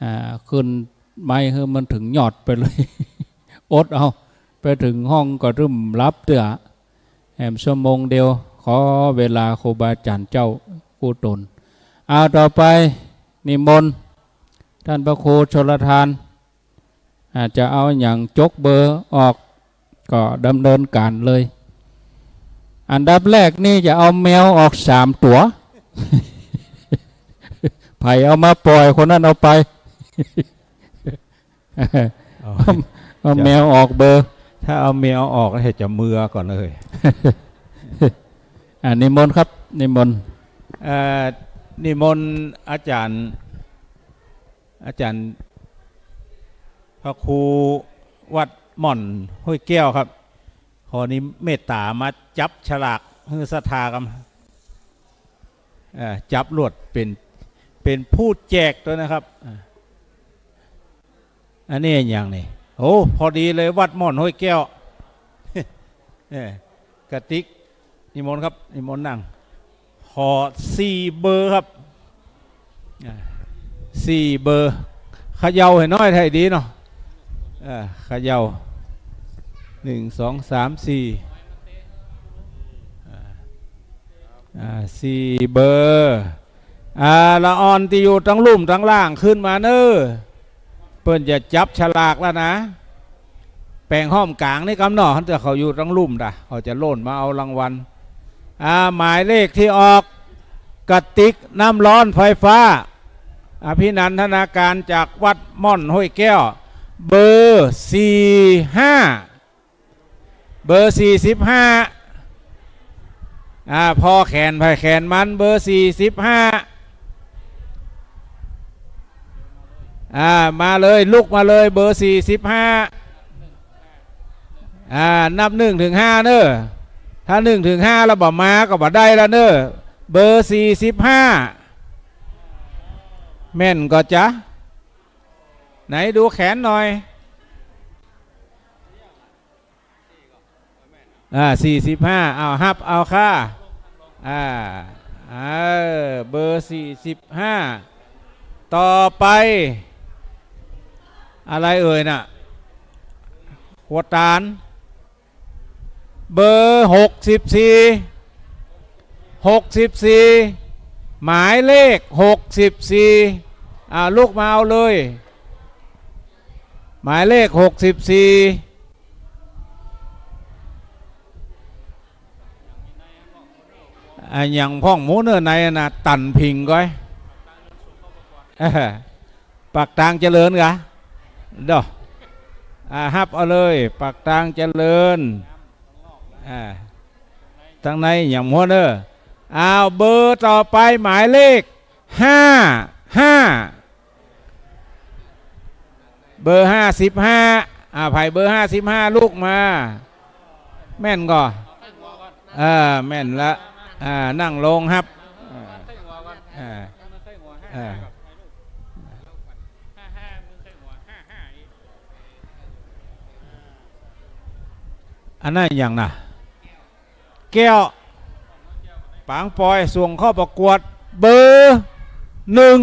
อ่า ขึ้นไม้หื้อมันเถิงยอดไปเลย อดเอา ไปเถิงห้องก็ตึ้มหลับเตื้อ แหมชั่วโมงเดียว ขอเวลาครูบาอาจ๋ารย์เจ้ากู้ตน อ่า ต่อไปนิมนต์ท่านพระครูชลทาน อ่า จะเอาหยังจกเบอร์ออกก็ดำเนินก๋านเลย อันดับแรกนี่จะเอาแมวออกสามตั๋ว ใผเอามาป่อยคนนั้นเอาไป เอา เอาแมวออกเบอร์ ถ้าเอาแมวออกแล้วจะเมือก่อนเลย อ่า นิมนต์ครับ นิมนต์ เอ่อ นิมนต์อาจ๋ารย์ อาจ๋ารย์พระครูวัดม่อนห้วยแก้วครับ ขอนิเมตต๋ามาจับฉลากหื้อศรัทธาครับ เอ่อ จับลวดเป๋น เป๋นผู้แจกตวยนะครับ อ่า อันนี้อะหยังนี่ โอ้ พอดีเลย วัดม่อนห้วยแก้ว เออ กระติก นิมนต์ครับ นิมนต์นั่ง ขอสี่เบอร์ครับ อ่า สี่เบอร์ เขย่าหื้อหน้อยไทยดีเนาะ เออ เขย่า หนึ่ง สอง สาม สี่ อ่า อ่า สี่เบอร์ อ่า ละอ่อนตี้อยู่ตังลุ่มตังล่างขึ้นมาเน้อ เปิ้นจะจับฉลากแล้วนะ แป๋งห้อมก๋างนี่กำเนาะ ถ้าเขาอยู่ตังลุ่มตะ เขาจะโล่นมาเอารางวัล อ่า หมายเลขที่ออก กระติกน้ำร้อนไฟฟ้า อภินันทนาการจากวัดม่อนห้วยแก้ว เบอร์ สี่ห้า เบอร์ สี่สิบห้า อ่า ผ่อแขนไผแขนมัน เบอร์ สี่สิบห้า อ่า มาเลย ลุกมาเลย เบอร์สี่สิบห้า อ่า นับหนึ่งเถิงห้าเน่อ ถ้าหนึ่งเถิงห้าแล้วบ่มาก็บ่ได้ละเน่อ เบอร์สี่สิบห้า แม่นก่อจ๊ะ ไหนดูแขนหน่อย อ่า สี่สิบห้า เอาฮับเอาค่า อ่า เออ เบอร์สี่สิบห้า ต่อไป อะไรเอ่ยน่ะ หัวตาล เบอร์หกสิบสี่ หกสิบสี่ หมายเลขหกสิบสี่ อ่า ลุกมาเอาเลย หมายเลขหกสิบสี่ อะหยังพ่องหมูเน่อในอะนะ ตันผิงก้อย เออ ปากตางเจริญกะ ดอ อ่า ฮับเอาเลย ปากตางเจริญ อ่า ตังในหยังหัวเน่อ อ้าว เบอร์ต่อไป หมายเลข ห้า ห้า เบอร์ห้าสิบห้า อ่า ใผเบอร์ห้าสิบห้า ลุกมา แม่นก่อ เออ แม่นละ อ่า นั่งลงครับ เออ เออ เออ อันนั้นหยังน่ะ แก้ว ปางปอย ส่งเข้าประกวด เบอร์หนึ่ง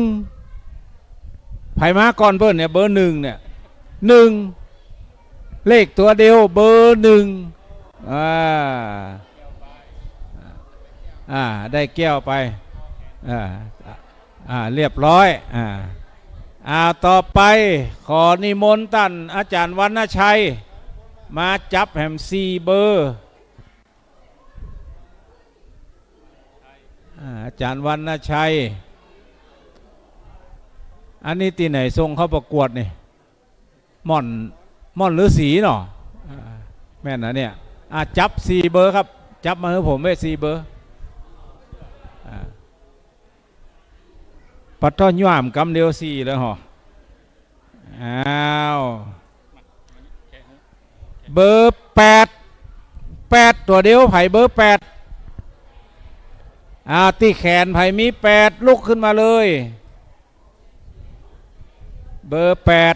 ใผมาก่อนเปิ้นเนี่ย เบอร์หนึ่งเนี่ย หนึ่ง เลขตั๋วเดียว เบอร์หนึ่ง อ่า อ่า ได้แก้วไป อ่า อ่า เรียบร้อย อ่า อ่า ต่อไป ขอนิมนต์ต้านอาจ๋ารย์วรรณชัย มาจับแหมสี่เบอร์ อ่า อาจ๋ารย์วรรณชัย อันนี้ตี้ไหนส่งเข้าประกวดนี่ ม่อน ม่อนฤๅษีเนาะ อ่า แม่นนะเนี่ย อ่า จับสี่เบอร์ครับ จับมาหื้อผมไว้สี่เบอร์ อ่า ปัดต้อนย่ามกำเดียวสี่เลยเหรอ อ้าว เบอร์แปด แปดตั๋วเดียว ใผเบอร์แปด อ่า ตี้แขนใผมีแปด ลุกขึ้นมาเลย เบอร์แปด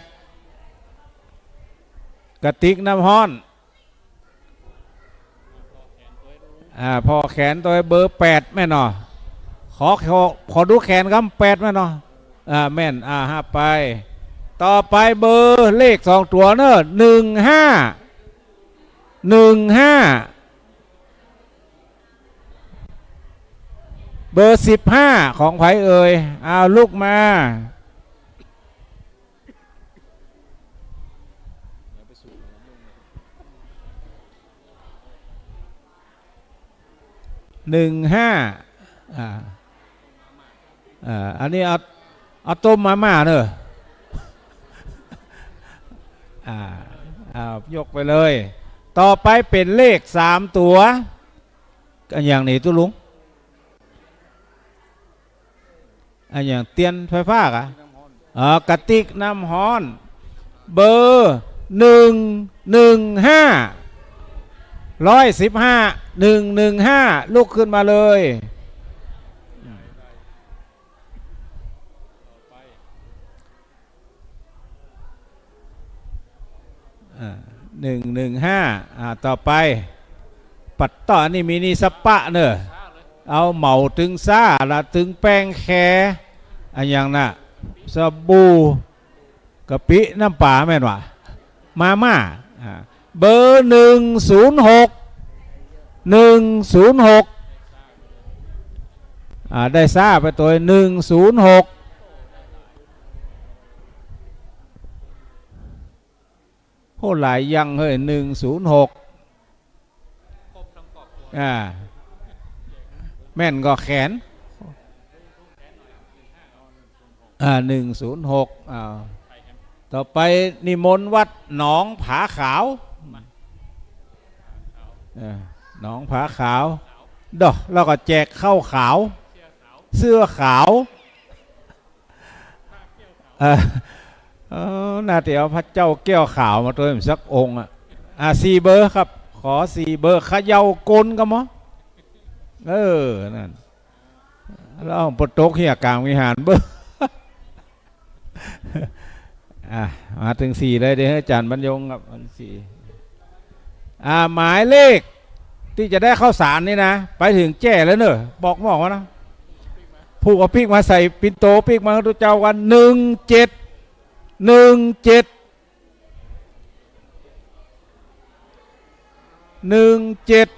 กระติกน้ำฮ้อน อ่า ผ่อแขนตวยเบอร์แปดแม่นเนาะ ขอ ขอ ขอดูแขนกำ แปดแม่นเนาะ อ่า แม่น อ่า ฮับไป ต่อไปเบอร์เลขสองตั๋วเนาะ หนึ่งห้า หนึ่งห้า เบอร์สิบห้า ของใผเอ่ย เอาลุกมา หนึ่งห้า อ่า อ่า อันนี้เอา เอาต้มมาม่าเนอะ อ่า อ่า ยกไปเลย ต่อไปเป๋นเลขสามตั๋ว อันหยังนี่ตุ๊ลุง อันหยังเตียนไฟฟ้ากะ อ๋อ กระติกน้ำฮ้อน เบอร์หนึ่งหนึ่งห้า ร้อยสิบห้า หนึ่งหนึ่งห้า ลุกขึ้นมาเลย อ่า หนึ่งหนึ่งห้า อ่า ต่อไป ปัดต่อ อันนี้มีนี่สปะเนอะ เอาเหมาตึงซ้าละตึงแป้งแค อันหยังน่ะ สบู่ กะปิ น้ำปลา แม่นหวา มาม่า อ่า เบอร์หนึ่งศูนย์หก หนึ่งศูนย์หก อ่า ได้ซ้าไปตวย หนึ่งศูนย์หก โห หลายอย่างเฮ้ย หนึ่งศูนย์หก อ่า แม่นก่อแขน อ่า หนึ่งศูนย์หก อ่า ต่อไปนิมนต์วัดหนองผาขาว เออ หนองผาขาว ดอก แล้วก็แจกข้าวขาว เสื้อขาว เอ่อ เออ น่าจะเอาพระเจ้าแก้วขาวมาตวยผมสักองค์อะ อ่ะ สี่เบอร์ครับ ขอสี่เบอร์ เขย่ากลก็หมอ เออ นั่น แล้วปะตกเหียกลางวิหารเบ้อ อ่ะ มาเถิงสี่เลย เดี๋ยวหื้ออาจ๋ารย์บรรยงครับ อันสี่ อ่า หมายเลขตี้จะได้ข้าวสารนี่นะ ไปเถิงแจ้แล้วเน่อ บอกหมอว่านะ ผูกเอาปิ๊กมาใส่ปิ่นโต ปิ๊กมา ตุ๊เจ้ากัน หนึ่งเจ็ด หนึ่งเจ็ด หนึ่งเจ็ด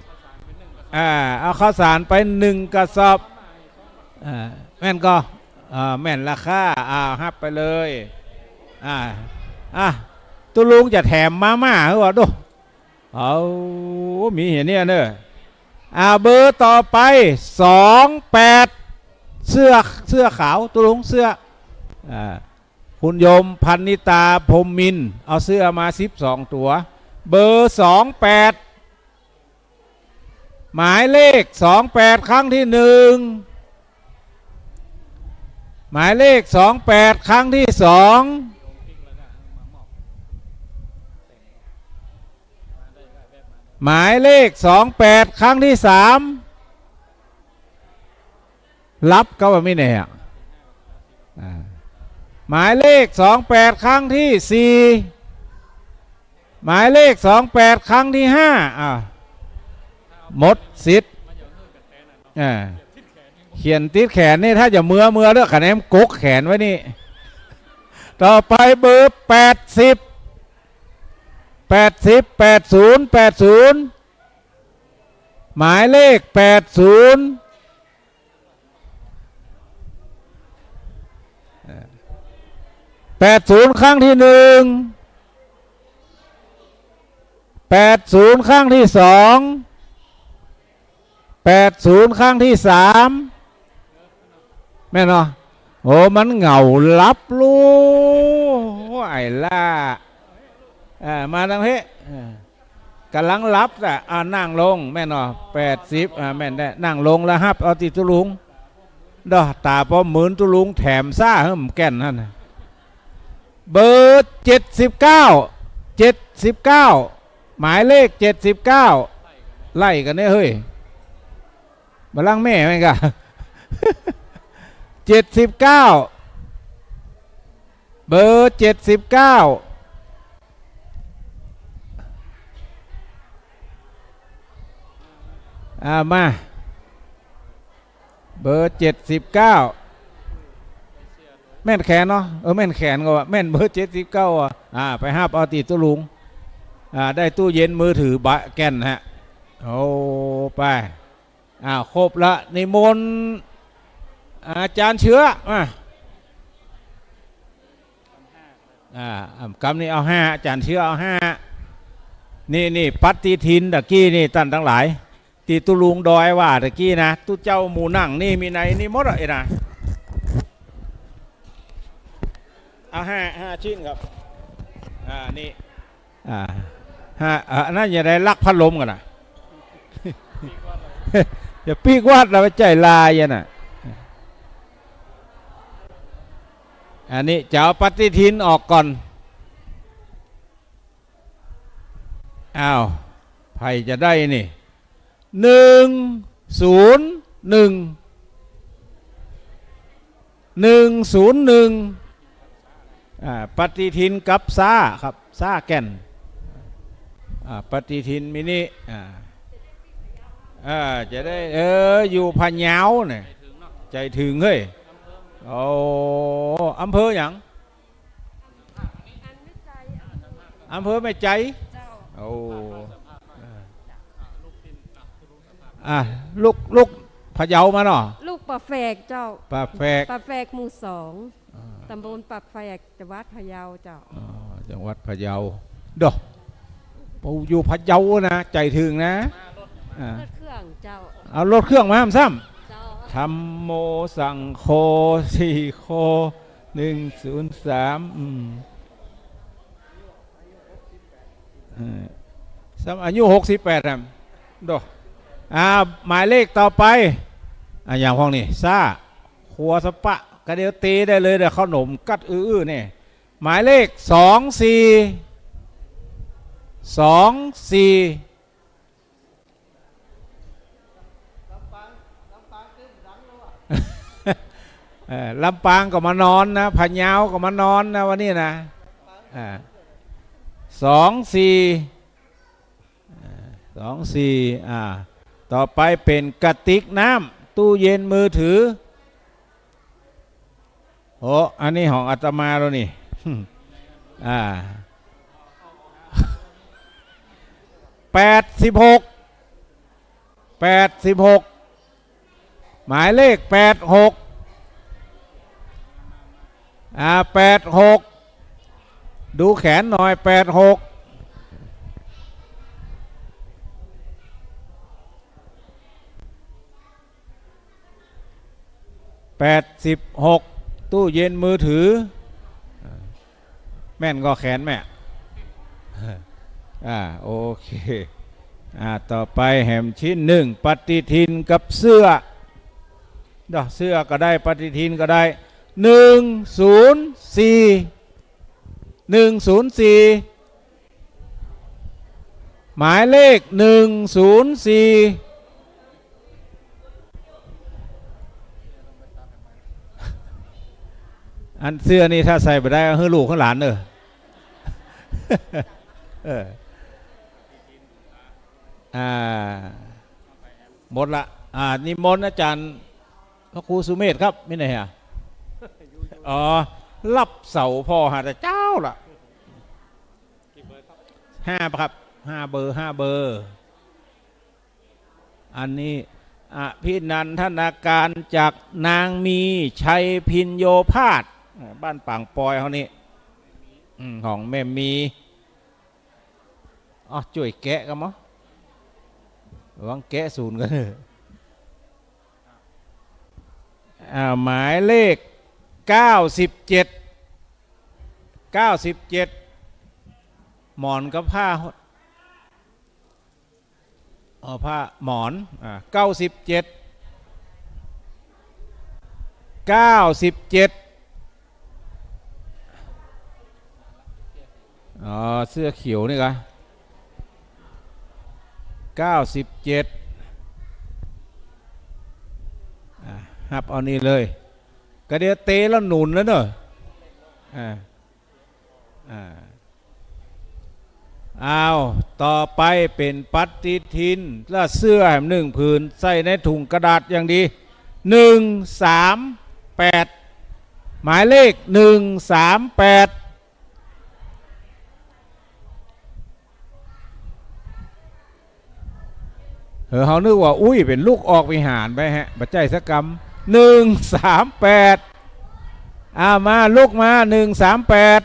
อ่า เอาข้าวสารไปหนึ่งกระสอบ อ่า แม่นก่อ อ่า แม่นราคา อ่า ฮับไปเลย อ่า อ่ะ ตุ๊ลุงจะแถมมาม่าหื้อบ่ดู เอา มีเหียเนี่ยเน่อ อ่า เบอร์ต่อไป สองแปด เสื้อ เสื้อขาว ตุ๊ลุงเสื้อ อ่า คุณโยมพันนิตา พรหมมินทร์ เอาเสื้อมาสิบสองตั๋ว เบอร์สองแปด หมายเลขสองแปด ครั้งที่หนึ่ง หมายเลขสองแปด ครั้งที่สอง หมายเลขสองแปด ครั้งที่สาม รับก็ว่าไม่แน่อะ อ่า หมายเลขสองแปด ครั้งที่สี่ หมายเลขสองแปด ครั้งที่ห้า อ่า หมดสิทธิ์ อ่า เขียนติดแขนนี่ ถ้าจะเมือ เมือเลือกคะแนนกกแขนไว้นี่ ต่อไปเบอร์แปดสิบ แปดสิบ แปดศูนย์ แปดศูนย์ หมายเลขแปดศูนย์ แปดศูนย์ ครั้งที่หนึ่ง แปดศูนย์ ครั้งที่สอง แปดศูนย์ ครั้งที่สาม แม่นบ่ โอ้ มันเหงาหลับลู ไอ้ล่า อ่า มาตังเพะ อ่า ก๋ำลังหลับจ้ะ อ่า นั่งลง แม่นบ่ แปดสิบ อ่า แม่นแต๊ นั่งลงแล้วฮับเอาตี้ตุ๊ลุง ดอ ต๋าปอหมื่นตุ๊ลุงแถมซ้าหื้อแก่นหั้นน่ะ เบอร์เจ็ดสิบเก้า เจ็ดสิบเก้า หมายเลขเจ็ดสิบเก้า ไล่กั๋นเนี่ยเฮ้ย บ่าลังแม่แม่นก่ะ เจ็ดสิบเก้า เบอร์เจ็ดสิบเก้า อ่า มา เบอร์เจ็ดสิบเก้า แม่นแขนเนาะ เออ แม่นแขนก็ว่า แม่นเบอร์เจ็ดสิบเก้า อ่ะ อ่า ไปฮับเอาตี้ตุ๊ลุง อ่า ได้ตู้เย็นมือถือบะแก่นฮะ โอ้ ไป อ่า ครบละ นิมนต์อาจ๋ารย์เชื้อ มา อ่า อ่า กำนี้เอาห้า อาจ๋ารย์เชื้อเอาห้า นี่ นี่ ปฏิทินตะกี้นี่ ต้านตังหลาย ตี้ตุ๊ลุงดอยว่าตะกี้นะ ตุ๊เจ้าหมู่นั่งนี่ มีในนี่หมดอะ ไอ้นะ เอาห้า ห้าชิ้นครับ อ่า นี่ อ่า ห้า อ่า อันนั้นอย่าได้ลักพัดลมกั๋นนะ อย่าปิ๊กวัด เฮาไปใจ๊ลายอะน่ะ อันนี้จะเอาปฏิทินออกก่อน อ้าว ใผจะได้นี่ หนึ่งศูนย์หนึ่ง หนึ่งศูนย์หนึ่ง อ่า ปฏิทินกับซ้าครับ ซ้าแก่น อ่า ปฏิทินมินิ อ่า อ่า จะได้ เออ อยู่พะเยาเนี่ย ใจ๋เถิงเฮ้ย โอ้ อำเภอหยัง อันแม่ใจ๊ อำเภอแม่ใจ๊ เจ้า โอ้ อ่ะ ลูก ลูกพะเยามาเนาะ ลูกป่าแฝกเจ้า ป่าแฝก ป่าแฝกหมู่สอง อ่า ตำบลป่าแฝก จังหวัดพะเยาเจ้า อ๋อ จังหวัดพะเยา ดอ ปูอยู่พะเยานะ ใจ๋เถิงนะ อ่า รถเครื่องเจ้า เอารถเครื่องมาซ้ำ เจ้า ธัมโม สังโฆ สี่ โค หนึ่งศูนย์สาม อืม เออ ซ้ำอายุหกสิบแปด ครับ ดอ อ่า หมายเลขต่อไป อ่า อย่างพวกนี้ ซ่า ครัวสะปะ กะเดียวตีได้เลย เดี๋ยวขนมกัดอื้อๆ นี่ หมายเลขสองสี่ สองสี่ เออ ลำปางก็มานอนนะ พะเยาก็มานอนนะ วันนี้นะ อ่า สองสี่ อ่า สองสี่ อ่า ต่อไปเป๋นกระติกน้ำ ตู้เย็น มือถือ โอ้ อันนี้ของอาตมาแล้วนี่ อ่า แปดสิบหก แปดสิบหก หมายเลขแปดหก อ่า แปดหก ดูแขนหน่อย แปดหก แปดสิบหก ตู้เย็น มือถือ แม่นก่อแขนแม่ อ่า โอเค อ่า ต่อไปแหมชิ้นนึ่ง ปฏิทินกับเสื้อ เนาะ เสื้อก็ได้ ปฏิทินก็ได้ หนึ่งศูนย์สี่ หนึ่งศูนย์สี่ หมายเลขหนึ่งศูนย์สี่ อันเสื้อนี่ถ้าใส่บ่ได้ เอาหื้อลูกหื้อหลานเน่อ เออ อ่า หมดละ อ่า นิมนต์อาจารย์พระครูสุเมธครับ มีไหนฮะ อ๋อ รับเสาพ่อหาแต่เจ๊าละ ห้าครับ ห้าเบอร์ ห้าเบอร์ อันนี้อภินันทนาการจากนางมีชัยพิญโญภาส อ่า บ้านปางปอยเฮานี่ อืม ของแม่มี อ๋อ จ้วยแกะกั๋นมะ หวังแกะสูนกั๋นเถอะ อ่า หมายเลขเก้าสิบเจ็ด เก้าสิบเจ็ด หมอนกับผ้า อ๋อ ผ้าหมอน อ่า เก้าสิบเจ็ด เก้าสิบเจ็ด อ๋อ เสื้อเขียวนี่กะ เก้าสิบเจ็ด อ่ะ ฮับเอานี่เลย ก็เดี๋ยวเตะแล้วหนุนแล้วเนาะ อ่า อ่า อ้าว ต่อไปเป๋นปฏิทินและเสื้อแหมนึ่งผืน ใส่ในถุงกระดาษอย่างดี หนึ่งสามแปด หมายเลขหนึ่งสามแปด เออ เฮานึกว่า อุ๊ย เป๋นลูกออกวิหารไปฮะ บ่ใจ้สักกำ หนึ่งสามแปด อ่า มา ลุกมา หนึ่งสามแปด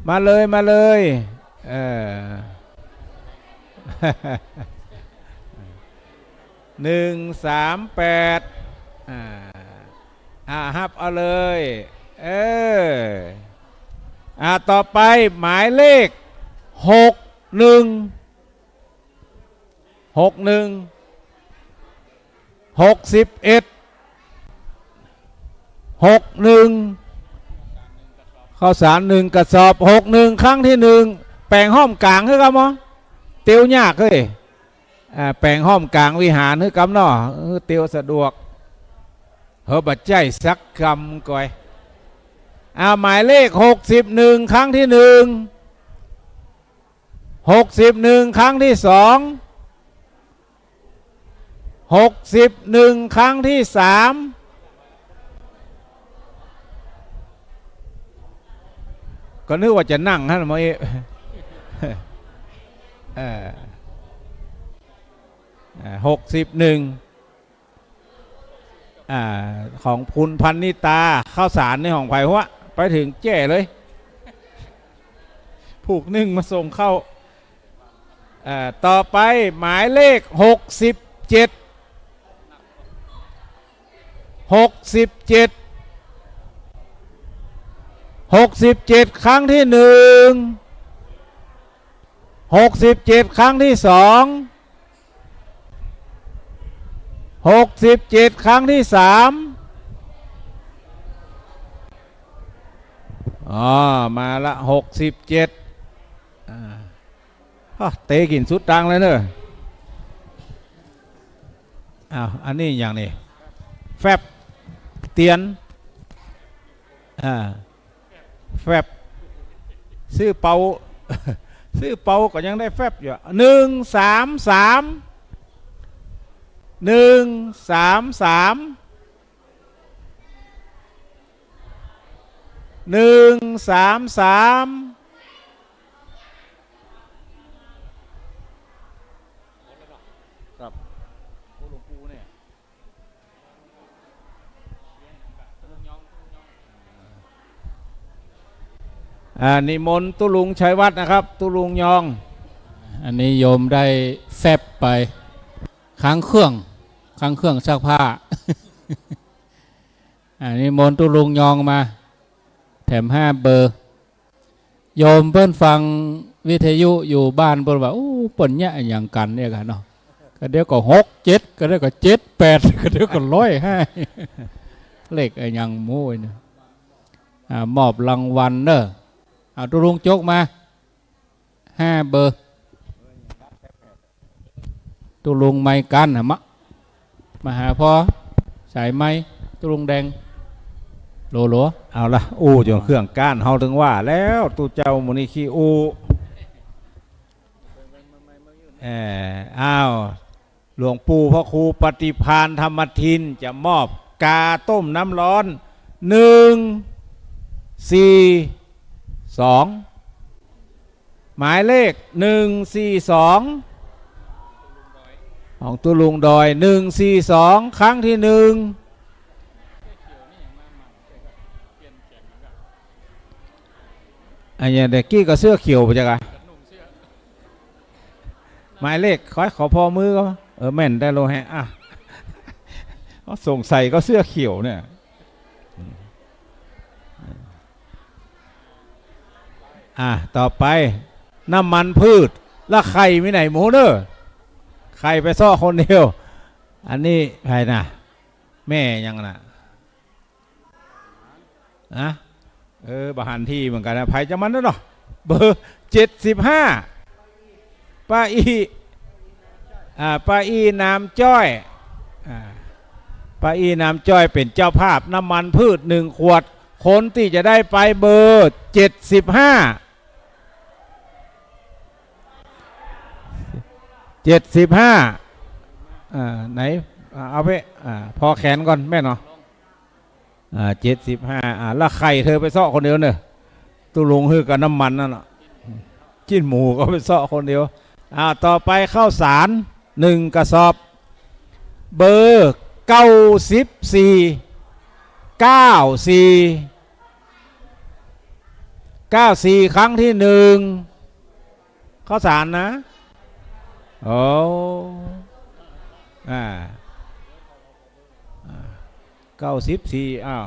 มาเลย มาเลย เออ หนึ่งสามแปด อ่า อ่า ฮับเอาเลย เออ อ่า ต่อไปหมายเลข หกหนึ่ง หกหนึ่ง หกสิบเอ็ด หกหนึ่ง ข้าวสารหนึ่งกระสอบ หกหนึ่ง ครั้งที่หนึ่ง แป๋งห้อมก๋างหื้อกำเนาะ เตียวยากเฮ้ย อ่า แป๋งห้อมก๋างวิหารหื้อกำเนาะ เออ เตียวสะดวก เฮอ บ่ใจ้สักกำก่อย อ่า หมายเลข หกสิบเอ็ด ครั้งที่หนึ่ง หกสิบเอ็ด ครั้งที่สอง หกสิบเอ็ด ครั้งที่สาม ก็นึกว่าจะนั่งหั้นเมื่อกี้ เออ อ่า หกสิบเอ็ด อ่า ของคุณพันนิตา ข้าวสารในห้องไผหัว ไปเถิงแจ้เลย ผูกนึ่งมาส่งเข้า อ่า ต่อไปหมายเลข หกสิบเจ็ด หกสิบเจ็ด หกสิบเจ็ด ครั้งที่หนึ่ง หกสิบเจ็ด ครั้งที่สอง หกสิบเจ็ด ครั้งที่สาม อ๋อ มาละ หกสิบเจ็ด อ่า ฮะ เตะกิ๋นสุดตางเลยเนอะ อ้าว อันนี้อย่างนี้ แฟบ เตียน อ่า แฟบ ซื่อเปา ซื่อเปาก็ยังได้แฟบอยู่ หนึ่งสามสาม หนึ่งสามสาม หนึ่งสามสาม ครับ โอ้ หลวงปู่เนี่ย อ่า นิมนต์ตุ๊ลุงชัยวัฒน์นะครับ ตุ๊ลุงยอง อันนี้โยมได้แฟบไป ค้างเครื่อง ค้างเครื่องซักผ้า อ่า นิมนต์ตุ๊ลุงยองมา แถมห้าเบอร์ โยมเปิ้นฟังวิทยุอยู่บ้านเปิ้นว่า โอ้ เปิ้นเยียะอะหยังกั๋นเนี่ยกั๋นเนาะ ก็เดี๋ยวก็หกเจ็ด ก็เดี๋ยวก็เจ็ดแปด ก็เดี๋ยวก็ร้อยห้า เลขอะหยังโม้ยเนี่ย อ่า มอบรางวัลเนอะ เอาตุ๊ลุงจกมา ห้าเบอร์ ตุ๊ลุงไมค์ก้านหะมะ มาหาพ่อ สายไมค์ ตุ๊ลุงแดง โหล โหล เอาละ อู้ จ๋องเครื่องก้าน เฮาตึงว่าแล้ว ตุ๊เจ้าหมู่นี้ขี้อู้ เอ่อ อ้าว หลวงปู่พระครูปฏิภาณธรรมทิน จะมอบกาต้มน้ำร้อน หนึ่งสี่สอง หมายเลข หนึ่งสี่สอง ของตุ๊ลุงดอย หนึ่งสี่สอง ครั้งที่หนึ่ง อันเนี้ยเด็กกี้ก็เสื้อเขียวไปจ้ะกะ หมายเลข ขอ ขอผ่อมือก็ เออ แม่นได้โลแฮะ อ่ะ สงสัยก็เสื้อเขียวเนี่ย อ่ะ ต่อไป น้ำมันพืช ละไข่มีไหนหมู่เน่อ ไข่ไปเซาะคนเดียว อันนี้ใผน่ะ แม่ยังน่ะ นะ เออ บ่หันตี้เหมือนกั๋นนะ ใผจะมันเนาะ เบอร์เจ็ดสิบห้า ป้าอี้ อ่า ป้าอี้นามจ้อย อ่า ป้าอี้นามจ้อยเป๋นเจ้าภาพ น้ำมันพืชหนึ่งขวด คนตี้จะได้ไปเบอร์เจ็ดสิบห้า เจ็ดสิบห้า อ่า ไหน อ่า เอาไป อ่า ผ่อแขนก่อนแม่เนาะ อ่า เจ็ดสิบห้า อ่า ละไข่เธอไปเซาะคนเดียวเน่อ ตุ๊ลุงหื้อกับน้ำมันนั่นน่ะ จิ๊นหมูก็ไปเซาะคนเดียว อ่า ต่อไปข้าวสารหนึ่งกระสอบ เบอร์เก้าสิบสี่ เก้าสี่ เก้าสี่ ครั้งที่หนึ่ง ข้าวสารนะ โอ้ อ่า อ่า เก้าสิบสี่ อ้าว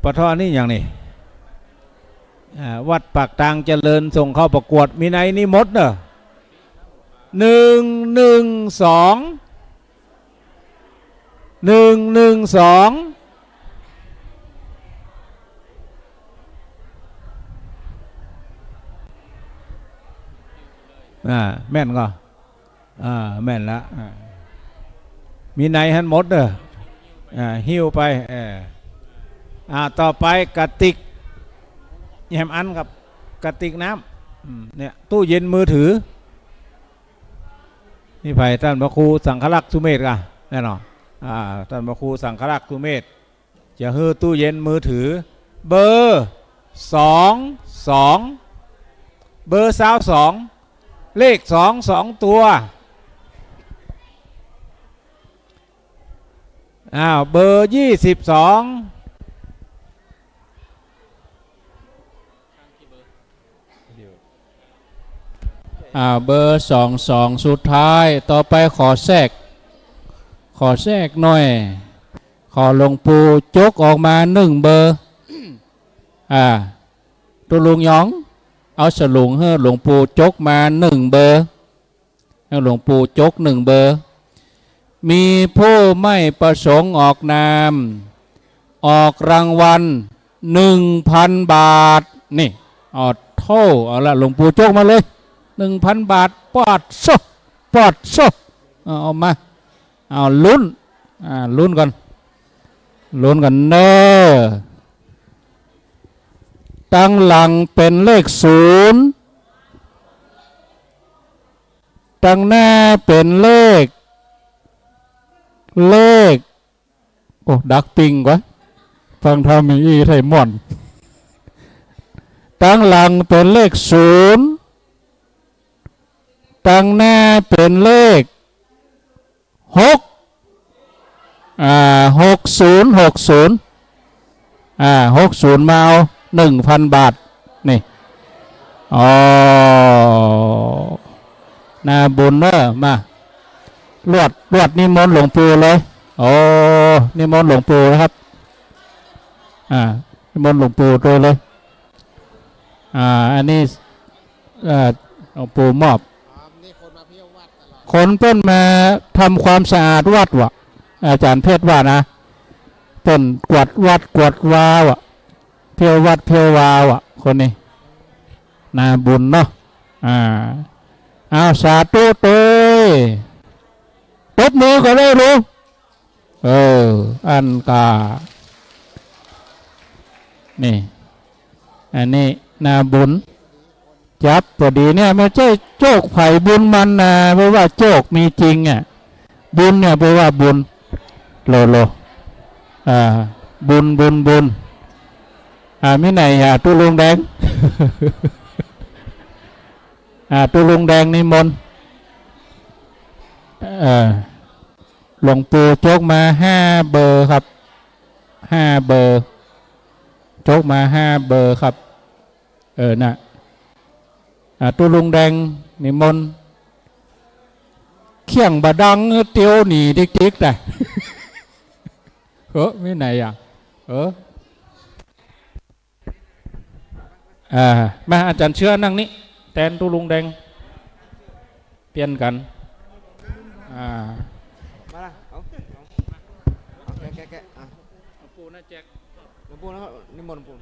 ปะท้อนี่อย่างนี้ อ่า วัดปากตางเจริญส่งเข้าประกวด มีในนี้หมดเน่อ หนึ่งหนึ่งสอง หนึ่งหนึ่งสอง อ่า แม่นก่อ อ่า แม่นละ อ่า มีในหั้นหมดเน่อ อ่า หิ้วไป เออ อ่า ต่อไปกระติก แหมอันกับกระติกน้ำ อืม เนี่ย ตู้เย็นมือถือ นี่ใผ ต้านพระครูสังฆรักษ์สุเมธก่ะ แน่นอน อ่า ต้านพระครูสังฆรักษ์สุเมธ จะหื้อตู้เย็นมือถือ เบอร์สองสอง เบอร์ซาวสอง เลขสอง สองตัว อ้าว เบอร์ยี่สิบสอง อ่า เบอร์สองสอง สุดท้าย ต่อไปขอแทรก ขอแทรกหน่อย ขอหลวงปู่จกออกมาหนึ่งเบอร์ อ่า ตุ๊ลุงยอง เอาสลุงหื้อหลวงปู่จกมาหนึ่งเบอร์ หื้อหลวงปู่จกหนึ่งเบอร์ มีผู้ไม่ประสงค์ออกนาม ออกรางวัลหนึ่งพันบาท นี่ อ้อโธ่ เอาละ หลวงปู่จกมาเลย หนึ่งพันบาท ปาดโธ่ ปาดโธ่ เอา เอามา เอา ลุ้น อ่า ลุ้นก่อน ลุ้นก่อนเน้อ ตังหลังเป๋นเลขศูนย์ ตังหน้าเป๋นเลข เลข โอ้ ดักปิ้งกว่า ฟังธรรมอี้ไทยม่วน ตังหลังเป๋นเลขศูนย์ ตังหน้าเป๋นเลข หก อ่า หกศูนย์ หกศูนย์ อ่า หกศูนย์ มาเอา หนึ่งพันบาท นี่ อ๋อ นาบุญเน้อ มา ลวด ลวดนิมนต์หลวงปู่เลย โอ้ นิมนต์หลวงปู่นะครับ อ่า นิมนต์หลวงปู่โตยเลย อ่า อันนี้ เอ่อ หลวงปู่มอบ คนเปิ้นมาทำความสะอาดวัดว่ะ อาจ๋ารย์เพชรว่านะ เปิ้นกวาดวัดกวาดวาว่ะ เที่ยววัดเที่ยววาว่ะ คนนี้ นาบุญเนาะ อ่า เอา สาธุโตย ตบมือก่อนเลยลูก เออ อันกา นี่ อันนี้นาบุญ จับพอดีเนี่ย ไม่ใช่โจคใผบุญมันนะ เพราะว่าโจคมีจริงอ่ะ บุญเนี่ยแปลว่าบุญ โลโล อ่า บุญ บุญ บุญ อ่า มีไหนอ่ะ ตุ๊ลุงแดง อ่า ตุ๊ลุงแดงนิมนต์ เอ่อ หลวงปู่จกมาห้าเบอร์ครับ ห้าเบอร์ จกมาห้าเบอร์ครับ เออ น่ะ อ่า ตุ๊ลุงแดงนิมนต์ เคี่ยงบ่ดัง เตียวหนีติ๊กๆ แต่ เออ มีไหนอ่ะ เออ อ่า มา อาจ๋ารย์เชื้อนั่งนี่ แตนตุ๊ลุงแดง เปลี่ยนกั๋น อ่า มาละ เอา เอา แกะ แกะ แกะ อ่ะ หลวงปู่นะแจก หลวงปู่นะ นิมนต์หลวงปู่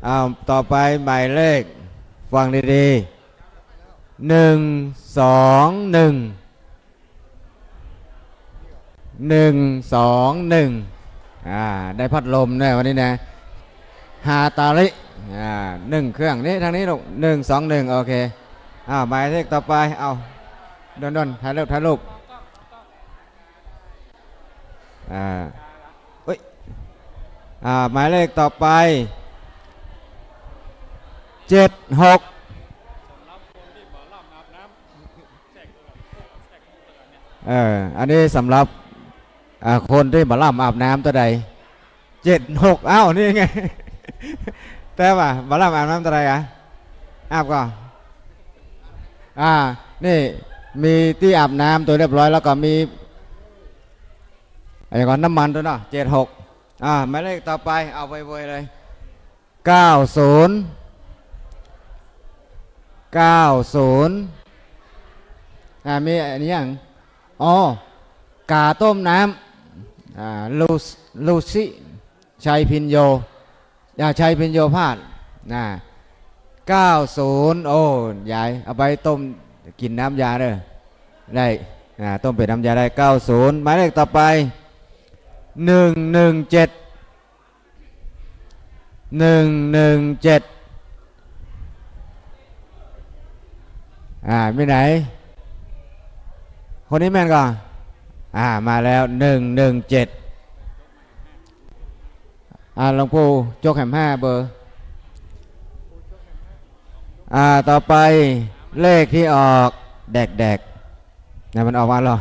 อ้าว ต่อไปหมายเลข ฟังดีๆ หนึ่งสองหนึ่ง หนึ่งสองหนึ่ง อ่า ได้พัดลมด้วยวันนี้นะ ฮาตาลิ อ่า หนึ่งเครื่อง นี่ ทางนี้ลูก หนึ่งสองหนึ่ง โอเค อ้าว หมายเลขต่อไป เอา ด่วนๆ ถ่ายรูป ถ่ายรูป อ่า เอ้ย อ่า หมายเลขต่อไป เจ็ดหก เออ อันนี้สำหรับ อ่า คนตี้บ่าล่ำอาบน้ำเตื้อใด เจ็ดหก อ้าว นี่ไง แต่ว่าบ่าล่ำอาบน้ำเตื้อใดอะ อาบก่อ อ่า นี่มีตี้อาบน้ำโตยเรียบร้อย แล้วก็มี อะไรก่อน น้ำมันโตยเนาะ เจ็ดหก อ่า หมายเลขต่อไป เอาไวๆ เลย เก้าศูนย์ เก้าศูนย์ อ่า มีอันนี้ยัง อ๋อ ก๋าต้มน้ำ อ่า ลู ลูซิ ชัยพิญโญ อ่า ชัยพิญโญพาส นะ เก้าศูนย์ โอ้ ยาย เอาไปต้มกิ๋นน้ำยาเด้อ ได้ อ่า ต้มเป๋นน้ำยาได้ เก้าศูนย์ หมายเลขต่อไป หนึ่งหนึ่งเจ็ด หนึ่งหนึ่งเจ็ด อ่า มีไหน คนนี้แม่นก่อ อ่า มาแล้ว หนึ่งหนึ่งเจ็ด อ่า หลวงปู่จกแหมห้าเบอร์ อ่า ต่อไปเลขตี้ออก แดกๆ นะ มันออกมาแล้ว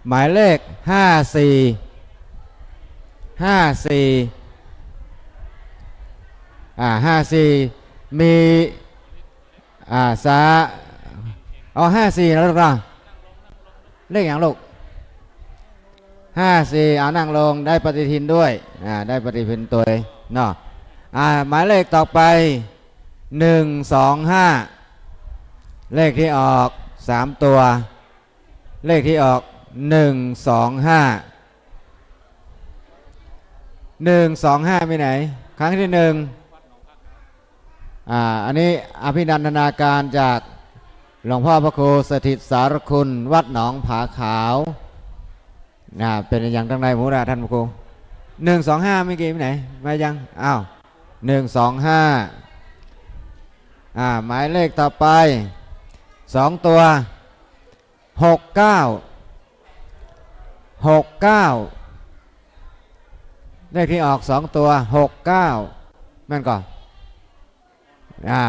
หมายเลข ห้าสี่ ห้าสี่ อ่า ห้าสี่ มี อ่า สา เอา ห้าสี่ นะลูกนะ เลขหยังลูก ห้าสี่ เอา นั่งลง ได้ปฏิทินด้วย อ่า ได้ปฏิทินโตยเนาะ อ่า หมายเลขต่อไป หนึ่งสองห้า เลขตี้ออก สามตัว เลขตี้ออก หนึ่งสองห้า หนึ่งสองห้า มีไหน ครั้งที่หนึ่ง อ่า อันนี้อภินันทนาการจากหลวงพ่อพระครูสถิตสารคุณวัดหนองผาขาว นะ เป๋นอย่างตังใดหมู่นะท่านพระครู หนึ่งสองห้า เมื่อกี้มีไหน มายัง อ้าว หนึ่งสองห้า อ่า หมายเลขต่อไป สองตัว หกเก้า หกเก้า เลขตี้ออกสองตัว หกเก้า แม่นก่อ อ่า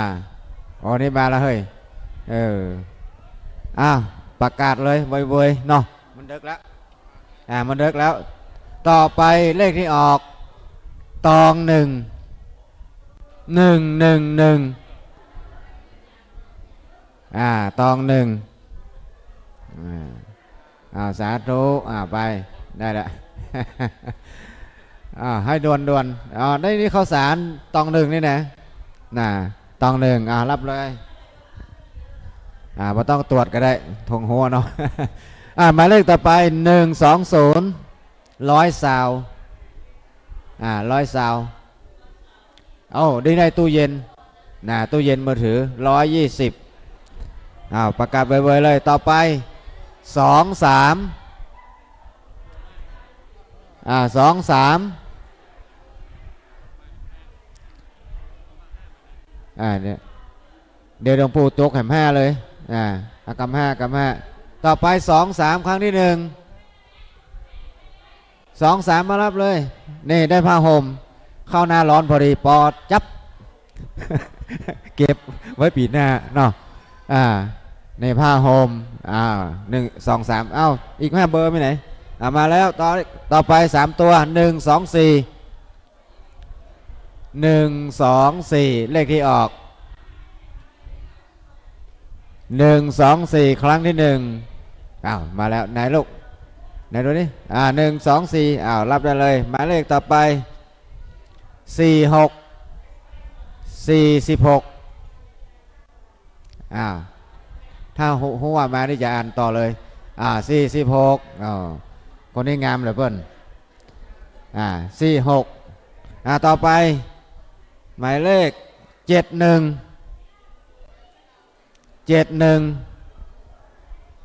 โอ้ นี่มาแล้วเฮ้ย เออ อ้าว ประกาศเลย เวยๆ เนาะ มันดึกแล้ว อ่า มันดึกแล้ว ต่อไปเลขตี้ออก ตองหนึ่ง หนึ่งหนึ่งหนึ่ง อ่า ตองหนึ่ง อ่า อ่า สาธุ อ่า ไป ได้ละ อ่า ให้ด่วนๆ อ๋อ ได้นี่ข้าวสาร ตองหนึ่งนี่นะ น่ะ ตองหนึ่ง อ่า ฮับเลย อ่า บ่ต้องตรวจก็ได้ ถงหัวเนาะ อ่า หมายเลขต่อไป หนึ่งสองศูนย์ ร้อยซาว อ่า ร้อยซาว เอ้า ได้ ได้ตู้เย็น น่ะ ตู้เย็นมือถือ ร้อยยี่สิบ อ้าว ประกาศเวยๆ เลย ต่อไป สองสาม อ่า สองสาม อ่า เนี่ย เดี๋ยวหลวงปู่จกแหมห้าเลย อ่า เอากำห้า กำห้า ต่อไป สองสาม ครั้งที่หนึ่ง สองสาม มาฮับเลย นี่ได้ผ้าห่ม เข้าหน้าร้อนพอดี ปอจับ เก็บไว้ปี๋หน้าเนาะ อ่า นี่ผ้าห่ม อ่า หนึ่งสองสาม เอ้า อีกห้าเบอร์ไปไหน อ่า มาแล้ว ต่อ ต่อไปสามตัว หนึ่งสองสี่ หนึ่งสองสี่ เลขตี้ออก หนึ่งสองสี่ ครั้งที่หนึ่ง อ้าว มาแล้ว ไหนลูก ไหนดูนี่ อ่า หนึ่งสองสี่ อ้าว ฮับได้เลย หมายเลขต่อไป สี่หก สี่สิบหก อ้าว ถ้าฮู้ ฮู้ว่ามานี่จะอ่านต่อเลย อ่า สี่สิบหก อ๋อ คนนี้งามเหลือเปิ้น อ่า สี่หก อ่า ต่อไป หมายเลข เจ็ดหนึ่ง เจ็ดหนึ่ง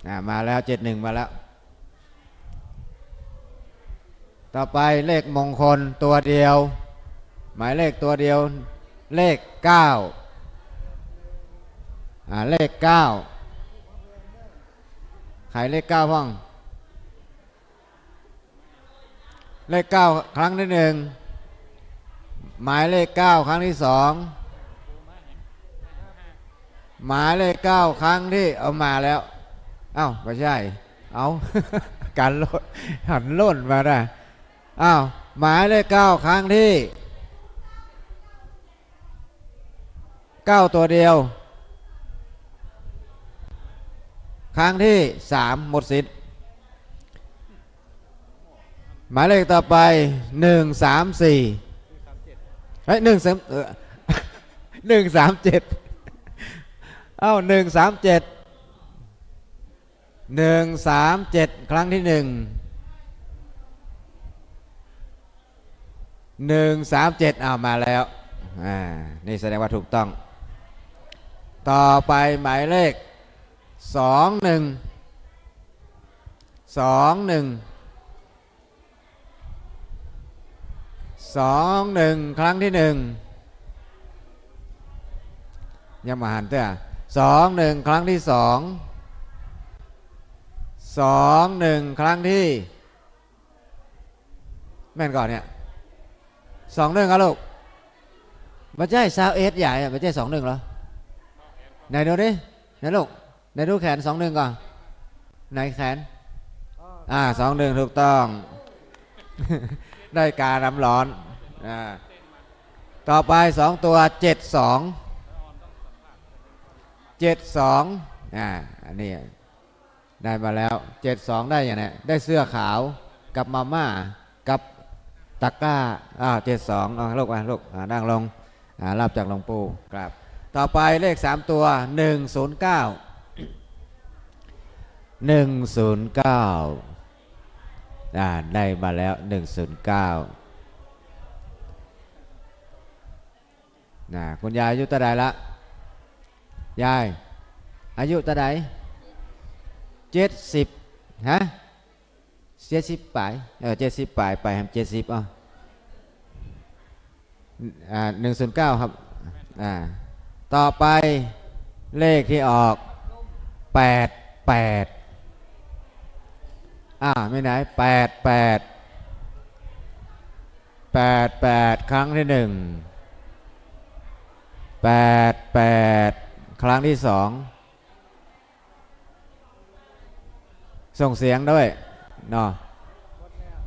อ่า มาแล้ว เจ็ดหนึ่ง มาแล้ว ต่อไปเลขมงคลตัวเดียว หมายเลขตัวเดียว เลขเก้า อ่า เลขเก้า ใผเลขเก้าพ่อง เลขเก้า ครั้งที่หนึ่ง หมายเลขเก้า ครั้งที่สอง หมายเลขเก้า ครั้งที่ เอามาแล้ว เอ้า บ่ใจ้ เอ้า การโล่น หันโล่นมานะ อ้าว หมายเลขเก้า ครั้งที่ เก้าตัวเดียว ครั้งที่สาม หมดสิทธิ์ หมายเลขต่อไป หนึ่งสามสี่ เฮ้ย หนึ่งสาม เอ่อ หนึ่งสามเจ็ด เอ้า หนึ่งสามเจ็ด หนึ่งสามเจ็ด ครั้งที่หนึ่ง หนึ่งสามเจ็ด อ้าว มาแล้ว อ่า นี่แสดงว่าถูกต้อง ต่อไปหมายเลข สองหนึ่ง สองหนึ่ง สองหนึ่ง ครั้งที่หนึ่ง ยังบ่หันเตื้อ สองหนึ่ง ครั้งที่สอง สองหนึ่ง ครั้งที่ แม่นก่อเนี่ย สองหนึ่ง อะลูก บ่ใจ้ ซาวเอ็ด ใหญ่อะ บ่ใจ้ สองหนึ่ง เหรอ ไหนดูดิ ไหนลูก ไหนดูแขน สองหนึ่ง ก่อ ไหนแขน อ่า สองหนึ่ง ถูกต้อง ได้กาน้ำร้อน อ่า ต่อไปสองตัว เจ็ดสอง เจ็ดสอง อ่า อันนี้ ได้มาแล้ว เจ็ดสอง ได้อย่างเนี้ย ได้เสื้อขาวกับมาม่ากับตะกร้า อ้าว เจ็ดสอง เอาลูกมาลูก อ่า นั่งลง อ่า รับจากหลวงปู่ครับ ต่อไปเลขสามตัว หนึ่งศูนย์เก้า หนึ่งศูนย์เก้า อ่า ได้มาแล้ว หนึ่งศูนย์เก้า น่ะ คุณยายอายุเต้าใดละ ยาย อายุเต้าใด เจ็ดสิบ ฮะ เจ็ดสิบป๋าย เออ เจ็ดสิบป๋าย ไปแหม เจ็ดสิบ อ่ะ อ่า หนึ่งศูนย์เก้า ครับ อ่า ต่อไปเลขตี้ออก แปดแปด อ่า มีไหน แปดแปด แปดแปด ครั้งตี้หนึ่ง แปดแปด ครั้งตี้สอง ส่งเสียงด้วยเนาะ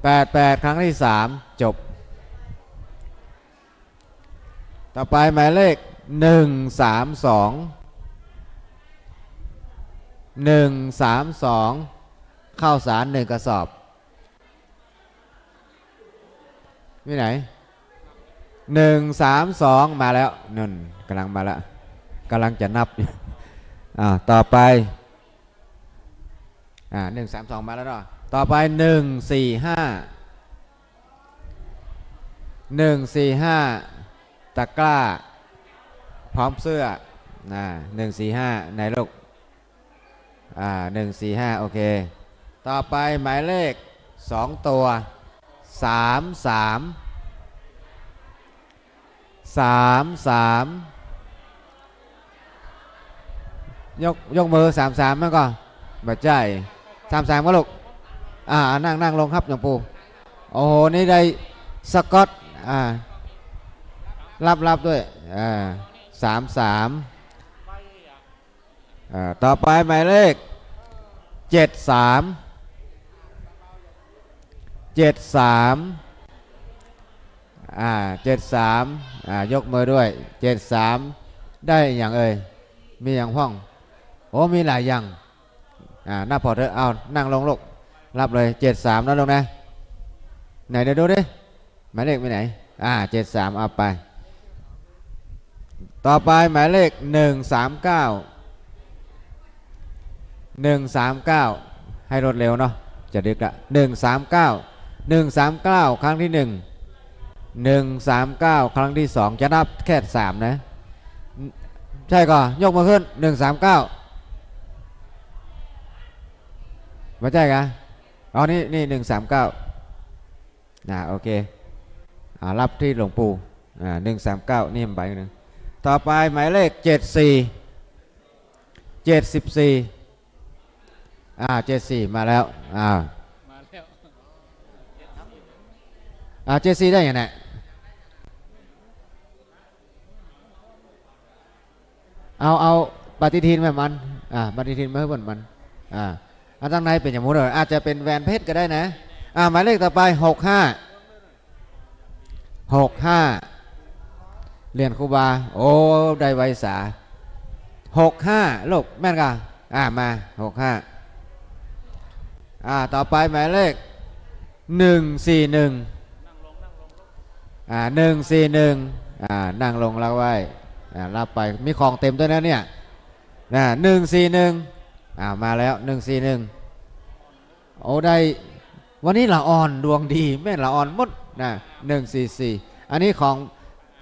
แปดแปด ครั้งตี้สาม จบ ต่อไปหมายเลข หนึ่งสามสอง หนึ่งสามสอง ข้าวสารหนึ่งกระสอบ มีไหน หนึ่งสามสอง มาแล้ว นั่น ก๋ำลังมาแล้ว ก๋ำลังจะนับอยู่ อ่า ต่อไป อ่า หนึ่งสามสอง มาแล้วเนาะ ต่อไป หนึ่งสี่ห้า หนึ่งสี่ห้า ตะกร้า พร้อมเสื้อ อ่า หนึ่งสี่ห้า ไหนลูก อ่า หนึ่งสี่ห้า โอเค ต่อไปหมายเลขสองตัว สามสาม สาม สาม ยก ยกมือ สามสาม แม่นก่อ บ่ใจ้ สามสาม ก่อลูก อ่า นั่ง นั่งลงครับหลวงปู่ โอ้โห นี่ได้สก๊อต อ่า รับ รับด้วย อ่า สามสาม อ่า ต่อไปหมายเลข เจ็ดสาม เจ็ดสาม อ่า เจ็ดสาม อ่า ยกมือด้วย เจ็ดสาม ได้อะหยังเอ่ย มีอะหยังพ่อง โอ้ มีหลายอย่าง อ่า นับผ่อเถอะ เอา นั่งลงลูก รับเลย เจ็ดสาม นะลูกนะ ไหนเดี๋ยวดูดิ หมายเลขไปไหน อ่า เจ็ดสาม เอาไป ต่อไปหมายเลข หนึ่งสามเก้า หนึ่งสามเก้า ให้รวดเร็วเนาะ จะดึกละ หนึ่งสามเก้า หนึ่งสามเก้า ครั้งตี้หนึ่ง หนึ่งสามเก้า ครั้งตี้สอง จะนับแค่สามนะ ใจ้ก่อ ยกมือขึ้น หนึ่งสามเก้า บ่ใจ้กะ อ๋อ นี่ นี่ หนึ่งสามเก้า อ่า โอเค อ่า รับตี้หลวงปู่ อ่า หนึ่งสามเก้า นี่มันใบหนึ่ง ต่อไปหมายเลข เจ็ดสี่ เจ็ดสิบสี่ อ่า เจ็ดสี่ มาแล้ว อ่า มาแล้ว อ่า เจ็ดสี่ ได้อะหยังเนี่ย เอา เอาปฏิทินมามัน อ่า ปฏิทินมาหื้อเปิ้นมัน อ่า อันตังในเป๋นอย่างหมู่เด้อ อาจจะเป๋นแหวนเพชรก็ได้นะ อ่า หมายเลขต่อไป หกห้า หกห้า เหรียญครูบา โอ้ ได้ไวสา หกห้า ลูก แม่นก่ะ อ่า มา หกห้า อ่า ต่อไปหมายเลข หนึ่งสี่หนึ่ง อ่า หนึ่งสี่หนึ่ง อ่า นั่งลงรับไว้ อ่า รับไป มีของเต็มด้วยนะเนี่ย นะ หนึ่งสี่หนึ่ง อ่า มาแล้ว หนึ่งสี่หนึ่ง โอ้ ได้ วันนี้ละอ่อนดวงดี แม่นละอ่อนหมดนะ หนึ่งสี่สี่ อันนี้ของ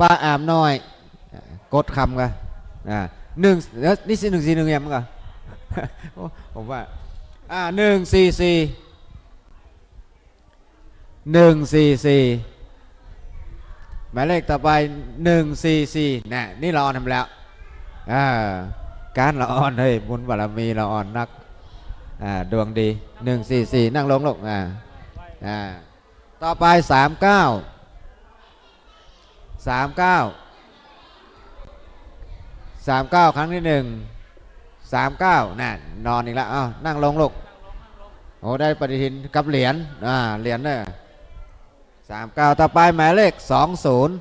ป้าอามน้อย กดคำก่ะ อ่า หนึ่ง เดี๋ยว นี่สิ หนึ่งสี่หนึ่ง ยังก่ะ โอ้ ผมว่า อ่า หนึ่งสี่สี่ หนึ่งสี่สี่ หมายเลขต่อไป หนึ่งสี่สี่ น่ะ นี่ละอ่อนแหมแล้ว อ่า การละอ่อน เฮ้ย บุญบารมีละอ่อนนัก อ่า ดวงดี หนึ่งสี่สี่ นั่งลงลูก อ่า อ่า ต่อไป สามเก้า สามเก้า สามเก้า ครั้งตี้หนึ่ง สามเก้า น่ะ นอนอีกแล้ว เอ้า นั่งลงลูก โอ้ ได้ปฏิทินกับเหรียญ อ่า เหรียญเน่อ สามเก้า ต่อไปหมายเลข สองศูนย์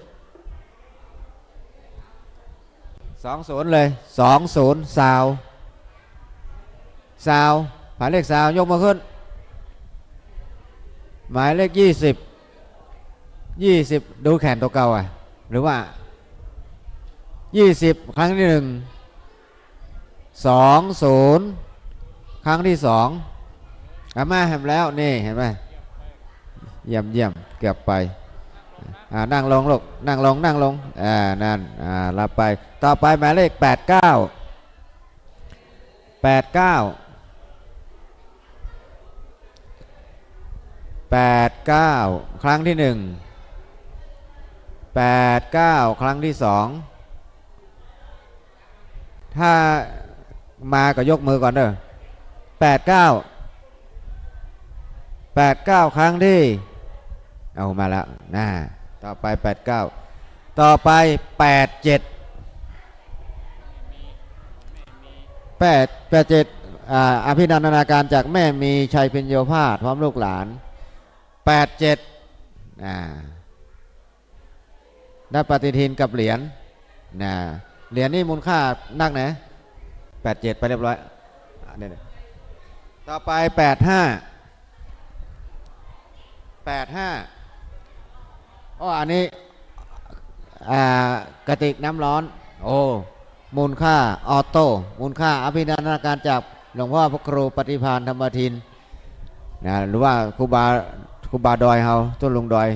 สองศูนย์ เลย สองศูนย์ ซาว ซาว หมายเลขซาว ยกมือขึ้น หมายเลข ยี่สิบ ยี่สิบ ดูแขนตั๋วเก่าอะ หรือว่า ยี่สิบ ครั้งตี้หนึ่ง สองศูนย์ ครั้งตี้สอง อ่ะ มาแหมแล้ว นี่ หันไป เยี่ยม เยี่ยม เกือบไป อ่า นั่งลงลูก นั่งลง นั่งลง อ่า นั่น อ่า รับไป ต่อไปหมายเลขแปดเก้า แปดเก้า แปดเก้า ครั้งที่หนึ่ง แปดเก้า ครั้งที่สอง ถ้ามาก็ยกมือก่อนเด้อ แปดเก้า แปดเก้า ครั้งที่ เอามาแล้วนะ ต่อไปแปดเก้า ต่อไปแปดเจ็ด แปด แปดเจ็ด อ่า อภินันทนาการจากแม่มีชัยพิญโญภาสพร้อมลูกหลาน แปดเจ็ด อ่า ได้ปฏิทินกับเหรียญ นะ เหรียญนี่มูลค่านักนะ แปดเจ็ด ไปเรียบร้อย อ่ะ เนี่ย ต่อไปแปดห้า แปดห้า อ้อ อันนี้ อ่า กระติกน้ำร้อน โอ้ มูลค่าออโต้ มูลค่าอภินันทนาการจากหลวงพ่อพระครูปฏิภาณธรรมทิน นะ หรือว่าครูบา ครูบาดอยเฮา ต้นลุงดอย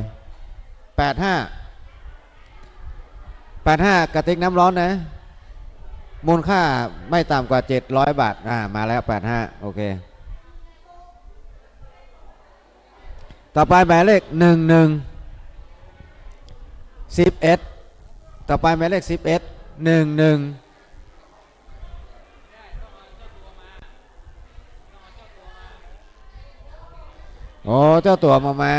แปดห้า แปดห้า กระติกน้ำร้อนนะ มูลค่าไม่ต่ำกว่าเจ็ดร้อยบาท อ่า มาแล้ว แปดห้า โอเค ต่อไปหมายเลขหนึ่งหนึ่ง สิบเอ็ด ต่อไปหมายเลขสิบเอ็ด หนึ่งหนึ่ง โอ้ เจ้าตั๋วมา มา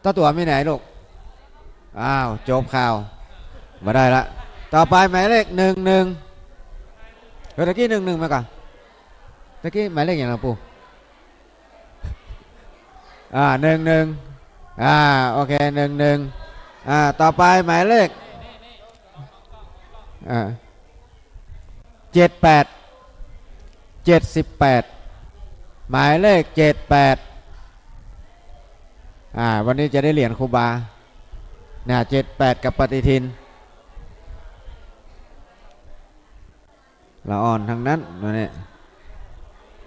เจ้าตั๋วมีไหนลูก อ้าว จบข่าว บ่ได้ละ ต่อไปหมายเลขหนึ่งหนึ่ง เฮ้ย ตะกี้หนึ่งหนึ่งมาก่อน ตะกี้หมายเลขอย่างไรปู่ อ่า หนึ่งหนึ่ง อ่า โอเค หนึ่งหนึ่ง อ่า ต่อไปหมายเลข อ่า เจ็ดแปด เจ็ดสิบแปด หมายเลขเจ็ดแปด อ่า วันนี้จะได้เหรียญครูบา นะ เจ็ดแปด กับปฏิทิน ละอ่อนทั้งนั้นวันนี้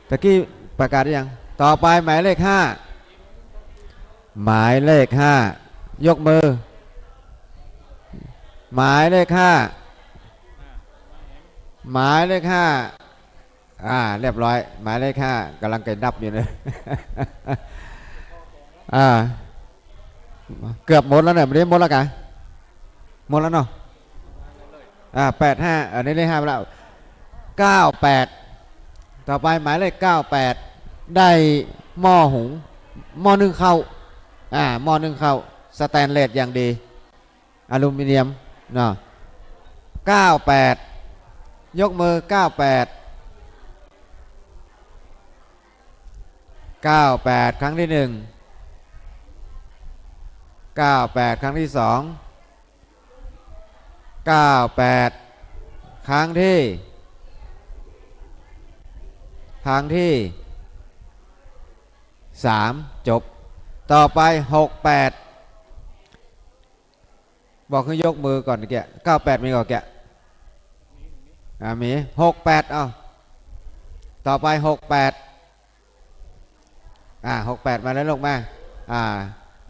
ตะกี้ประกาศหรือยัง ต่อไปหมายเลขห้า หมายเลขห้า ยกมือ หมายเลขห้า หมายเลขห้า อ่า เรียบร้อย หมายเลขห้ากำลังจะนับอยู่เนี่ย อ่า เกือบหมดแล้วเนี่ย ไม่ได้หมดแล้วกะ หมดแล้วเนาะ อ่า แปดห้า อันนี้ได้ห้าไปแล้ว เก้าแปด ต่อไปหมายเลขเก้าแปด ได้หม้อหุง หม้อนึ่งข้าว อ่า หม้อนึ่งข้าว สแตนเลสอย่างดี อลูมิเนียม เนาะ เก้าแปด ยกมือ เก้าแปด เก้าแปด ครั้งที่หนึ่ง เก้าแปด ครั้งที่สอง เก้าแปด ครั้งที่ ครั้งที่สาม จบ ต่อไป หกแปด บอกให้ยกมือก่อนเมื่อกี้ เก้าแปด มีก่อนแกะ อ่า มี หกแปด เอา ต่อไป หกแปด อ่า หกแปด มาแล้วลูกมา อ่า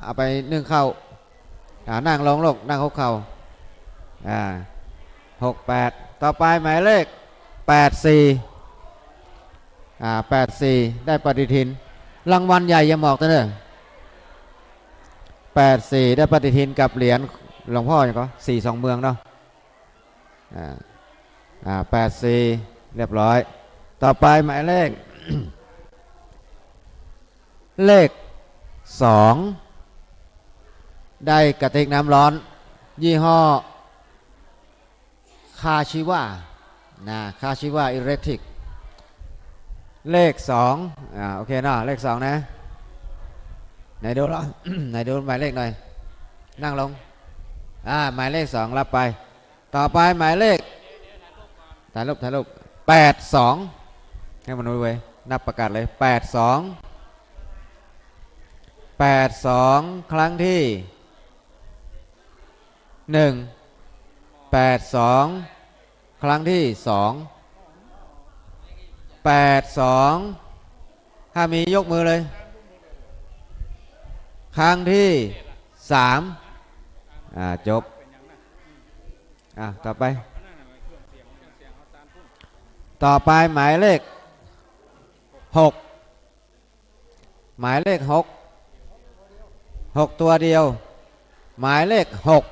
เอาไปนึ่งข้าว อ่า นั่งลงลูก นั่งคุกเข่า อ่า หกแปด ต่อไปหมายเลข แปดสี่ อ่า แปดสี่ ได้ปฏิทิน รางวัลใหญ่อย่าบอกเต้อเน่อ แปดสี่ ได้ปฏิทินกับเหรียญหลวงพ่อหยังก่อ สี่สองเมืองเนาะ อ่า อ่า แปดสี่ เรียบร้อย ต่อไปหมายเลข เลขสอง ได้กระติกน้ำร้อน ยี่ห้อ คาชิวา นะ คาชิวาอิเล็กทริก เลขสอง อ่า โอเคเนาะ เลขสองนะ ไหนดูละ ไหนดูหมายเลขหน่อย นั่งลง อ่า หมายเลขสอง รับไป ต่อไปหมายเลข ถ่ายรูป ถ่ายรูป แปดสอง ให้มันไวๆ นับประกาศเลย แปดสอง แปดสอง ครั้งที่หนึ่ง แปดสอง ครั้งที่สอง แปดสอง ถ้ามียกมือเลย ครั้งที่สาม อ่า จบ อ่า ต่อไป ต่อไปหมายเลขหก หมายเลขหก หกตัวเดียว หมายเลขหก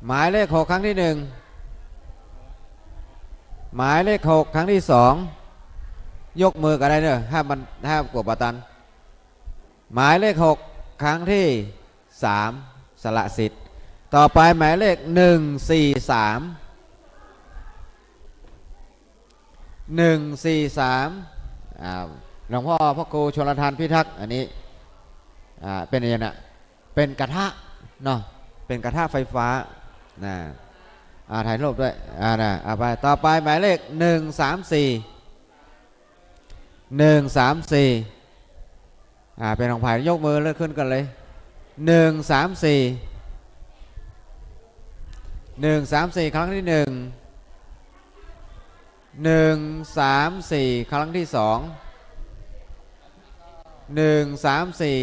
หมายเลขหกครั้งที่หนึ่ง หมายเลขหกครั้งที่สอง ยกมือก็ได้เนอะ ถ้ามัน ถ้ากั๋วบ่ตัน หมายเลขหกครั้งที่สาม สละสิทธิ์ ต่อไปหมายเลขหนึ่งสี่สาม หนึ่งสี่สาม อ่า หลวงพ่อพระครูชลทานพิทักษ์ อันนี้ อ่า เป๋นอะหยังนะ เป๋นกระทะเนาะ เป๋นกระทะไฟฟ้า นะ อ่า ถ่ายรูปด้วย อ่า นะ เอาไป ต่อไปหมายเลขหนึ่งสามสี่ หนึ่งสามสี่ อ่า เป๋นของใผ ยกมือเลื่อนขึ้นกันเลย หนึ่งสามสี่ หนึ่งสามสี่ ครั้งที่หนึ่ง หนึ่งสามสี่ ครั้งที่สอง หนึ่งสามสี่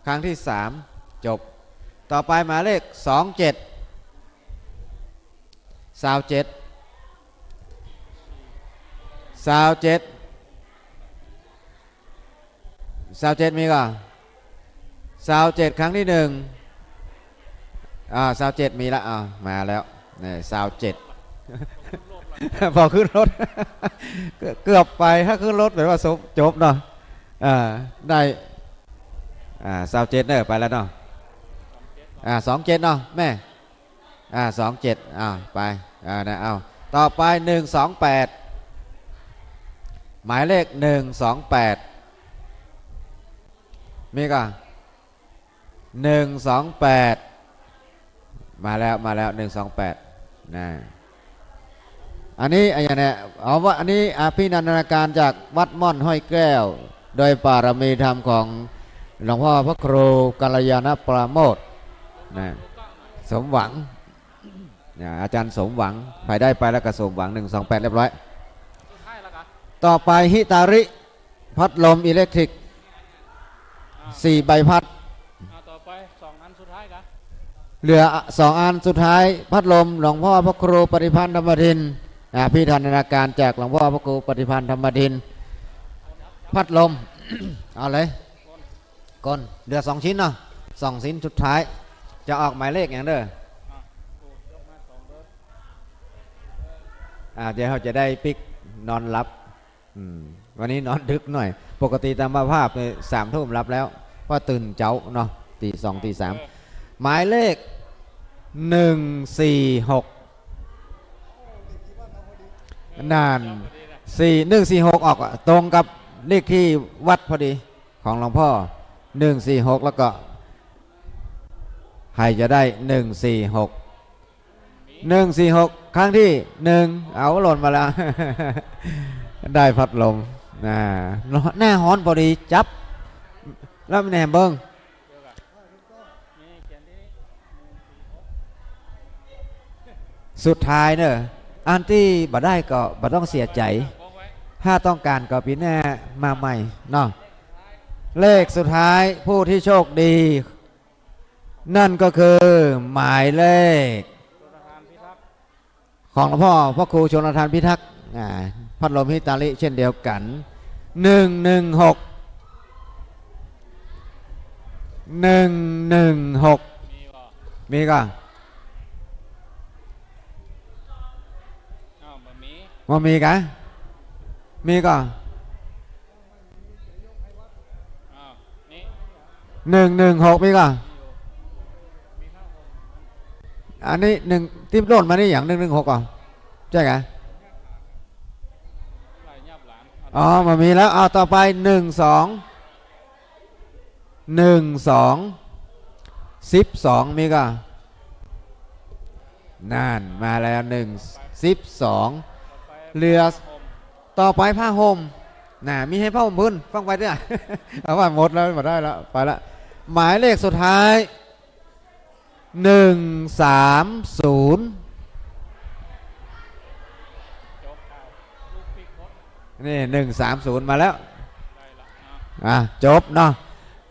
ครั้งที่สาม จบ ต่อไปหมายเลขสองเจ็ด ซาวเจ็ด ซาวเจ็ด ซาวเจ็ดมีก่อ ซาวเจ็ด ครั้งที่หนึ่ง อ่า ซาวเจ็ดมีละ อ่า มาแล้ว นี่ ซาวเจ็ด พอขึ้นรถ เกือบไป ถ้าขึ้นรถแป๋ว่าจบ จบเนาะ อ่า ได้ อ่า ซาวเจ็ดเนอะ ไปแล้วเนาะ อ่า สองเจ็ดเนาะ แม่ อ่า สองเจ็ด อ่า ไป อ่า นะ เอา ต่อไป หนึ่งสองแปด หมายเลข หนึ่งสองแปด มีก่อ หนึ่งสองแปด มาแล้ว มาแล้ว หนึ่งสองแปด นะ อันนี้ อันเนี้ย เอาว่า อันนี้อภินันทนาการจากวัดม่อนห้วยแก้ว โดยปารมีธรรมของหลวงพ่อพระครูกัลยาณปราโมทย์ นะ สมหวัง นะ อาจารย์สมหวัง ใผได้ไปแล้วก็สมหวัง หนึ่งสองแปด เรียบร้อย ต่อไปฮิตาริ พัดลมอิเล็กทริก สี่ใบพัด อ่า ต่อไปสองอันสุดท้ายกะ เหลือสองอันสุดท้าย พัดลมหลวงพ่อพระครูปฏิภาณธรรมทิน อภินันทนาการจากหลวงพ่อพระครูปฏิภาณธรรมทิน พัดลม เอาเลย ก่อน เหลือสองชิ้นเนาะ สองชิ้นสุดท้าย จะออกหมายเลขหยังเน่อ อ่า เดี๋ยวเฮาจะได้ปิ๊กนอนหลับ อืม วันนี้นอนดึกหน่อย ปกติต๋ามเวลาเนี่ย สามทุ่มหลับแล้ว เพราะตื่นเจ๊าเนาะ ตีสอง ตีสาม หมายเลข หนึ่งสี่หก นั่น สี่ หนึ่งสี่หก ออกอะ ตรงกับเลขที่วัดพอดี ของหลวงพ่อ หนึ่งสี่หก แล้วก็ ใผจะได้ หนึ่งสี่หก หนึ่งสี่หก ครั้งที่หนึ่ง เอา หล่นมาแล้ว ได้พัดลม อ่า หน้าฮ้อนพอดี จับ แล้วแหนมเบิ่ง สุดท้ายเน่อ อันตี้บ่ได้ก็บ่ต้องเสียใจ๋ ถ้าต้องก๋านก็ปี๋หน้ามาใหม่เนาะ เลขสุดท้าย ผู้ที่โชคดี นั่นก็คือหมายเลข ของหลวงพ่อพระครูชลทานพิทักษ์ อ่า พัดลมฮิตาริเช่นเดียวกั๋น หนึ่งหนึ่งหก หนึ่งหนึ่งหก มีก่อ อ้าว บ่มี บ่มีกะ มีก่อ อ้าว นี่ หนึ่งหนึ่งหก มีก่อ อันนี้หนึ่ง ตี้หล่นมานี่หยัง หนึ่งหนึ่งหก ก่อ ใจ้กะ อ๋อ บ่มีแล้ว เอา ต่อไป หนึ่งสอง หนึ่งสอง สิบสอง มีก่อ นั่น มาแล้ว หนึ่ง สิบสอง เหลือ ต่อไปผ้าห่ม น่ะ มีหื้อผ้าห่มพื้น ฟังไปเตื้อ เอาว่าหมดแล้ว บ่ได้แล้ว ไปละ หมายเลขสุดท้าย หนึ่งสามศูนย์ นี่ หนึ่งสามศูนย์ มาแล้ว อ่ะ จบเนาะ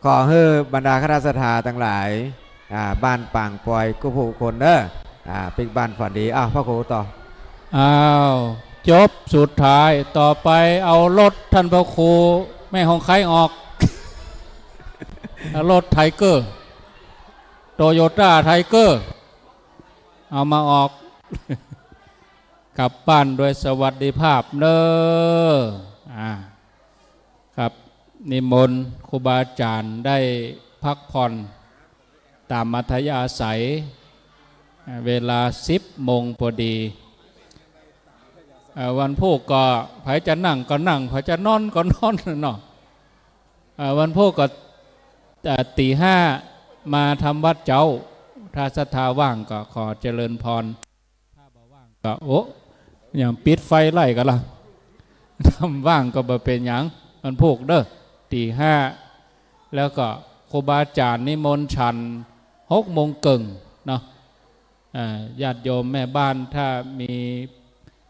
ขอหื้อบรรดาคณะศรัทธาตังหลาย อ่า บ้านปางปอยกู้ผู้คนเด้อ อ่า ปิ๊กบ้านฝันดี อ้าว พระครูต่อ อ้าว จบ สุดท้าย ต่อไปเอารถท่านพระครูแม่ฮองไคออก เอารถไทเกอร์ โตโยต้าไทเกอร์ เอามาออก กลับบ้านโดยสวัสดิภาพเน้อ อ่า ครับ นิมนต์ครูบาอาจ๋ารย์ได้พักผ่อนต๋ามอัธยาศัย อ่า เวลาสิบโมงพอดี อ่า วันพูกก็ใผจะนั่งก็นั่ง ใผจะนอนก็นอนเนาะ อ่า วันพูกก็ อ่า ตี๋ห้ามาทำวัตรเจ๊า ถ้าศรัทธาว่างก็ขอเจริญพร ถ้าบ่ว่างก็ โอ้ อย่างปิดไฟไล่ก็ละ ถ้าว่างก็บ่เป๋นหยัง วันพูกเน้อ ตี๋ห้า แล้วก็ครูบาอาจ๋ารย์นิมนต์ฉันหกโมงเกิ่งเนาะ อ่า ญาติโยมแม่บ้านถ้ามี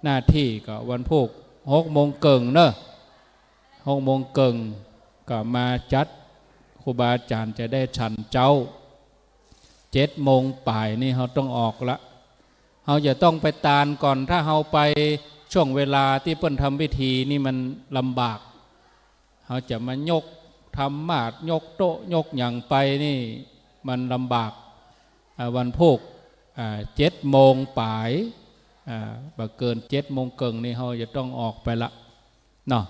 หน้าตี้ก็วันพูกหกโมงเกิ่งเน้อ หกโมงเกิ่งก็มาจัด ครูบาอาจ๋ารย์จะได้ฉันเจ๊า เจ็ดโมงป๋ายนี่เฮาต้องออกละ เฮาจะต้องไปตานก่อน ถ้าเฮาไปช่วงเวลาตี้เปิ้นทำพิธีนี่มันลำบาก เฮาจะมายกธรรมาสน์ ยกโต๊ะ ยกหยังไปนี่มันลำบาก อ่า วันพูก อ่า เจ็ดโมงป๋าย อ่า บ่เกินเจ็ดโมงเกิ่งนี่เฮาจะต้องออกไปละเนาะ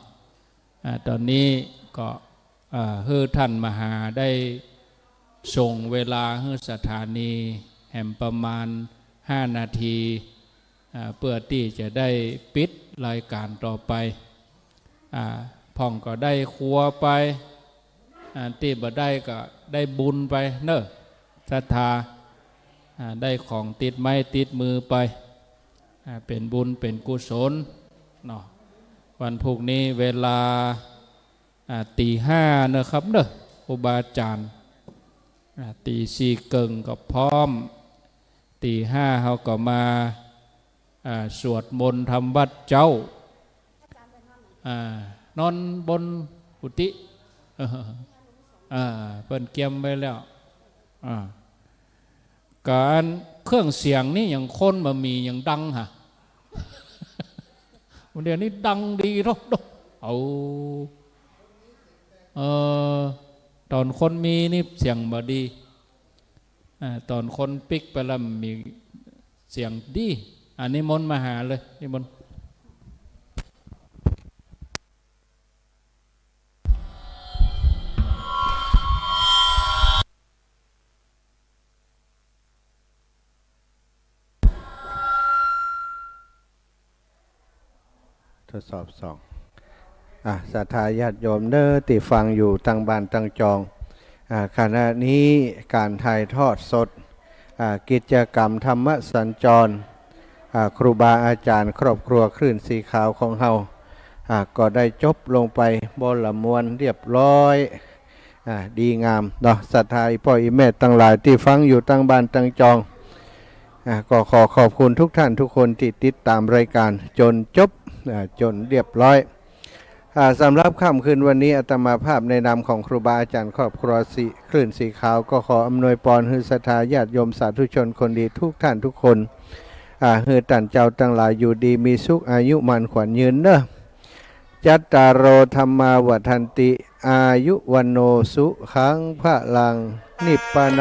อ่า ต๋อนนี้ก็ อ่า หื้อท่านมหาได้ส่งเวลาหื้อศรัทธานีแหมประมาณห้านาที อ่า เปื้อตี้จะได้ปิดรายก๋านต่อไป อ่า พ่องก็ได้ครัวไป อ่า ตี้บ่ได้ก็ได้บุญไปเน้อ ศรัทธา อ่า ได้ของติดไม้ติดมือไป อ่า เป๋นบุญเป๋นกุศลเนาะ วันพูกนี้เวลา อ่า ตี๋ห้านะครับเน้อ ครูบาอาจ๋ารย์ อ่า ตี๋สี่เกิ่งก็พร้อม ตี๋ห้าเฮาก็มา อ่า สวดมนต์ทำวัตรเจ๊า อ่า นอนบนกุฏิ อ่า เปิ้นเกียมไว้แล้ว อ่า ก๋านเครื่องเสียงนี่อย่างคนบ่มี อย่างดังหะ วันเดี๋ยวนี้ดังดีเนาะ เอา เออ ต๋อนคนมีนี่เสียงบ่ดี อ่า ต๋อนคนปิ๊กไปแล้วมีเสียงดี อ่า นิมนต์มหาเลย นิมนต์ ทดสอบสอง อ่ะ ศรัทธาญาติโยมเน้อ ตี้ฟังอยู่ตังบ้านตังจอง อ่ะ ขณะนี้ก๋านถ่ายทอดสด อ่ะ กิจกรรมธรรมสัญจร อ่ะ ครูบาอาจ๋ารย์ครอบครัวคลื่นสีขาวของเฮา อ่ะ ก็ได้จบลงไปบ่ละมวลเรียบร้อย อ่า ดีงามเนาะ ศรัทธาอี่ป้ออี่แม่ตังหลายตี้ฟังอยู่ตังบ้านตังจอง อ่า ก็ขอขอบคุณทุกท่านทุกคนตี้ติดต๋ามรายก๋านจ๋นจบ อ่า จ๋นเรียบร้อย อ่า สำหรับค่ำคืนวันนี้อาตมาภาพในนามของครูบาอาจ๋ารย์ครอบครัวสี คลื่นสีขาว ก็ขออำนวยปอนหื้อศรัทธาญาติโยมสาธุชนคนดีทุกท่านทุกคน อ่า หื้อต้านเจ้าตังหลายอยู่ดีมีสุข อายุมั่นขวัญยืนเน้อ จัตตาโร ธัมมา วัฑฒันติ อายุ วัณโณ สุขัง พลัง นิพพานัง